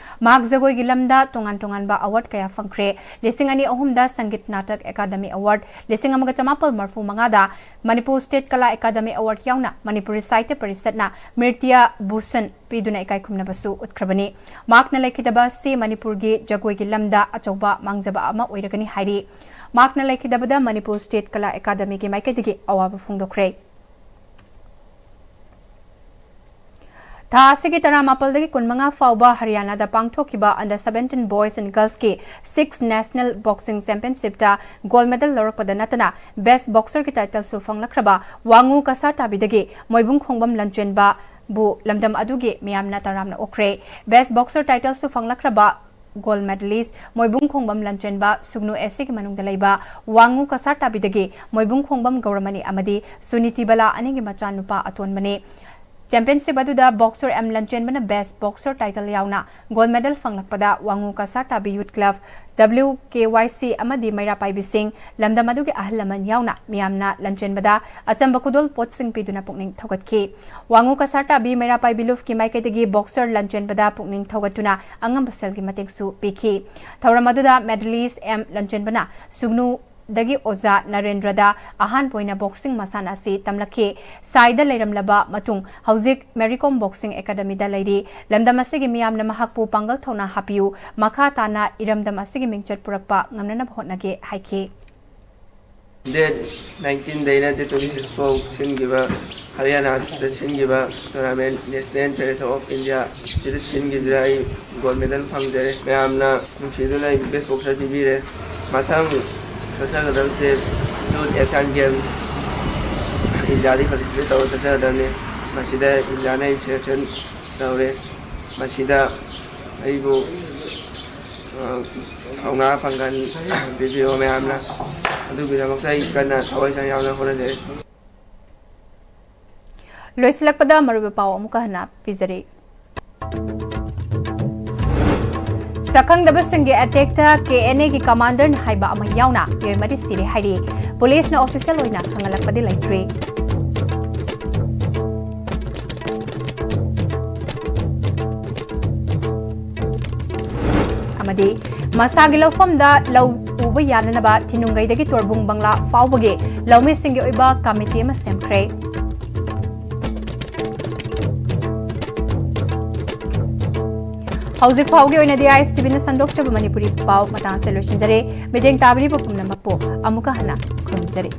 ꯃꯍꯥꯛ ꯖꯒꯣꯏꯒꯤ ꯂꯝꯗ ꯇꯣꯉꯥꯟ ꯇꯣꯉꯥꯟꯕ award ꯀꯌꯥ ꯐꯪꯈ꯭ꯔꯦ꯫ ꯂꯤꯁꯤꯡ ꯑꯅꯤ ꯑꯍꯨꯝꯗ Sangeet Natak Akademi Award, ꯂꯤꯁꯤꯡ ꯑꯃꯒ ꯆꯃꯥꯄꯜ ꯃꯔꯤꯐꯨ ꯃꯉꯥꯗ Manipur State Kala Academy Award ꯌꯥꯎꯅ ꯃꯅꯤꯄꯨꯔꯤ ꯁꯥꯍꯤꯇ꯭ꯌ ꯄꯔꯤꯁꯠꯅ ꯃ꯭ꯔꯤꯇ꯭ꯌ ꯚꯨꯁꯟ ꯄꯤꯗꯨꯅ ꯏꯀꯥꯏ ꯈꯨꯝꯅꯕꯁꯨ ꯎꯠꯈ꯭ꯔꯕꯅꯤ꯫ ꯃꯍꯥꯛꯅ ꯂꯩꯈꯤꯗꯕ ꯑꯁꯤ ꯃꯅꯤꯄꯨꯔꯒꯤ ꯖꯒꯣꯏꯒꯤ ꯂꯝꯗ ꯑꯆꯧꯕ ꯃꯥꯡꯖꯕ ꯑꯃ ꯑꯣꯏꯔꯒꯅꯤ ꯍꯥꯏꯔꯤ꯫ ꯃꯍꯥꯛꯅ ꯂꯩꯈꯤꯗꯕꯗ Manipur State Kala Academyꯒꯤ ꯃꯥꯏꯀꯩꯗꯒꯤ ꯑꯋꯥꯕ ꯐꯣꯡꯗꯣꯛꯈ꯭ꯔꯦ꯫ ꯊꯥ ꯑꯁꯤꯒꯤ ꯇꯔꯥꯃꯥꯄꯜꯗꯒꯤ ꯀꯨꯟꯃꯉꯥ ꯐꯥꯎꯕ ꯍꯔꯤꯌꯥꯅꯥꯗ ꯄꯥꯡꯊꯣꯛꯈꯤꯕ Under Seventeen Boys and Girlsꯀꯤ Six National Boxing Championshipꯇ gold medal ꯂꯧꯔꯛꯄꯗ ꯅꯠꯇꯅ Best Boxerꯒꯤ titleꯁꯨ ꯐꯪꯂꯛꯈ꯭ꯔꯕ ꯋꯥꯡꯉꯨ ꯀꯁꯥꯔ ꯇꯥꯕꯤꯗꯒꯤ ꯃꯣꯏꯕꯨꯡ ꯈꯣꯡꯕꯝ ꯂꯟꯆꯦꯟꯕꯕꯨ ꯂꯝꯗꯝ ꯑꯗꯨꯒꯤ ꯃꯤꯌꯥꯝꯅ ꯇꯔꯥꯝꯅ ꯑꯣꯛꯈ꯭ꯔꯦ꯫ Best Boxer titleꯁꯨ ꯐꯪꯂꯛꯈ꯭ꯔꯕ gold medalist ꯃꯣꯏꯕꯨꯡ ꯈꯣꯡꯕꯝ ꯂꯟꯆꯦꯟꯕ ꯁꯨꯒꯅꯨ ꯑꯦꯁ ꯁꯤꯒꯤ ꯃꯅꯨꯡꯗ ꯂꯩꯕ ꯋꯥꯡꯉꯨ ꯀꯁꯥꯔ ꯇꯥꯕꯤꯗꯒꯤ ꯃꯣꯏꯕꯨꯡ ꯈꯣꯡꯕꯝ ꯒꯧꯔꯃꯅꯤ ꯑꯃꯗꯤ ꯁꯨꯅꯤꯇꯤ ꯕꯂꯥ ꯑꯅꯤꯒꯤ ꯃꯆꯥꯅꯨꯄꯥ ꯑꯇꯣꯟꯕꯅꯤ꯫ ꯆꯦꯝꯄꯤꯌꯟꯁꯤꯞ ꯑꯗꯨꯗ ꯕꯣꯛꯁꯔ ꯑꯦꯝ ꯂꯟꯆꯦꯟꯕꯅ ꯕꯦꯁ꯭ꯠ ꯕꯣꯛꯁꯔ ꯇꯥꯏꯇꯜ ꯌꯥꯎꯅ ꯒꯣꯜꯗ ꯃꯦꯗꯜ ꯐꯪꯂꯛꯄꯗ ꯋꯥꯉꯨ ꯀꯁꯥꯔ ꯇꯥꯕꯤ ꯌꯨꯊ ꯀ꯭ꯂꯕ, ꯗꯕ꯭ꯂꯤꯌꯨ ꯀꯦ ꯋꯥꯏ ꯁꯤ ꯑꯃꯗꯤ ꯃꯩꯔꯥ ꯄꯥꯏꯕꯤꯁꯤꯡ, ꯂꯝꯗꯝ ꯑꯗꯨꯒꯤ ꯑꯍꯜ ꯂꯃꯟ ꯌꯥꯎꯅ ꯃꯤꯌꯥꯝꯅ ꯂꯟꯆꯦꯟꯕꯗ ꯑꯆꯝꯕ ꯈꯨꯗꯣꯜ ꯄꯣꯠꯁꯤꯡ ꯄꯤꯗꯨꯅ ꯄꯨꯛꯅꯤꯡ ꯊꯧꯒꯠꯈꯤ꯫ ꯋꯥꯉꯨ ꯀꯁꯥꯔ ꯇꯥꯕꯤ ꯃꯩꯔꯥ ꯄꯥꯏꯕꯤ ꯂꯨꯐꯀꯤ ꯃꯥꯏꯀꯩꯗꯒꯤ ꯕꯣꯛꯁꯔ ꯂꯟꯆꯦꯟꯕꯗ ꯄꯨꯛꯅꯤꯡ ꯊꯧꯒꯠꯇꯨꯅ ꯑꯉꯝꯕ ꯁꯦꯜꯒꯤ ꯃꯇꯦꯡꯁꯨ ꯄꯤꯈꯤ꯫ ꯊꯧꯔꯝ ꯑꯗꯨꯗ ꯃꯦꯗꯂꯤꯁ꯭ꯠ ꯑꯦꯝ ꯂꯟꯆꯦꯟꯕꯅ ꯁꯨꯒꯅꯨ ꯗꯒꯤ ꯑꯣꯖꯥ ꯅꯔꯦꯟꯗ꯭ꯔꯗ ꯑꯍꯥꯟꯕ ꯑꯣꯏꯅ ꯕꯣꯛꯁꯤꯡ ꯃꯁꯥꯟꯅ ꯑꯁꯤ ꯇꯝꯂꯛꯈꯤ꯫ ꯁꯥꯏꯗ ꯂꯩꯔꯝꯂꯕ ꯃꯇꯨꯡ ꯍꯧꯖꯤꯛ ꯃꯦꯔꯤ ꯀꯣꯝ ꯕꯣꯛꯁꯤꯡ ꯑꯦꯀꯥꯗꯃꯤꯗ ꯂꯩꯔꯤ꯫ ꯂꯝꯗꯝ ꯑꯁꯤꯒꯤ ꯃꯤꯌꯥꯝꯅ ꯃꯍꯥꯛꯄꯨ ꯄꯥꯡꯒꯜ ꯊꯧꯅꯥ ꯍꯥꯞꯄꯤꯌꯨ, ꯃꯈꯥ ꯇꯥꯅ ꯏꯔꯝꯗꯝ ꯑꯁꯤꯒꯤ ꯃꯤꯡꯆꯠ ꯄꯨꯔꯛꯄ ꯉꯝꯅꯅꯕ ꯍꯣꯠꯅꯒꯦ ꯍꯥꯏꯈꯤ꯫ Date nineteen ꯗꯩꯅ date twenty six ꯐꯥꯎ ꯁꯤꯟꯈꯤꯕ ꯍꯔꯤꯌꯥꯅꯥꯗ ꯁꯤꯟꯈꯤꯕ tournament National Federation of India ꯁꯤꯗ ꯁꯤꯟꯈꯤꯕꯗ ꯑꯩ ꯒꯣꯜꯗ ꯃꯦꯗꯜ ꯐꯪꯖꯔꯦ꯫ ꯃꯌꯥꯝꯅ ꯅꯨꯡꯁꯤꯗꯨꯅ ꯑꯩꯕꯨ ꯕꯦꯁ꯭ꯠ ꯕꯣꯛꯁꯔ ꯄꯤꯕꯤꯔꯦ꯫ ꯃꯊꯪ ꯆꯠꯆꯒꯗꯕꯁꯦ ꯌꯨꯊ ꯑꯦꯁꯤꯌꯥꯟ ꯒꯦꯝꯁ ꯏꯟꯗꯤꯌꯥꯗꯒꯤ ꯄꯥꯔꯇꯤꯁꯤꯄꯦꯠ ꯇꯧꯔ ꯆꯠꯆꯒꯗꯕꯅꯤ꯫ ꯃꯁꯤꯗ ꯏꯟꯗꯤꯌꯥꯅ ꯑꯩ ꯁꯦꯂꯦꯛꯁꯟ ꯇꯧꯔꯦ꯫ ꯃꯁꯤꯗ ꯑꯩꯕꯨ ꯊꯧꯅꯥ ꯄꯥꯡꯒꯜ ꯄꯤꯕꯤꯌꯣ ꯃꯌꯥꯝꯅ꯫ ꯑꯗꯨꯒꯤꯗꯃꯛꯇ ꯑꯩ ꯀꯟꯅ ꯊꯋꯥꯏ ꯍꯛꯆꯥꯡ ꯌꯥꯎꯅ ꯍꯣꯠꯅꯖꯔꯤ꯫ ꯂꯣꯏꯁꯤꯜꯂꯛꯄꯗ ꯃꯔꯨꯑꯣꯏꯕ ꯄꯥꯎ ꯑꯃꯨꯛꯀ ꯍꯟꯅ ꯄꯤꯖꯔꯤ꯫ ꯁꯛꯈꯪꯗꯕꯁꯤꯡꯒꯤ ꯑꯦꯇꯦꯛꯇ ꯀꯦ ꯑꯦꯟ ꯑꯦꯒꯤ ꯀꯃꯥꯟꯗꯔꯅ ꯍꯥꯏꯕ ꯑꯃ ꯌꯥꯎꯅ ꯃꯤꯑꯣꯏ ꯃꯔꯤ ꯁꯤꯔꯦ ꯍꯥꯏꯔꯤ꯫ ꯄꯨꯂꯤꯁꯅ ꯑꯣꯐꯤꯁꯤꯌꯦꯜ ꯑꯣꯏꯅ ꯈꯪꯍꯜꯂꯛꯄꯗꯤ ꯂꯩꯇ꯭ꯔꯤ꯫ ꯑꯃꯗꯤ ꯃꯁꯥꯒꯤ ꯂꯧꯐꯝꯗ ꯂꯧ ꯎꯕ ꯌꯥꯅꯅꯕ ꯊꯤꯅꯨꯡꯒꯩꯗꯒꯤ ꯇꯣꯔꯕꯨꯡ ꯕꯪꯂꯥ ꯐꯥꯎꯕꯒꯤ ꯂꯧꯃꯤꯁꯤꯡꯒꯤ ꯑꯣꯏꯕ ꯀꯃꯤꯇꯤ ꯑꯃ ꯁꯦꯝꯈ꯭ꯔꯦ꯫ ꯍꯧꯖꯤꯛ ꯐꯥꯎꯒꯤ ꯑꯣꯏꯅꯗꯤ ꯑꯥꯏ ꯑꯦꯁ ꯇꯤ ꯚꯤꯅ ꯁꯟꯗꯣꯛꯆꯕ ꯃꯅꯤꯄꯨꯔꯤ ꯄꯥꯎ ꯃꯇꯥꯡ ꯑꯁꯤꯗ ꯂꯣꯏꯁꯤꯟꯖꯔꯦ꯫ ꯃꯤꯠꯌꯦꯡ ꯇꯥꯕꯤꯔꯤꯕ ꯄꯨꯝꯅꯃꯛꯄꯨ ꯑꯃꯨꯛꯀ ꯍꯟꯅ ꯈꯨꯔꯨꯝꯖꯔꯤ꯫